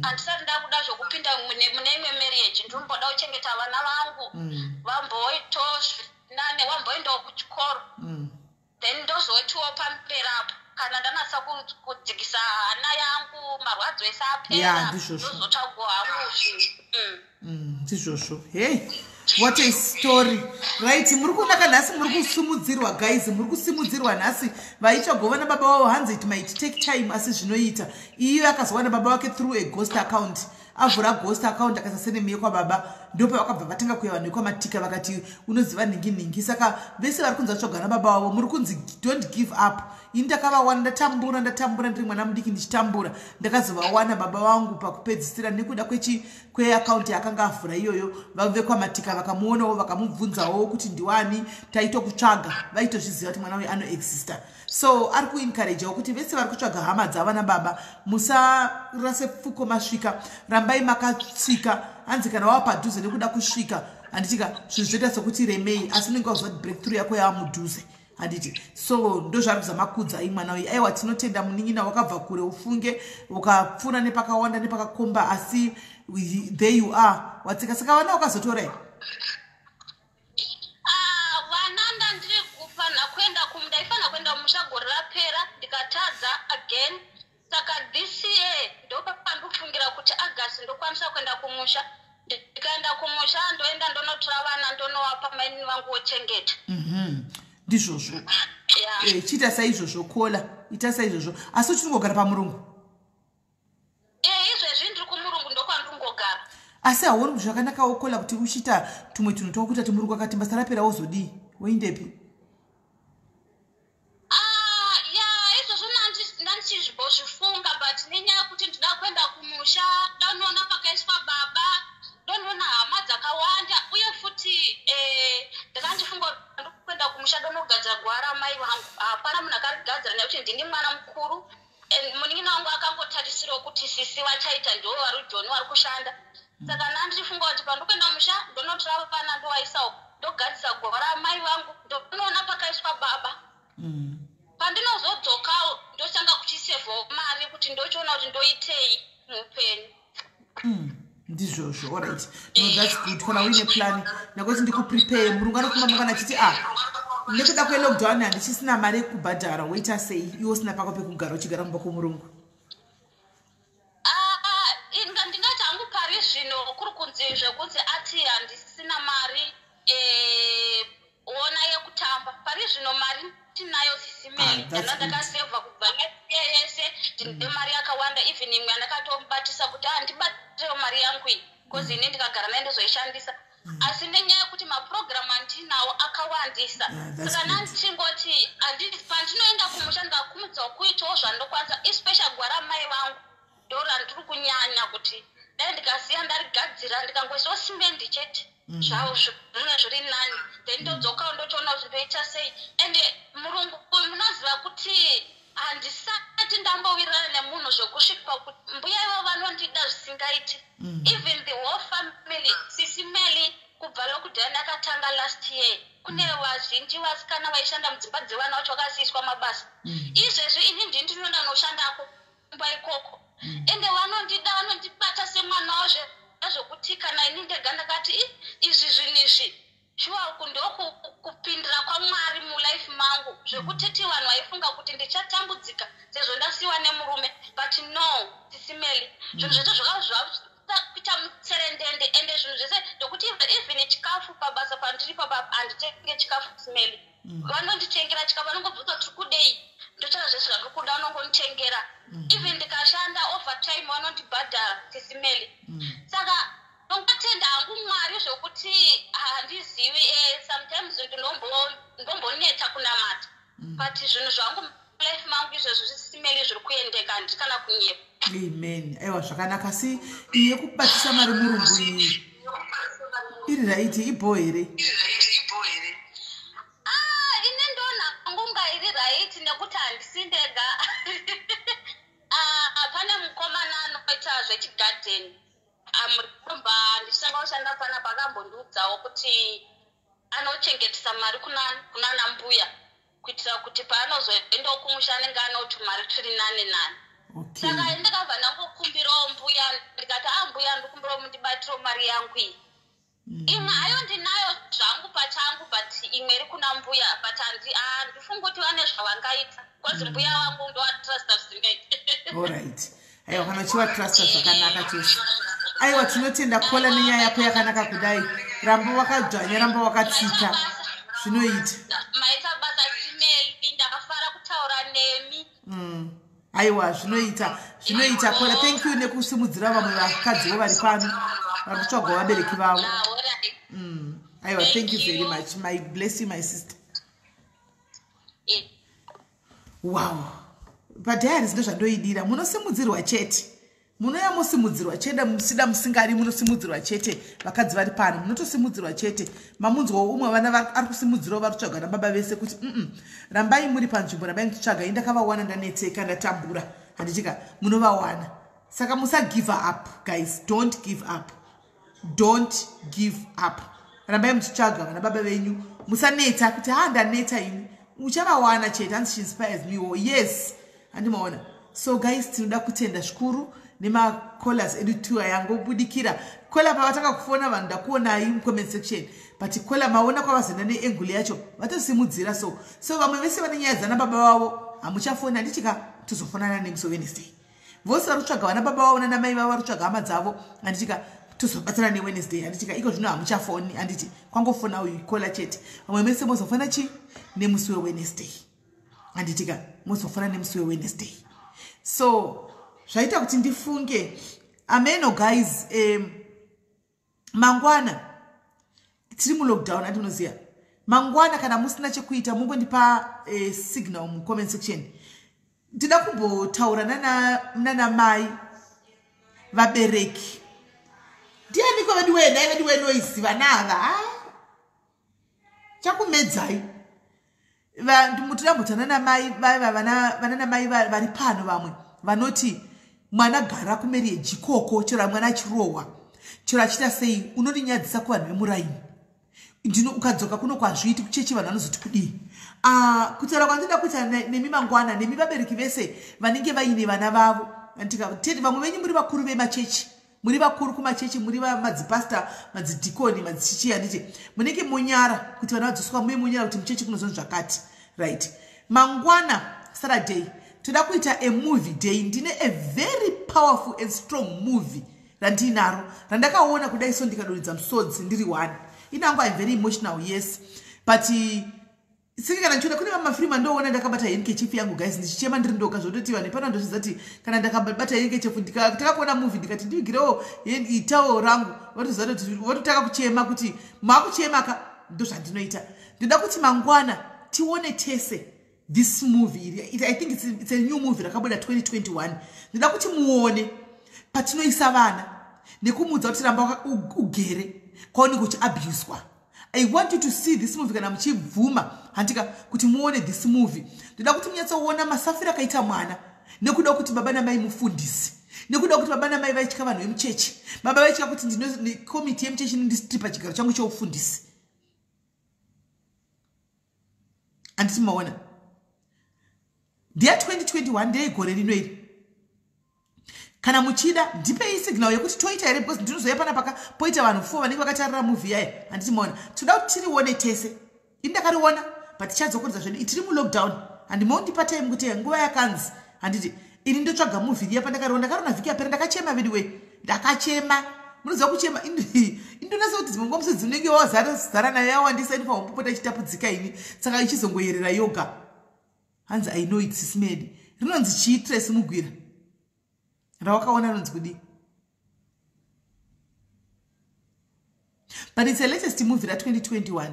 Handisati ndakuda zvokupinda mune imwe marriage. Ndiri kumboda kuchengeta vana vangu, vamboitawo zvinane, vamboendawo kuchikoro, then ndozotiwo pamberi apo kana ndanatsa kudzikisa hana yangu, marwadzo ese apera, ndozotsvago hangu zvinhu. Ndizvozvo. Hey, what a story! Right, muri kunaka nhasi, muri kusimudzirwa guys, muri kusimudzirwa nhasi. Vaitsvagova nababa vavo, hanzi it might take time, asi zvinoita. Iyo akazowana baba vake through a ghost account. Avhura ghost account, akaisa surname yekwababa, ndopavakabva vatanga kuya vanhu vekwamatika, vakati unoziva nhingi nhingi. Saka vese vari kunzi vatsvaga nababa vavo, muri kunzi don't give up. Ini ndakavawana ndatambura, ndatambura ndiri mwana mudiki ndichitambura. Ndakazovawana baba vangu pakupedzisira nekuda kweakaunti yaakanga avhura iyoyo. Vekwamatika vakamuonawo, vakamubvunzawo kuti ndiwani, taitokutsvaga. Vaitozviziva kuti mwana uyu anoexista. So ari kuencouragewo kuti vese vari kutsvaga hama dzava nababa, musarase pfuko masvika, rambai makatsika. Hanzi kana wava padhuze nekuda kusvika, handitika, zvinhu zvoita sekuti remei, asi unenge waziva kuti breakthrough yako yava mudhuze, handiti? So ndozvari kuzama kudzai mwana uyu. Aiwa, tinotenda munin'ina, wakabva kure ufunge, ukapfuura nepakawanda nepakakomba, asi there you are, watsika. Saka vana wakazotora here? Ah, vana ndandiri kufanira kuenda, ndaifanira kuenda kumusha gore rapera, ndikatadza again. Saka this year ndopandikufungira kuti August ndokwanisa kuenda kumusha. Ndikaenda kumusha, ndoenda ndonotora vana, ndonowapa mainini vangu vochengeta. Ndizvozvo. Chiita saizvozvo, kola, ita saizvozvo. Asi uchingogara pamurungu? Izvezvi ndiri kumurungu, ndokwandingogara. Asi hauoni kuti zvakanakawo, kola, kuti uchiita tumwe tunhu twakuita kuti murungu akati basa rapera, wozodii, woindepi? Ah, ya, izvozvo ndandichizvimbozvifunga, but nenyaya yekuti ndinoda kuenda kumusha, ndanoona pakaiswa baba, ndonoona hama dzakawanda, uye futi ndakandifunga kuti ndikuenda kumusha ndonogadzira guva ramai vangu. Hapana munhu akarigadzira nekuti ndini mwana mukuru, and munin'ina wangu akangotarisirawo kuti sisi vachaita, ndiwo vari joni vari kushanda. Saka ndandichifunga kuti pandikuenda musha ndonotora vana, ndowaisawo, ndogadzisa guva ramai vangu, ndonoona pakaiswa baba. Pandinozodzokawo ndotanga kuchisevhawo mari kuti ndochiona kuti ndoitei muupenyu. Ndizvozvo. Alright, no, that's good kana uine plan. Nakuti ndikuprepare, murungu anofamba mangwana achiti a nekuda kwelockdown handichisina mari yekubhadhara, woita sei iwe usina pako pekugara, uchigara mumba kwomurungu? Ah, ndingati hangu pari zvino kuri kunzi zvekunzi ati handisina mari, ona yekutamba. Pari zvino mari tinayo, Sisi Melly. Ah, that's ndanga good. Ndakasevha kubva yese, ndine mari yakawanda, even imwe andakatobatisa kuti ah, ndibatirewo mari yangu iyi, because ini ndikagara nayo ndozoishandisa, asi nenyaya yekuti mapurogiramu andinawo akawandisa. Yeah, that's Saka good. nandingoti pandinoenda kumusha ndingakumidzawo kuitawo zvandokwanisa, especially guva ramai vangu ndo randiri kunyanya kuti dai ndikasiya ndarigadzira, ndikangoisawo simendi chete, zvavo zvinenge zviri nani. Then ndodzokawo ndochiona kuti ndoita sei. Ende murungu munoziva kuti handisati ndambowirirana nemunhu zvokusvika kuti mbuya ivo vanondida zvisingaiti. Even the whole family, Sisi Melly, kubva lockdown akatanga last year, kune vazhinji vasikana vaishanda mudzimba dzevana vacho vakasiiswa mabasa. Izvezvi ini ndini ndinoenda noshandako kumba ikoko, ende vanondida, vanondibata semwana wazvo, zvokuti kana ini ndega ndakati, "Ih, izvi zvinhu izvi shuwa uku ndokupindira kwaMwari mulife mangu," zvekuti ti vanhu vaifunga kuti ndichatambudzika sezvo ndasiyiwa nemurume, but no, Sisi Melly, zvinhu zvese zvakakuita mutserendende. Ende zvinhu zvese ndokuti even chikafu pabasa pandiri paba handitenge chikafu, Sisi Melly. Vanonditengera chikafu, vanongobvunza kuti kudei, ndotaura zvese zvandiri kuda, vanongonditengera. Even ndikashanda overtime vanondibhadhara, Sisi Melly. Saka ndongotenda hangu Mwari zvokuti handizivi, sometimes ndomboneta kunamata, but zvinhu zvangu. Mulife mangu izvezvo zvisimeli zviri kuendeka, handiri kana kunyepa. Amen. Aiwa, zvakanaka. Asi iyi yekubatisa mari murungu iyi iri right, ibho here? Ah, ini ndona ngunga iri right nekuti handisi ndega. Ah, pane mukomana anoita zvechigadheni amuromba, ndichitanga kushanda panapa, akambondiudzawo kuti anochengetesa mari kunana mbuya kuitira kuti paanozoendawo kumusha anenge anoti mari tiri nani nani. Saka ndakabva ndangokumbirawo mbuya, ndikati, "A mbuya, ndikumbirawo mundibatiro mari yangu iyi." Imwe hayo ndinayo zvangu pachangu, but imwe iri kuna mbuya, but handifungi kuti vane zvavangaita because mbuya vangu ndovatrusta zvisingaiti. Allright, aiwa, kana uchivatrusta zvakanaka chose. Aiwa, tinotenda, caller, nenyaya yako yakanaka kudai. Ramba wakadzvanya, ramba wakatsika, zvinoita. Maita basa, Simeli, ndakafara kutaura nemi. Aiwa, zvinoita, zvinoita, caller. Thank you nekusimudzira vamwe vakadziwo vari pano vari kutsvagwa vabereki vavo. Ah, alright. Aiwa, thank you very you. much. My bless you, my sister. Wow, padiaries ndozvandoidira. Munosimudzirwa chete, munoya mosimudzirwa chete, musida musingari, munosimudzirwa chete. Vakadzi vari pano munotosimudzirwa chete. Mamunzwawo umwe vana ari kusimudzirawo vari kutsvaga nababa vese kuti rambai muri panzvimbo, rambai muchitsvaga. I ndakavawana, ndanetseka, ndatambura, handitika? Munovawana, saka musagive up, guys. Don't give up, don't give up. Rambai muchitsvaga vana baba venyu, musaneta kuti, "Ha, ndaneta ini." Uchavawana chete. Hanzi, "She inspires me." Oh yes, handimaona. So guys, tinoda kutenda zvikuru nemacallers edu two ayangobudikira. Caller, pavatanga kufona vanhu, ndakuonai mucomment section, but caller, maona kwavazoenda neangle yacho, vatosimudzira. So vamwe vese vane nyaya dzana baba vavo, hamuchafoni, handitika? Tozofonana nemusi Wednesday. Vose vari kutsvaga vana baba vavo nana mai vavo, vari kutsvaga hama dzavo, handitika? Tozobatsana neWednesday, handitika? Iko zvino hamuchafoni, handiti? Kwangofona uyu caller chete. Vamwe mese mozofona chi nemusi weWednesday, handitika? Mozofona nemusi weWednesday. So zvaita kuti ndifunge ameno, guys. Mangwana tiri mulockdown, andinoziva. Mangwana kana musina chekuita, mungondipa signal mucomment section. Ndida kumbotaura nana mai, vabereki. Ndianiko vedu wee? Dai vedu wenoizi vana ava chakumedzai. Tinoda namai vaiva vana namai vari pano, vamwe vanoti mwana gara kumarriage ikoko, chero mwana achirohwa, chero achiita sei, unondinyadzisa kuvanhu vemuraini, ndino ukadzoka kuno kwazviiti kuchechi, vanhu vanozoti kudii? Ah, kutaura kwandinoda kuita nemi mangwana, nemi vabereki vese vanenge vaine vana vavo, tete, vamwe venyu muri vakuru vemachechi, muri vakuru kumachechi, muri madzipasta, madzidhikoni, madzichichi, handiti? Munenge munyara kuti vana vadzoswa, muye munyara kuti muchechi kunozonzi zvakati, right? Mangwana Saturday toda kuita a movie day. Ndine a very powerful and strong movie randinaro randakaona kudai so ndikadonhedza musodzi ndiri one. Inangu, I'm very emotional, yes, but sike kana ndichiona kune mamafirimu andoona ndakabata handkerchief yangu, guys, ndichichema ndiri ndoga, zvototi vanhu ipano ndozvidza kuti kana ndakabata handkerchief, takakuona movie, ndikati ndivigirewo itawo rangu, vatoziva kuti vototanga kuchema, kuti maakuchema ka. Ndozvandinoita. Ndoda kuti mangwana tione tese this movie iri. I think it's a new movie rakabuda 2021. Ndoda kuti muone patinoisa vana nekumuudza kuti ramba ugere kwaunenge uchiabuswa. I want you to see this movie kana muchibvuma, handika, kuti muone this movie. Ndoda kuti munyatsoona masafiro akaita mwana nekuda kuti baba namai mufundisi, nekuda kuti baba namai vaitya vanhu vemuchechi, baba vaitya kuti ndino komiti yemuchechi inondistripa chigaro changu cheufundisi, handiti? Maona, ndeya 2021, ndeyegore rino iri. Kana muchida, ndipei signal yekuti toita here, because ndinozoya pana paka poita vanhu 4 vanenge vakatarira movie yaya, handiti? Maona, toda kuti tirione tese. Ini ndakariona, but tichadzokorodza zvedu. Tiri mulockdown, handimondipa time kuti nguva yakanzi, handiti? Ini ndotsvaga movie riya pandakariona. Ndakariona vhiki yapera, ndakachema veduwe, ndakachema. Munoziva kuchema, indonasa kuti dzimwe nguva musodzi unenge wazara nayo, yawandisa, inofanwa kupota ichitapudzika ini, saka ichizongoyerera yoga. Hanzi, "I know it, sismedi." Rinonzi chii, Tracy Mugwira, rawakaona rinonzi kudii? But it's a latest movie ra2021.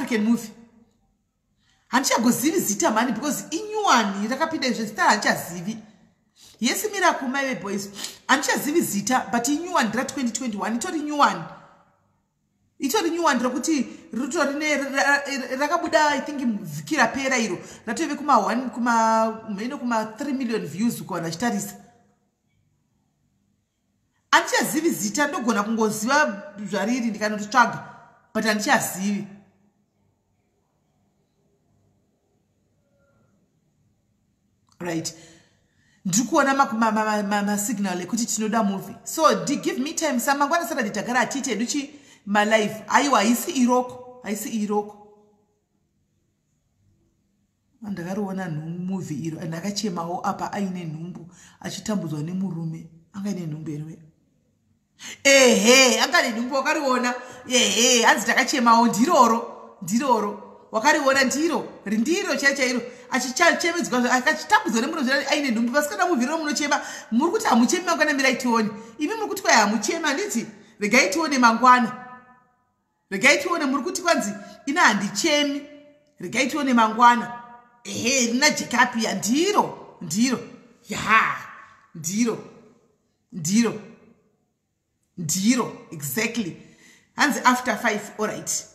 African movie. Handichagozivi zita mhani because inyuwani rakapinda izvo, zita handichazivi. Yes, Miracle Maive Boys, handichazivi zita, but inyuwani ra 2021, itori nyuwani, itori nyuwani rokuti ritori rakabuda, I think, vhiki rapera iro, ratove kuma 1, kuma mheno, kuma 3 million views ukawana achitarisa. Handichazivi zita, ndogona kungoziva zvariri ndikanototsvaga, but handichazivi. Right, ndiri kuona masignal ekuti tinoda movie, so give me time. Samangwana Saturday tagara hatiite hedu chi malive. Aiwa, haisi iroko, haisi iroko. Ndakariona movie iro, ndakachemawo. Apa aine nhumbu, achitambudzwa nemurume. Anga ine nhumbu here? Ehe, anga ine nhumbu. Wakariona? Ehe, hanzi takachemawo. Ndiroro, ndiroro. Wakariona? Ndiro, rindiro chai chairo, achichemedzwa, achitambudzwa nemurume aine nhumbu. Vasikana, movie riro munochema. Muri kuti hamuchemi mangwana, mirai tione. Imi muri kuti kwai hamuchemi, handiti? Regai tione mangwana, regai tione. Muri kuti kwanzi ina handichemi, regai tione mangwana. Ehe, rina Jekapiya, ndiro, ndiro ya, ndiro, ndiro, ndiro exactly. Hanzi after 5. Alright,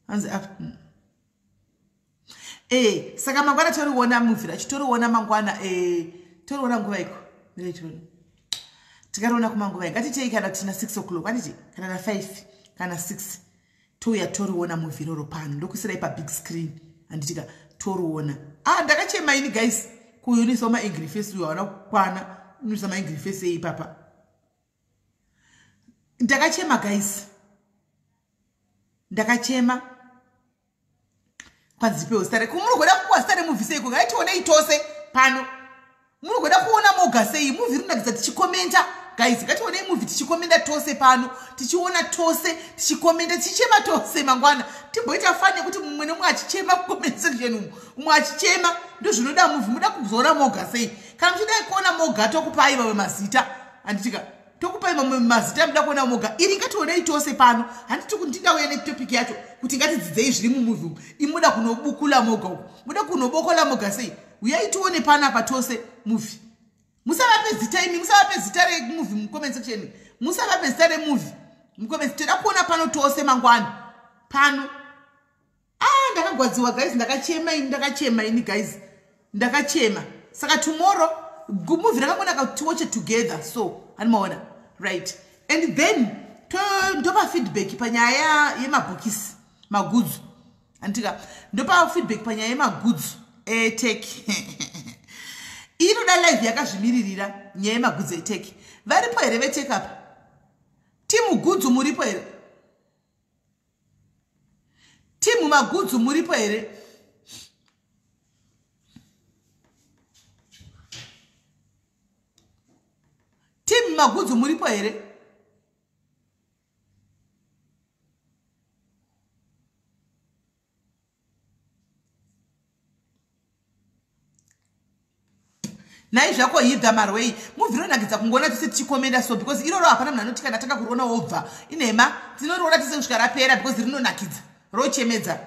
hanzi after. Saka mangwana toriona movie racho, toriona mangwana. Toriona nguva iko? Mirai, tikariona kumanguva. Ngatitei kana tina 6 o'clock, handiti? Kana na5 kana 6, touya toriona movie iroro pano. Ndokuisirai pabig screen, handitika? Toriona. Ah, ndakachema ini, guys. Kuyunisawo maangry face uyo hawana kukwana. Unoisa maangry face ei papa? Ndakachema, guys, ndakachema. Kwanzipewo zita reku. Muri kuda kupuwa zita removie seiko? Ngaitionei tose pano. Muri kuda kuona moga sei? Movie rinonakidza tichikomenta, guys. Ngationei movie tichikomenda tose pano, tichiona tose, tichikomenda, tichichema tose. Mangwana timboita fun yekuti mumwe nemumwe achichema kucomment section umu, umwe achichema. Ndozvinoda movie. Muda kuzoona moga sei? Kana muchidai kuona moga, tokupai mamwe mazita, handitika? Tokupai mamwe mazita. Muda kuona moga iri, ngationei tose pano, handiti? Ndingauya netopic yacho kuti ngatidzidzei zviri mumovie umu. Imuda kunobukula moga uku, muda kunobokola moga sei? Uyai tione panapa tose movie. Musavape zita imi, musavape zita removie mucomment section, musavape zita removie mucomment. Toda kuona pano tose mangwana pano. Ah, ndakagwadziwa, guys, ndakachema ini, ndakachema ini, guys, ndakachema. Saka tomorrow movie rakangonaka, tiwatche together. So hanimaona, right? And then ndopa feedback panyaya yemabhokisi, magudzu, handitika? Ndopa feedback panyaya yemagudzu eTurkey. Inoda live yakazvimiririra nyaya yemagudzu eTurkey. Varipo here veTurkey apa? Team gudzu muripo here? Team magudzu muripo here? Team magudzu muripo here? Nhai zvako, Hidha Marwei. Movie rinonakidza kungoona tise tichikomenda so, because iroro hapana munhu anoti kana tanga kuriona wobva. Inhema. Tinoriona tise kusvika rapera because rinonakidza, rochemedza.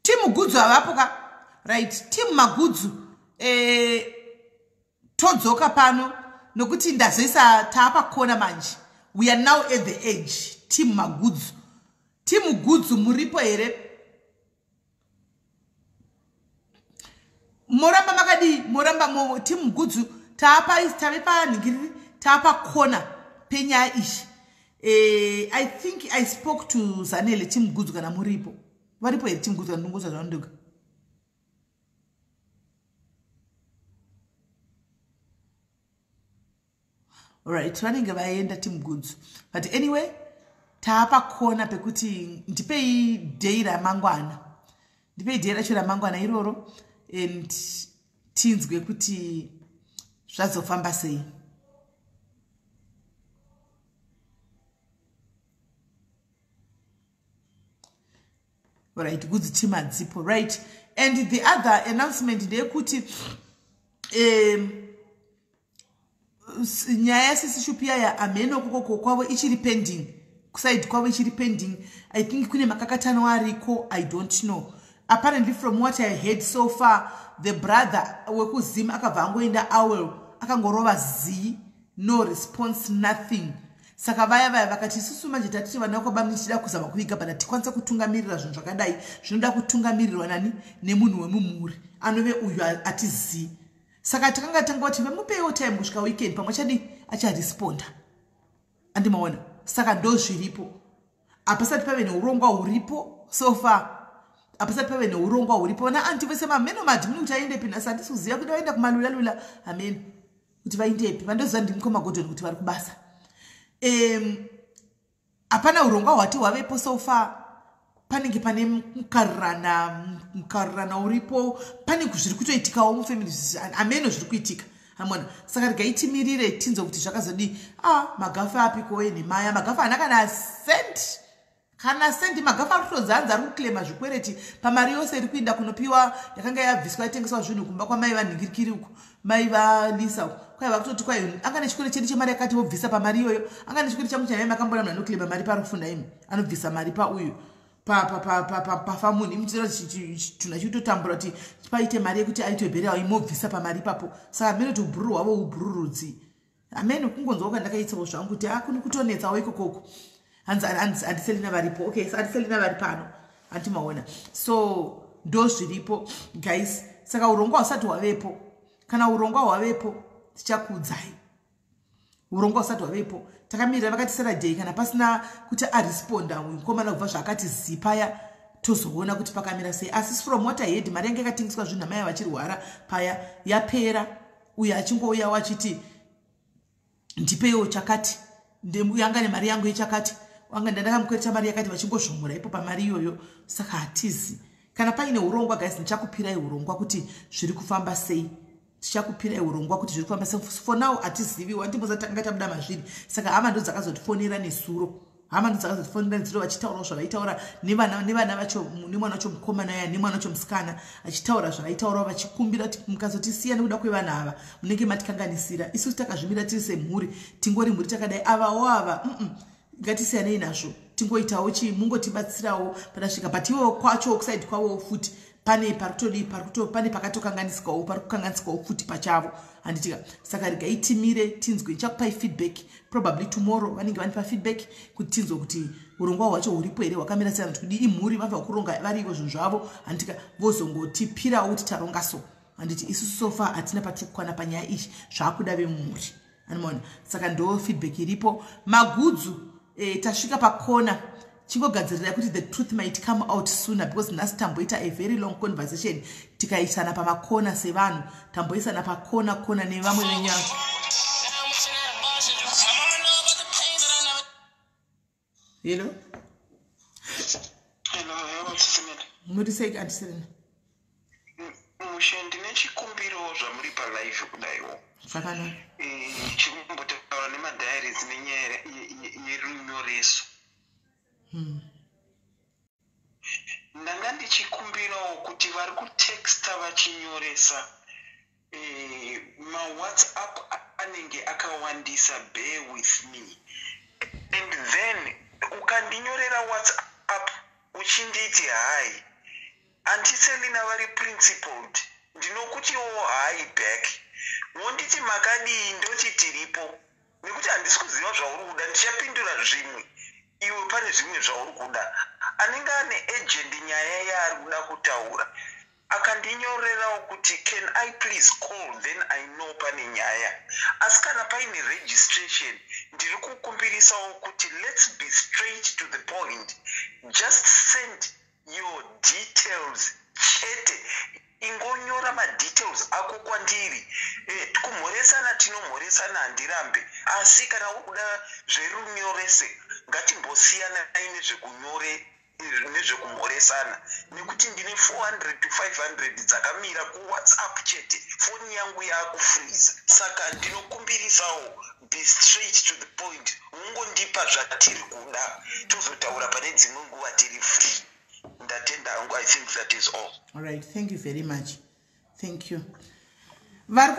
Team gudzu havapo ka? Right, team magudzu, todzoka pano nokuti ndazoisa taapakona manje. We are now at the edge. Team magudzu, team gudzu muripo here? Moramba makadii? Moramba, team gudzu? Taapa, tave panhingiriri, taapakona penyaya iyi. I think I spoke to Zanele. Team gudzu, kana muripo, varipo here team gudzu? Kana ndingoza zvandoga. Right, vanenge vaenda team gudzu, but anyway, taapakona pekuti ndipei day ramangwana, ndipei day racho ramangwana iroro, and tinzwe kuti zvazofamba sei. Right, gudzi team hadzipo. Right, and the other announcement ndeyekuti Nyaya yasisi Shupi yaya, amheno kokoko kwavo ichiri pending, kuside kwavo ichiri pending. I think kune makakatano ariko, I don't know. Apparently, from what I heard so far, the brother wekuZim akabva angoenda awel, akangorova zii, no response, nothing. Saka vaya vaya vakati, "Isusu manje tatiti vana kwabamni tichida kuzama kuviga, but hatikwanisa kutungamirira zvinhu zvakadai. Zvinoda kutungamirirwa nani? Nemunhu wemumhuri anove uyu atizii." Saka takanga tanga kuti vamupeiwo time kusvika weekend, pamwe chadi acharesponda, andimaona. Saka ndo zviripo. Hapasati pave neurongwa huripo so far, hapasati pave neurongwa huripo. Vana aunty vese mameno madhimini kuti aendepi nhasi, handisi kuziva kuti vaenda kumalulalula, hameno kuti vaendepi. Vandoziva ndimukoma Godoni kuti vari kubasa. Hapana urongwa hwati hwavepo so far. Panenge pane mukarirana, mukarirana uripo, pane zviri kutoitikawo mufamily, ameno zviri kuitika, hamona. Saka regai timirire tinzwe kuti zvakazodii. Ah, Magafa apiko enemaya? Magafa haana kana cent, kana sendi. Magafa ari kutonzi hanzi ari kuclaima zvikwereti pamari yose iri kuinda kunopiwa, yakanga yabviswa, yatengeswa zvinhu kumba kwamai vanhingirikiri uko, mai vaLisa uko. Kwaiva kutoti kwai anga nechikwereti chedu chemari yakati, vobvisa pamari iyoyo. Anga nechikwereti changu chanai. Makambona munhu anoclaima mari parufunda imi? Anobvisa mari pauyu pafa munhu, imuchira chitunha chikutotambura kuti paite mari yekuti aitwe burial, imobvisa pamari ipapo. Saka hamene kuti ubhururu hwavo ubhururudzi, hamene. Kungonzwa kwandakaitsawo zvangu kuti akuni kutonetsawo ikokoko. Hanzi Aunty Selina varipo. Okay, so Aunty Selina vari pano, antimaona. So ndo zviripo, guys. Saka urongwa husati hwavepo. Kana urongwa hwavepo, tichakuudzai. Urongwa husati hwavepo, takamirira. Vakati Saturday, kana pasina kuti aresponda mukomana kubva zvaakati zipaya, tozoona kuti pakamira sei. Asi from what I heard, mari yange yakatengeswa zvinhu amai vachirwara paya yapera. Uyo achingouyawo achiti, "Ndipeiwo chakati, yanga nemari yangu yechakati, anga ndandakamukwereta mari yakati," vachingozvomora ipo pamari iyoyo. Saka hatizi. Kana paine urongwa, guys, ndichakupirai urongwa kuti zviri kufamba sei. Tichakupirai urongwa kuti zviri kufamba sei. For now hatiziviwa, ndimboza takanga tabuda mazviri. Saka hama ndo dzakazotifonera nesuro, hama ndo dzakazotifonera nezuro, vachitaurawo zvavaitaura nevana vacho, nemwana wacho mukomana ya nemwana wacho musikana, achitaura zvavaitaurawo, vachikumbira kuti mukazotisiya nekuda kwevana ava, munenge matikanganisira. Isusu takazvimira tiri semhuri, tingori mhuri takadai. Avawo ava, ngatisiyanei nazvo, tingoitawo chii, mungotibatsirawo patasvika. But ivo kwacho, kuside kwavowo futi pane parikutodii, pane pakatokanganisikawo, pari kukanganisikawo futi pachavo, handitika? Saka regai timire tinzwe. Ndichakupai feedback probably tomorrow, vanenge vanipa feedback kuti tinzwe kuti urongwa hwacho huripo here, hwakamira sei, kuti kudii. Imhuri vabva kuronga varivo zvinhu zvavo, handitika? Vozongotipirawo kuti taronga so, handiti? Isusu so far hatina patiri kukwana panyaya iyi, zvaakuda vemumhuri, anomaona. Saka ndo feedback iripo. Magudzu, tasvika pakona. Chingogadzirirai kuti the truth might come out sooner, because nhasi tamboita a very long conversation, tikaisana pamakona sevanhu, tamboisana pakona kona nevamwe venyaya. Hello. Hello, hello, Tsisimela. Muri sei, Aunty Selina? Mushe, ndine chikumbiro zvamuri palive kudaiwo. Zvakanaka. Chikumbotaura nemadiaries nenyaya yerunyoreso. Ndanga ndichikumbirawo kuti vari kutexta vachinyoresa, maWhatsApp anenge akawandisa, bear with me. And then ukandinyorera WhatsApp uchinditi hi, Aunty Selina vari principled, ndinokutiwo hi back. Wonditi makadii, ndoti tiripo, nekuti handisi kuziva zvauri kuda. Ndichapindura zvimwe, iwe pane zvimwe zvauri kuda. Anenge ane urgent nyaya yaari kuda kutaura akandinyorerawo kuti, "Can I please call?" then I know pane nyaya. Asi kana paine registration, ndiri kukumbirisawo kuti let's be straight to the point. Just send your details chete, ingonyora madetails ako kwandiri. Kumhoresana tinomhoresana, handirambe, asi kana uri kuda zverunyorese, ngatimbosiyanai nezvekumhoresana, nekuti ndine 400 to 500 dzakamira kuWhatsApp chete, foni yangu yaakufreeza. Saka ndinokumbirisawo, be straight to the point, ungondipa zvatiri kuda, tozotaura pane dzimwe nguva tiri free. Ndatenda hangu, I think that is all. All right, thank you very much, thank you. Vari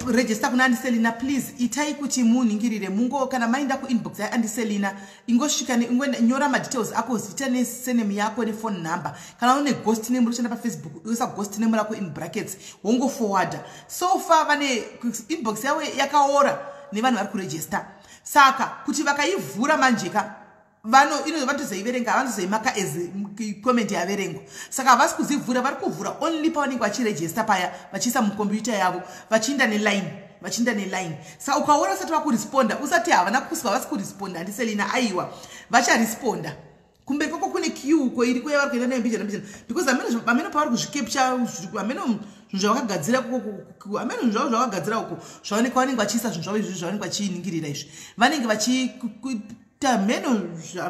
kuregister kuna Auntie Selina, please itai kuti munhingirire mungo kana maenda kuinbox yaAuntie Selina, ingosvika, nyora madetails ako, zita nesurname yako nephone number. Kana une ghost name roshanda paFacebook, uisa ghost name rako in brackets, wongoforwarda. So far vane inbox yavo yakaora nevanhu vari kuregister, saka kuti vakaivhura manjeka vano ino vanotozoiverenga, vanotozoimaka as comment yaverengwa. Saka havasi kuzivhura, vari kuvhura only pavanenge vachiregister paya, vachiisa mukombiyuta yavo, vachiinda neline, vachiinda neline. Saka ukaona usati vakuresponda, usati havana kuswa, havasi kuresponda Auntie Selina. Aiwa, vacharesponda. Kumberi kwako kune queue uko iriko yavari kuenda nayo mbijana mbijana, because hameno pavari kuzvicapture, hameno zvinhu zvavakagadzira, hameno zvinhu zvavo zvavakagadzira uko zvaoneka. Vanenge vachiisa zvinhu zvavo izvi zvavanenge vachiningirira izvi, vanenge vachiita mheno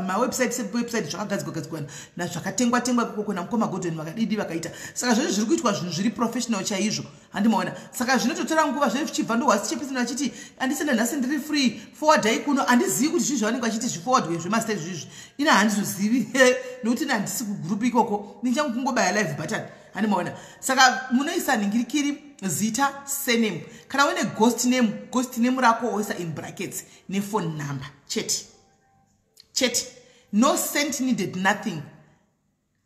mawebsite, website zvakagadzirwa gadzirwa nazvakatengwa tengwa ikoko namukoma Godwin vakadidi vakaita. Saka zvese zviri kuitwa zvinhu zviri professional chaizvo, handimaona? Saka zvinototora nguva zvee zvichibva. Ndohwasichepisina vachiti andisenda nhasi ndiri free, forwardai kuno. Handizivi kuti zvii zvavanenge vachiti zviforwardwe zvemazita izvizvi. Ina handizozivi nokuti ina handisi kugroup ikoko, nichangu kungobaya live button, handimaona? Saka munoisa nhingirikiri, zita, surname. Kana une ghost name, ghost name rako woisa in brackets nephone number chete chete. No cent needed, nothing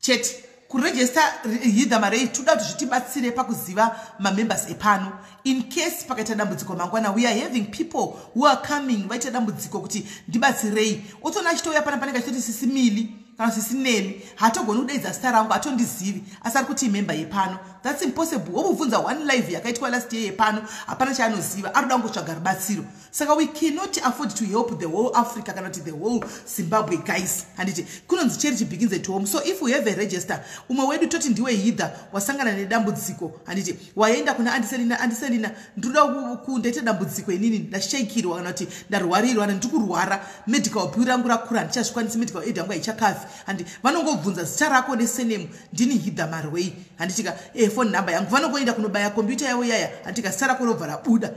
chete. Kuregister Hidha Marei toda kuti zvitibatsire pakuziva mamembers epano in case pakaita dambudziko mangwana. We are having people who are coming vaita dambudziko kuti ndibatsirei, otoona achitouya pana panenge achitoti Sisimili kana Sisineli, hatogoni kudeidza zita rangu, hatondizivi, asi ari kuti imember yepano. That's impossible. Womubvunza one live yakaitwa last year yepano, hapana chaanoziva, ari kuda kungotsvaga rubatsiro. Saka we cannot afford to help the whole Africa kana kuti the whole Zimbabwe, guys, handiti? Kunonzi charity begins at home. So if we have a register, umwe wedu toti ndiwe Hidha wasangana nedambudziko, handiti? Waenda kuna Auntie Selina, "Auntie Selina, ndinoda kundaita dambudziko inini, ndashaikirwa kana kuti ndarwarirwa, ndiri kurwara, medical bill rangu rakura, handichazvikwanisi, medical aid yangu haichakafi," handi? Vanongobvunza zita rako nesurname, "Ndini Hidha Marwei," handitika? Phone number yangu. Vanongoenda kunobaya kombiyuta yavo yaya, handitika? Zita rako robva rabuda,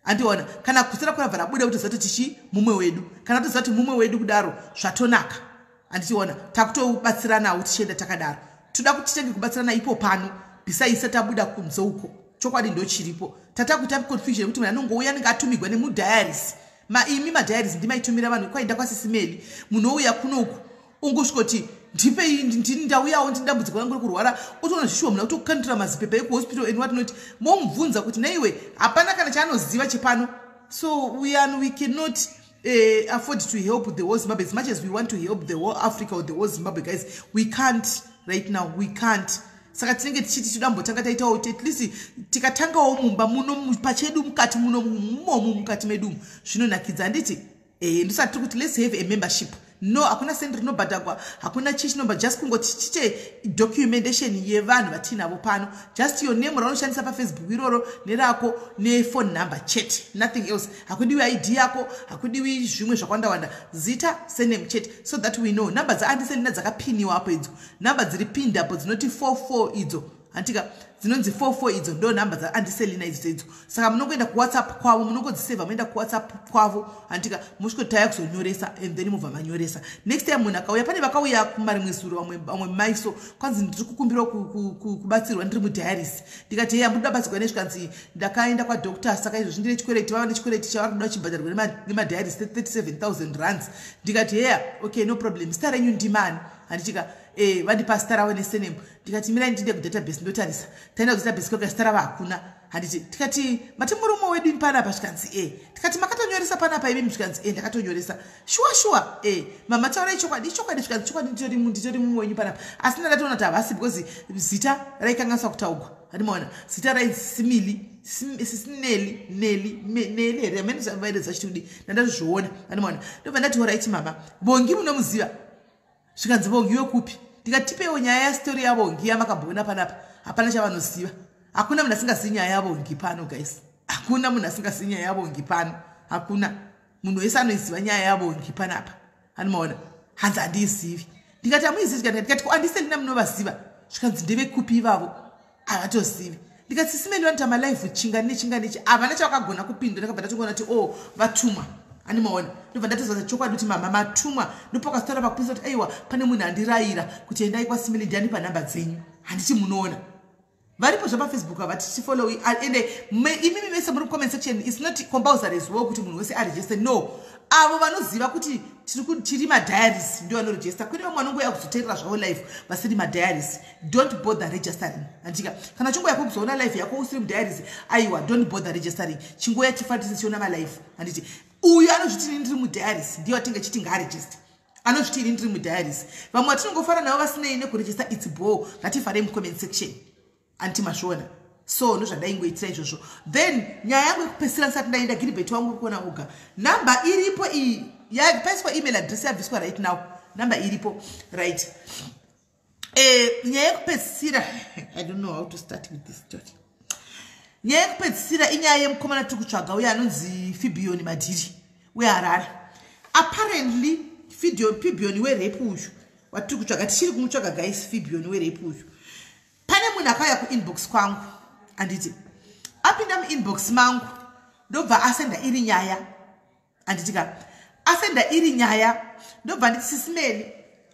handiona? Kana zita rako rabva rabuda, kuti zati tichi mumwe wedu, kana toziva kuti mumwe wedu kudaro, zvatonaka, handitiona? Takutobatsiranawo tichienda takadaro. Toda kuti titenge kubatsirana ipo pano, bhisaisa tabuda kunze uko. Chokwadi ndo chiripo. Tatakuita confusion yekuti munhu anongouya anenge atumigwa nemudiaries. Maimi madiaries ndimaitumira vanhu kwaenda kwaSisimeli. Munhu ouya kunoku, ungosvikoti, "Ndipei, ndini ndauyawo, ndini dambudziko rangu rekurwara." Otoona zvishuwa munhu akutokandira mazipepa ekuhospital and what not. Momubvunza kuti neiwe, hapana kana chaanoziva chepano. So we cannot afford to help the whole Zimbabwe. As much as we want to help the whole Africa or the whole Zimbabwe, guys, we can't right now, we can't. Saka tinenge tichiti toda mbotanga taitawo at least tikatangawo mumba muno pachedu, mukati muno, mumomu mukati medu, zvinonakidza, handiti? Ndosati tiri kuti let's have a membership. No, hakuna sendi rinobhadhagwa, hakuna chii chinobva, just kungoti tiite documentation yevanhu vatinavo pano. Just your name raunoshandisa paFacebook iroro, nerako nephone number chete, nothing else. Hakudiwi ID yako, hakudiwi zvimwe zvakawanda wanda, zita, surname chete, so that we know. Namba dzaAuntie Selina dzakapiniwa apo idzo, namba dziri pinned apo dzinoti 44 idzo, handitika? Dzinonzi 44 idzo, ndo nhamba dzaAuntie Selina idzo idzo. Saka munongoenda kuWhatsApp kwavo, munongodzisevha, moenda kuWhatsApp kwavo, handitika? Musvikoti kuzonyoresa and then mubva manyoresa. Next time munhu akauya, pane vakauya kumarimwe zuro, vamwe maiso kwanzi, "Ndiri kukumbirawo kubatsirwa, ndiri mudialysis." Ndikati, "Heya, muri kubatsirwa nezvikanzi ndakaenda kwadoctor, saka izvozvi ndine chikwereti, vava nechikwereti chavari kuda chibhadharwa nemadialysis, 37 000 rands." Ndikati, "Heya, okay, no problem, zita renyu ndimani?" Handitika? Vandipa zita ravo nesurname. Ndikati, "Mirai ndinde kudatabase ndotarisa." Taenda kudatabase kwaka, zita ravo hakuna, handiti? Tikati, "Mati murume wedu panapa?" Zvikanzi, "E." Tikati, "Makatonyoresa panapa imi?" Zvikanzi, "E, ndakatonyoresa." Shuwa shuwa? E, mama, taurai chokwadi, ichokwadi. Zvikanzi, "Chokwadi, nditori mumwe wenyu panapa." Asi ndandatoona kuti havasi, because zita raikanganiswa kutaugwa, handimaona? Zita rainzi Simili, Sisineli, Neli, Neli here, amenevaedza chiti kudi, ndandatozviona, handimaona? Ndobva ndati, "Alright mama, Vongi munomuziva?" Zvikanzi, "Vongi wekupi?" Ndikati, "Tipeiwo nyaya yastori yaVongi yamakamboona panapa." Hapana chavanoziva. Hakuna munhu asingazivi nyaya yaVongi pano, guys. Hakuna munhu asingazivi nyaya yaVongi pano, hakuna. Munhu wese anoiziva nyaya yaVongi panapa, handimaona? Hanzi, "Handiizivi." Ndikati, "Hamuizivi?" Ndikati, "Ko Auntie Selina munovaziva?" Zvikanzi, "Ndevekupi ivavo?" Havatozivi. Ndikati, "Sisimeni vanoita malive chinga nechinga nechi." Havana chavakagona kupindura. Ndakabva ndatongoona kuti o oh, vatumwa, handimaona? Ndobva ndatoziva chokwadi kuti mama matumwa. Ndopakazitaura pakupisa kuti aiwa, pane munhu andirayira kuti endai kwaSimili, ndiani panhamba dzenyu, handiti? Munoona. Varipo zvapafacebook ava tichifollowi. Ende imimi mese muri comment section, it's not compulsory as well kuti munhu wese aregister. No, avo vanoziva kuti tiri madiaries ndio vanoregister. Kune vamwe vanongouya kuzoteerera zvavo live vasiri madiaries, don't bother registering, handika? Kana chingoya kuzoona live yako usiri mudiaries, aiwa, don't bother registering. Chingoya tifanise tichiona malive, handiti? Uyu anozviti ini ndiri mudiaries, ndiyo atinge chiti ngaaregister. Anozviti ini ndiri mudiaries. Vamwe vatinongofara navo vasinei nekuregister, it's bho, ngatifarei mucomment section, anti mazviona? So ndozvandaingoitira izvozvo. Then nyaya yangu yekupedzisira ndisati ndaenda, Giribet wangu uri kuona oga, namba iripo iyi, paiswa email address, yabviswa right now, namba iripo, right? Nyaya yekupedzisira, I don't know how to start with this story. Nyaya yekupedzisira inyaya yemukomana tiri kutsvaga uye anonzi Fibioni Madhiri weHarare. Apparently Fibioni werape uyu watiri kutsvaga, tichiri kumutsvaga guys, Fibioni werape uyu, pane munhu akauya kuinbox kwangu, handiti? Apinda muinbox mangu, ndobva asenda iri nyaya, handiti ka? Asenda iri nyaya, ndobva nditi, "Sis Melly,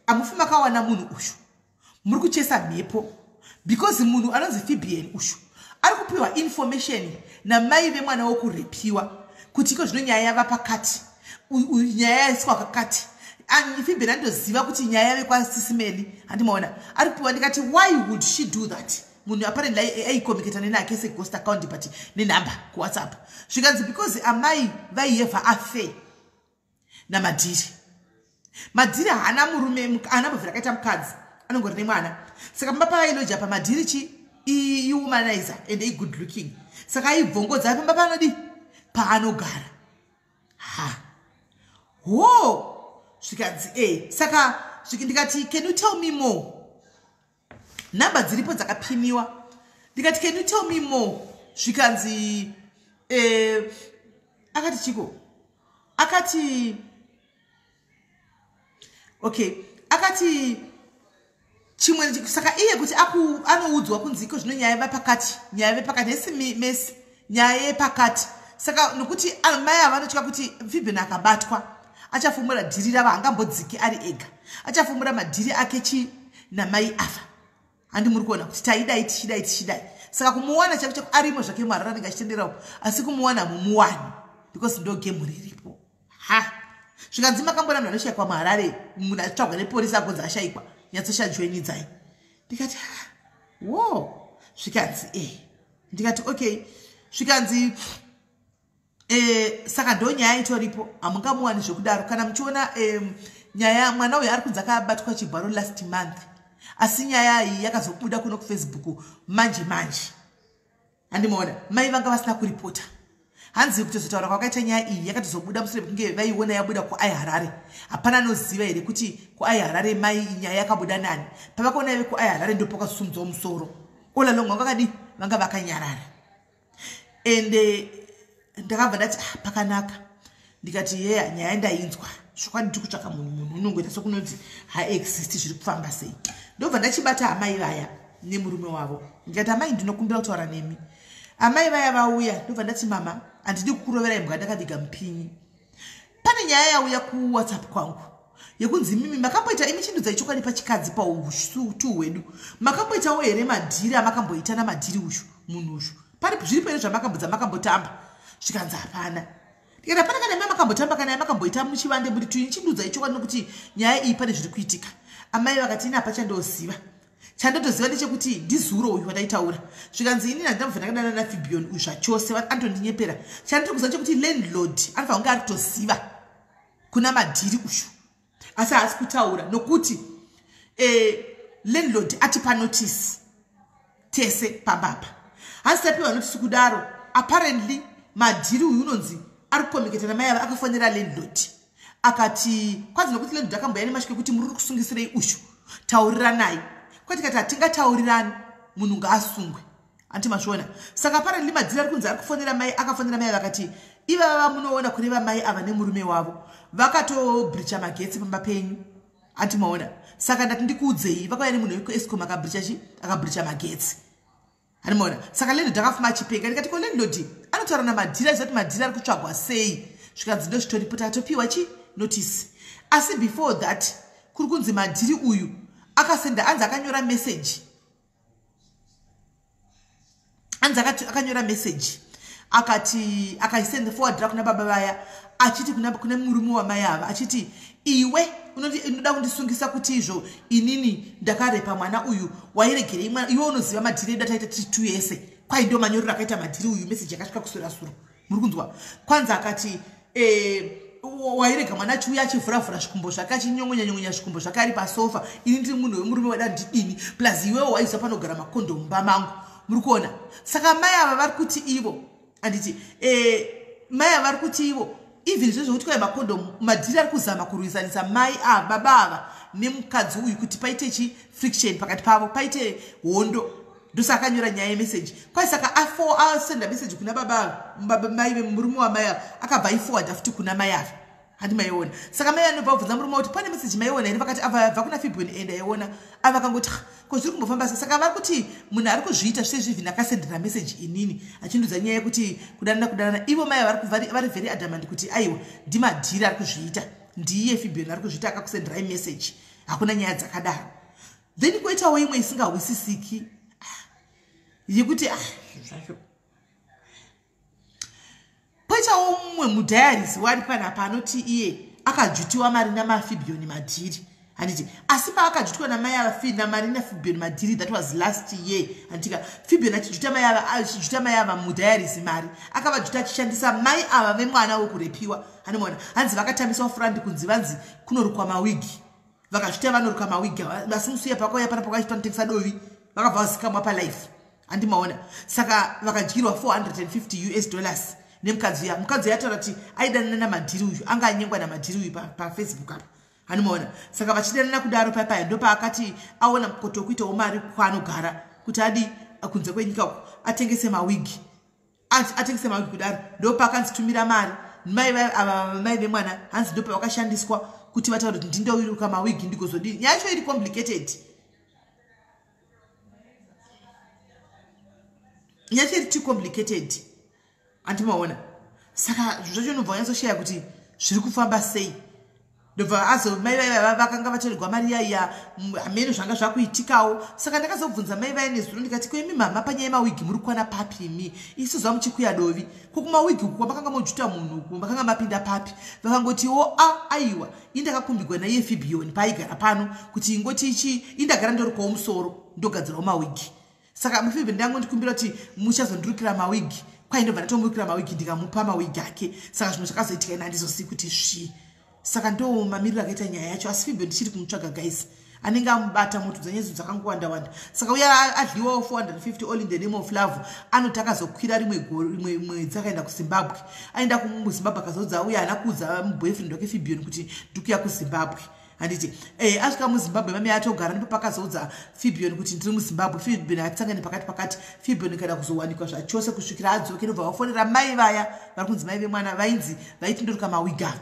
hamufi makawana munhu uyu, muri kuchesa mhepo, because munhu anonzi Fibian uyu ari kupiwa information namai vemwana wokurepiwa kuti iko zvino nyaya yava pakati, nyaya yaiswa kakati." Fibian andoziva kuti nyaya yave kwaSis Melly, handimaona? Ari kupiwa. Ndikati, "Why would she do that?" Munhu apparently aicommunicata nenake seghost account, but nenhamba kuWhatsApp. Zvikanzi because amai vaihave affair naMadhiri. Madhiri haana murume, haana mbovhira akaita mukadzi, anongori nemwana. Saka pamba pavailoja paMadhiri chi iwomanizer and igood looking, saka aibvongodza pamba panodi paanogara. Ha, ho, zvikanzi e saka ndikati, "Can you tell me more?" Nhamba dziripo dzakapimiwa. Ndikati, "Can you tell me more?" Zvikanzi akati chiko, akati okay, akati chimwe. Saka iye kuti anoudzwa kunzi iko zvino nyaya yevapakati, nyaya yevepakati hesi mesi, nyaya yepakati. Saka nokuti mai ava vanotya kuti Fiben akabatwa achafumura dhiri ravo, hangambodziki ari ega, achafumura madhiri ake chi namai ava, handi? Muri kuona kuti taidai, tichidai, tichidai. Saka kumuwana chako chako, arimo zvake muHarare, anenge achitenderawo, asi kumuwana mumuwani because ndo gemu riripo. Ha, zvikanzi makambona munhu anoshayikwa muHarare, munhu achitsvagwa neporisi agonzi ashayikwa, nyatsoshajoinidzai. Ndikati, wo. Zvikanzi e ndikati okay. Zvikanzi saka ndo nyaya itoripo, hamungamuwani zvekudaro. Kana muchiona nyaya, mwana uyu ari kunzi akabatwa chibharo last month, asi nyaya iyi yakazobuda kuno kuFacebook manje manje, handimaona? Mai vanga vasina kuripota. Hanzi kutozotaura kwakaita nyaya iyi yakatozobuda mushure mekunge vaiona yabuda kuiHarare. Hapana anoziva here kuti kuiHarare mai nyaya yakabuda nani? Pavakaona ive kuiHarare, ndopakasumudzawo musoro. All along vanga vakadi, vanga vakanyarara. Ende ndakabva ndati, ah, pakanaka. Ndikati, yeya, nyaya ndainzwa, zvokwadi ndiri kutsvaka munhu, munhu unongoita sekunonzi haexist, zviri kufamba sei? Ndobva ndachibata amai vaya nemurume wavo. Ndikati, "Amai, ndinokumbira kutaura nemi." Amai vaya vauya, ndobva ndati, "Mama, handidi kukurovera imbwa ndakaviga mupinyi. Pane nyaya yauya kuWhatsApp kwangu yekunzi mimi makamboita, imi chindudzai chokwadi pachikadzi pautu hwedu, makamboitawo here madhiri amakamboita namadhiri uyu, munhu uyu? Pane zviripo here zvamakambodza makambotamba?" Zvikanzi hapana. Ndikati, "Hapana kana ima makambotamba kana yamakamboita muchivande muri tuini? Chindudzai chokwadi nokuti nyaya iyi pane zviri kuitika." Amai vakati, "Ini hapa chandoziva, chandotoziva ndechekuti ndizuro uyu wandaitaura." Zvikanzi, "Inini handina kubva ndakadana naFibion uyu zvachose, anotondinyeperera. Chandiri kuziva chekuti landlord anofanira kunge ari kutoziva kuna Madhiri uyu, asi haasi kutaura nokuti landlord atipa notice tese pambapa." Hanzi tapiwa notice kudaro, apparently Madhiri uyu unonzi ari kucommunicata namai ava, akafonera landlord akati kwanzi nokuti landlord akamboya nemashoko ekuti, "Muri kusungisirei uyu? Tauriranai." Kwatikati, "Hatingataurirani, munhu ngaasungwe," anti mazviona? Saka apparently Madhiri ari kunzi ari kufonera mai, akafonera mai vakati, "Ivava vamunoona, kureva mai ava nemurume wavo, vakatobreacha magetsi pamba penyu, anti maona? Saka ndati ndikuudzei, vakauya nemunhu wekuEskom akabreacha chi, akabreacha magetsi, handimaona?" Saka landlord akafuma achipenga. Ndikati, "Ko landlord anotaura naMadhiri achiziva kuti Madhiri ari kutsvagwa sei?" Zvikanzi, "Ndozvitoripo, takatopiwa chi notice." Asi before that kuri kunzi Madhiri uyu akasenda, anzi akanyora meseji. Anzi akanyora message, akati akaisend forward kuna baba vaya, achiti kune murume wamai ava, achiti iwe unoda kundisungisa kuti izvo inini ndakarepa mwana uyu, wairegerei mwana iwe? Unoziva madhiri edu ataita tiri two ese. Kwai ndo manyorero akaita madhiri uyu. Message yakasvika kusura suro, muri kunzwa? Kwanza akati wairega mwana achiuya achivhuravhura zvikumbo zvake, achinyongonya nyongonya zvikumbo zvake ari pasofa. Ini ndiri munhu wemurume, wada ndidini? Plus iwewo waiziva panogara makondomu mumba mangu. Muri kuona? Saka mai ava vari kuti ivo, handiti, mai ava vari kuti ivo, even zvezvokuti kwai makondomu, madhiri ari kuzama kurwisanisa mai ava, baba ava nemukadzi uyu, kuti paite chi friction pakati pavo, paite hondo. Ndosaka akanyora nyaya yemeseji. Kwai saka asenda meseji kuna baba ava, mai vemurume wamai ava, akabva aiforwarda futi kuna mai ava, handi maiona? Saka mai anobva kubvunza murume kuti pane meseji maiona here? Vakati abva kuna Fibion, enda iona. Ava akangoti ko zviri kumbofamba sei? Saka vari kuti munhu ari kuzviita zvisezvivhini akasendera meseji inini achindudza nyaya yekuti kudanana kudanana. Ivo mai vari very adamant kuti aiwa, ndimadhiri ari kuzviita, ndiye Fibion ari kuzviita, akakusenderai meseji, hakuna nyaya dzakadaro. Then koitawo imwe isingahwisisiki yekuti zvacho poitawo mumwe mudiaries wari panapa anoti iye akajutiwa mari namaFibioni Madhiri, handiti? Asi paakajutwa namai ava namari naFibioni Madhiri, that was last year, handitika? Fibioni achijuta mai ava, achijuta mai ava mudiaries mari, akavajuta achishandisa mai ava vemwana wekurepiwa, handimaona? Hanzi vakatambiswa front kunzi vanzi kunorukwa mawigi, vakazvita vanoruka mawigi. Vasimusuya pakauya pana pakachitwa notengesa dovi, vakabva vazikamwa palife, handimaona? Saka vakadyirwa 450 US dollars nemukadzi uya. Mukadzi uya ataura kuti aidanana namadhiri uyu, anga anyengwa namadhiri uyu paFacebook apa, handimaona? Saka vachidanana kudaro, paipaya ndopaakati aona mukoto wekuitawo mari kwaanogara, kuti adi kunze kwenyika uko atengese mawigi, atengese mawigi kudaro. Ndopaakanzitumira mari mai ava, mai vemwana. Hanzi ndopavakashandiswa kuti vataura kuti ndindoiruka mawigi, ndigozodii. Nyaya yacho iri complicated, nyaya yacho iri too complicated, handimaona? Saka zvinhu zvacho unobva wanyatsoshaya kuti zviri kufamba sei. Ndobva azo mai vai vakanga vatorerwa mari yaiya, hameno zvanga zvakuitikawo. Saka ndakazobvunza mai vaya nezuro, ndikati koimi mama, panyaya yemawigi muri kukwana papi imi? Isu zuva muchikuya dovi, kokumawigi uku kwamakanga mojuta munhu uku, makanga mapinda papi? Vakangotiwo a aiwa, indakakumbigwa naiye Fibioni paaigara pano kuti ingoti ichi indagara ndorukwawo musoro, ndogadzirawo mawigi. Saka muFibioni ndangondikumbira kuti muchazondirukira mawigi. Kwai ndobva ndatomurukira mawigi, ndikamupa mawigi ake. Saka zvimwe zvakazoitika ina handizosii kuti zvii. Saka ndo mamiriro akaita nyaya yacho. Asi Fibioni ndichiri kumutsvaga, guys, anenge amubata moto dzanyedzo dzakangowanda wanda. Saka uya adliwawo 450 all in the name of love anoti akazokwira rimwe mwedzi akaenda kuZimbabwe. Aenda kuZimbabwe, akazoudza uye haana kuudza muboyfriend wake Fibion kuti ndikuya kuZimbabwe, handiti? Asvika muZimbabwe, mami atogara, ndipo pakazoudza Fibion kuti ndiri muZimbabwe. Fibion atisangane pakati pakati. Fibion kana kuzowanikwa zvachose kusvikira adzoke. Ndobva vafonera mai vaya vari kunzi mai vemwana, vainzi vaitindoruka mawiga,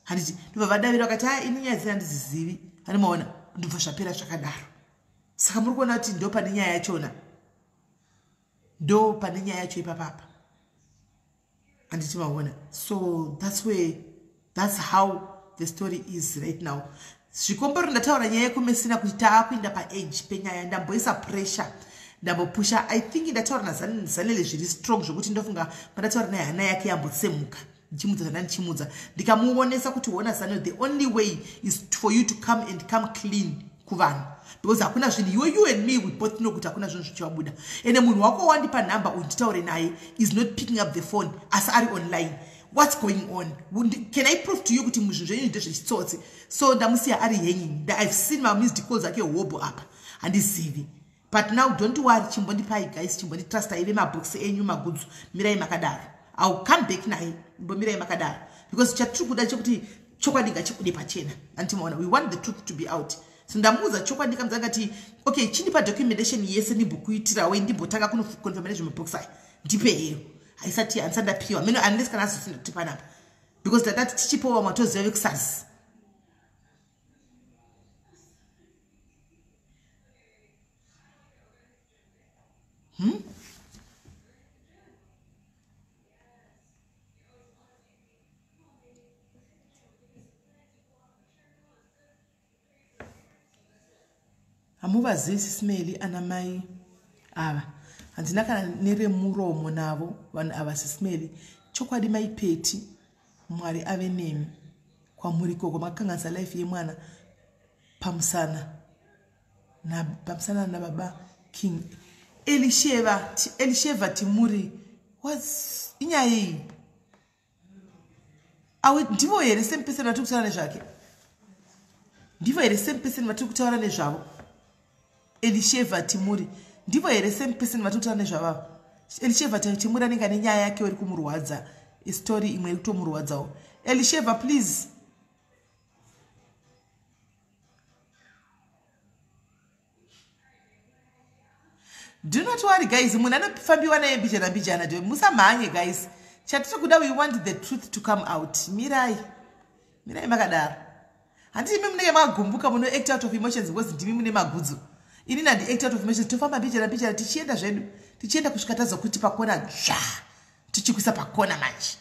handiti? Ndobva vadavira vakati a ini nyaya dzina handizizivi, handimaona? Ndobva zvapera zvakadaro. Saka muri kuona kuti ndo pane nyaya yachona, ndo pane nyaya yacho ipapapa, handiti maona? So that's where, that's how the story is right now. Zvikombero ndataura nyaya yekuMesina kuti taakuinda paage penyaya. Ndamboisa pressure, ndambopusha. I think ndataura naZanele zviri strong zvokuti ndofunga pandataura naye hana yake yambotsemuka. Ndichimudza zvanda ndichimudza, ndikamuonesa kuti ona Zanele, the only way is for you to come and come clean kuvanhu, because hakuna zvinhu iwe, you and me, we both know kuti hakuna zvinhu zvichivabuda. Ende munhu wako wandipa nhamba uyu nditaure naye is not picking up the phone, asi ari online. What's going on? Can I prove to you kuti muzvinhu zvenyu ndezvechitsotsi? So ndamusiya ari hanging. I've seen mamissed calls ake hobho apa, handizivi. But now don't worry, chimbondipai guys, chimbonditrustai vemabhokisi enyu magudzu. Mirai makadaro, I will come back naye. Mbomirai makadaro, because chatiri kuda chekuti chokwadi ngachibude pachena, antimaona? We want the truth to be out. So ndamuudza chokwadi, ndikamudza ngati okay, chindipa documentation yese ndimbokuitirawo, ndimbotanga kunoconfirma nezvemabhokisi aya, ndipe heyo. Haisati, handisati ndapiwa meno, unless kana azosina kuti panapa, because tatati tichipowa vamwe toziva vekuSARS. Hamuvazivi sisimeli ana mai ava. Handina kana neremuromo navo vanhu ava sisimeli. Chokwadi maipeti, Mwari ave nemi kwamuri ikoko. Makakanganisa life yemwana pamusana nababa King. Elisheva Timuri, what's inyaya iyi? Awe ndivo here same person vatiri kutaura nezvake? Ndivo here same person vatiri kutaura nezvavo? Elisheva Timuri, ndivo here same person vatiri kutaura nezvavo? Elisheva Timuri anenge ane nyaya yake iri kumurwadza, story imwe iri kutomurwadzawo. Elisheva, please. Do not worry guys, munhu anofambiwa naye mbijana mbijana, musamhanye guys. Chatiri kuda, we want the truth to come out. Mirai, mirai makadaro. Handiti imi munenge makagumbuka, muno act out of emotions because ndimi mune magudzo. Inini handi act out of emotions. Tofamba mbijana mbijana tichienda zvedu, tichienda kusvika tazokuti pakona dzva, tichikuisa pakona manje,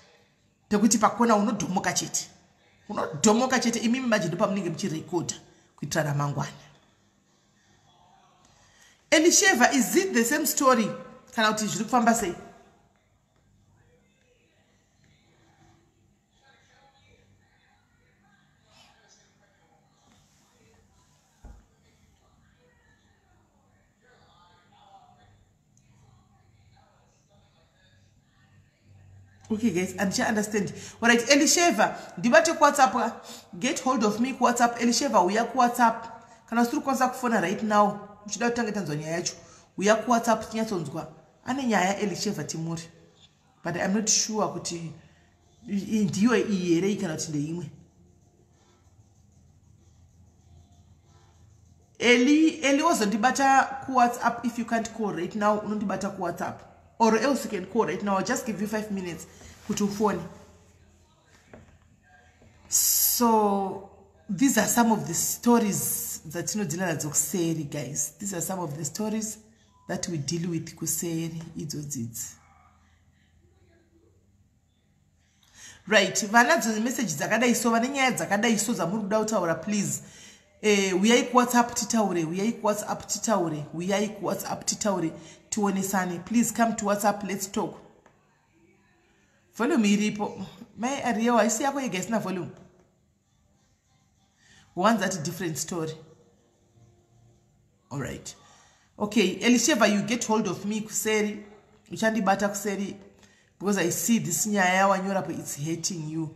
pekuti pakona unodhomoka chete, unodhomoka chete. Imimi manje ndopamunenge muchirekodha kuitira ramangwana. Elisheva, is it the same story kana kuti zviri kufamba sei? Okay guys, andicha understand. Alright, Elisheva, ndibate kuWhatsApp, get hold of me kuWhatsApp. Elisheva, uya kuWhatsApp. Kana usiri kukwanisa kufona right now, uchida kutanga tanzwa nyaya yacho, uya kuWhatsApp tinyatsonzwa. Ane nyaya Elisheva Timuri, but I'm not sure kuti ndiyo iyi here kana kuti ndeimwe. Eli wozondibata kuWhatsApp. If you can't call right now, unondibata kuWhatsApp, or else you can call right now. I'll just give you 5 minutes kuti ufone. So these are some of the stories dzatinodeala nadzo kuseri guys. These are some of the stories that we deal with kuseri idzodzidzi. Right, vanadzo meseji dzakadai so, vane nyaya dzakadai so dzamuri kuda kutaura, please uyai kuWhatsApp titaure, uyai kuWhatsApp titaure, uyai kuWhatsApp titaure, tionesane. Please come to WhatsApp, let's talk. Volume iripo mai Ariel, haisi yako yega isina volume. One that different story. Alright, okay, Elisheva, you get hold of me kuseri, uchandibata kuseri, because I see this nyaya yawanyorapo, it's hating you.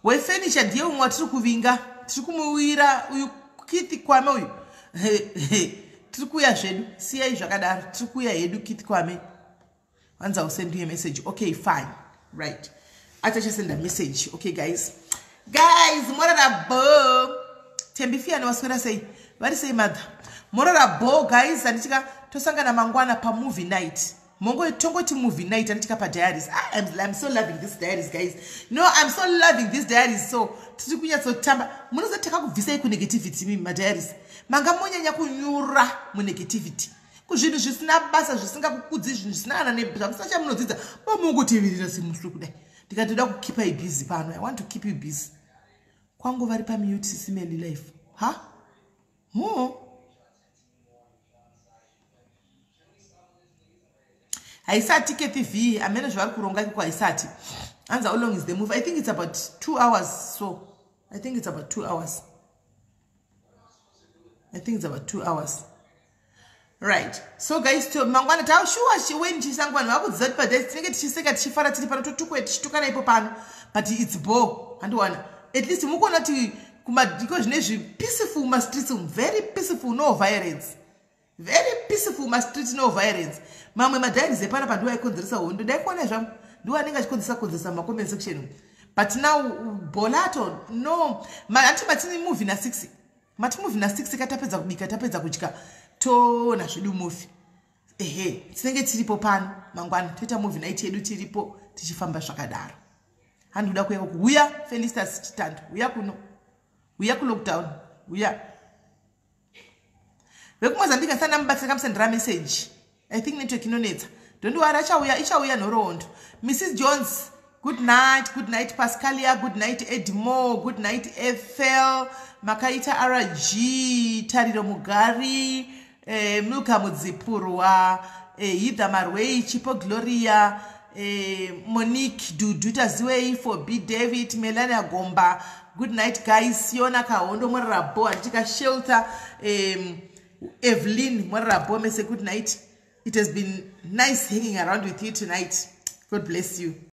Wefurniture ndiye umwe watiri kuvinga, tiri kumuwira uyu Kiti Kwame uyu. Tiri kuuya zvedu, siyai zvakadaro, tiri kuuya hedu. Kiti Kwame, wanza usend you a message. Okay, fine, right, achachasenda message. Okay guys, guys, morara bo. Tembi Fiyani, waswera sei? Vari sei mother? Morara bo guys. Handitika tosangana mangwana pamovie night? Mongo tongoti movie night, handitika, padiaries. Ah, I'm so loving this diaries guys. No, I'm so loving these diaries. So tiri kunyatsotamba. Munozoti takakubvisai kunegativity mimi madiaries, manga monyanya kunyura munegativity, kuzvinhu zvisina basa, zvisingakukudzi, zvinhu zvisina kana zvamusina chamunodzidza, mamungoteverera semuswe kudai. Ndikatoda kukeepa busy pano. I want to keep you busy. Kwangu vari pamute sisimeli life ha ho haisati ktv amene zvavari kuronga ikoko haisati. Anzi, how long is the movie? I think it's about 2 hours. So I think it's about 2 hours. I think it's about 2 hours. Right, so guys, to mangwana tashuwa weni chisango. Vanhu vakudziva kuti padai tinenge tichiseka, tichifara, tiri pano, totukwe tichitukana ipo pano, but it's bo handiwana. At least mukuona kuti kumadiko zvinezvi peaceful mastreets, very peaceful, no violence, very peaceful mastreet, no violence. Mamwe madiaries epana pandiwo aikonzeresa hondo, ndaikuona zvangu, ndiwo anenge achikonzeresa konzeresa mumacomment section, but now bolato no. Hanti matini movie na6, mati movie na6 ka? Tapedza kubika, tapedza kudya, toona zvedu movie. Ehe, tinenge tiripo pano mangwana, toita movie night yedu tiripo, tichifamba zvakadaro. Handikuda kuya uya Felistas Chitando, uya kuno, uya kulockdown, uya vekuMozambique. Asana mubatsira, kamusendera message. I think network inonetsa. Don't worry, achauya, ichauya nhoroondo. Mrs Jones, good night. Good night Pascalia, good night Edmo, good night Ethel, makaita rg Tariro Mugari. Milka Mudzipurwa, Hidha Marwei, Chipo Gloria, Monique Dudu Taziwei, for B David, Melania Gomba. Good night guys. Siona Kahondo Morabo, Antika Shelter, Evelyn Morabo, mese good night. It has been nice hanging around with you tonight. God bless you.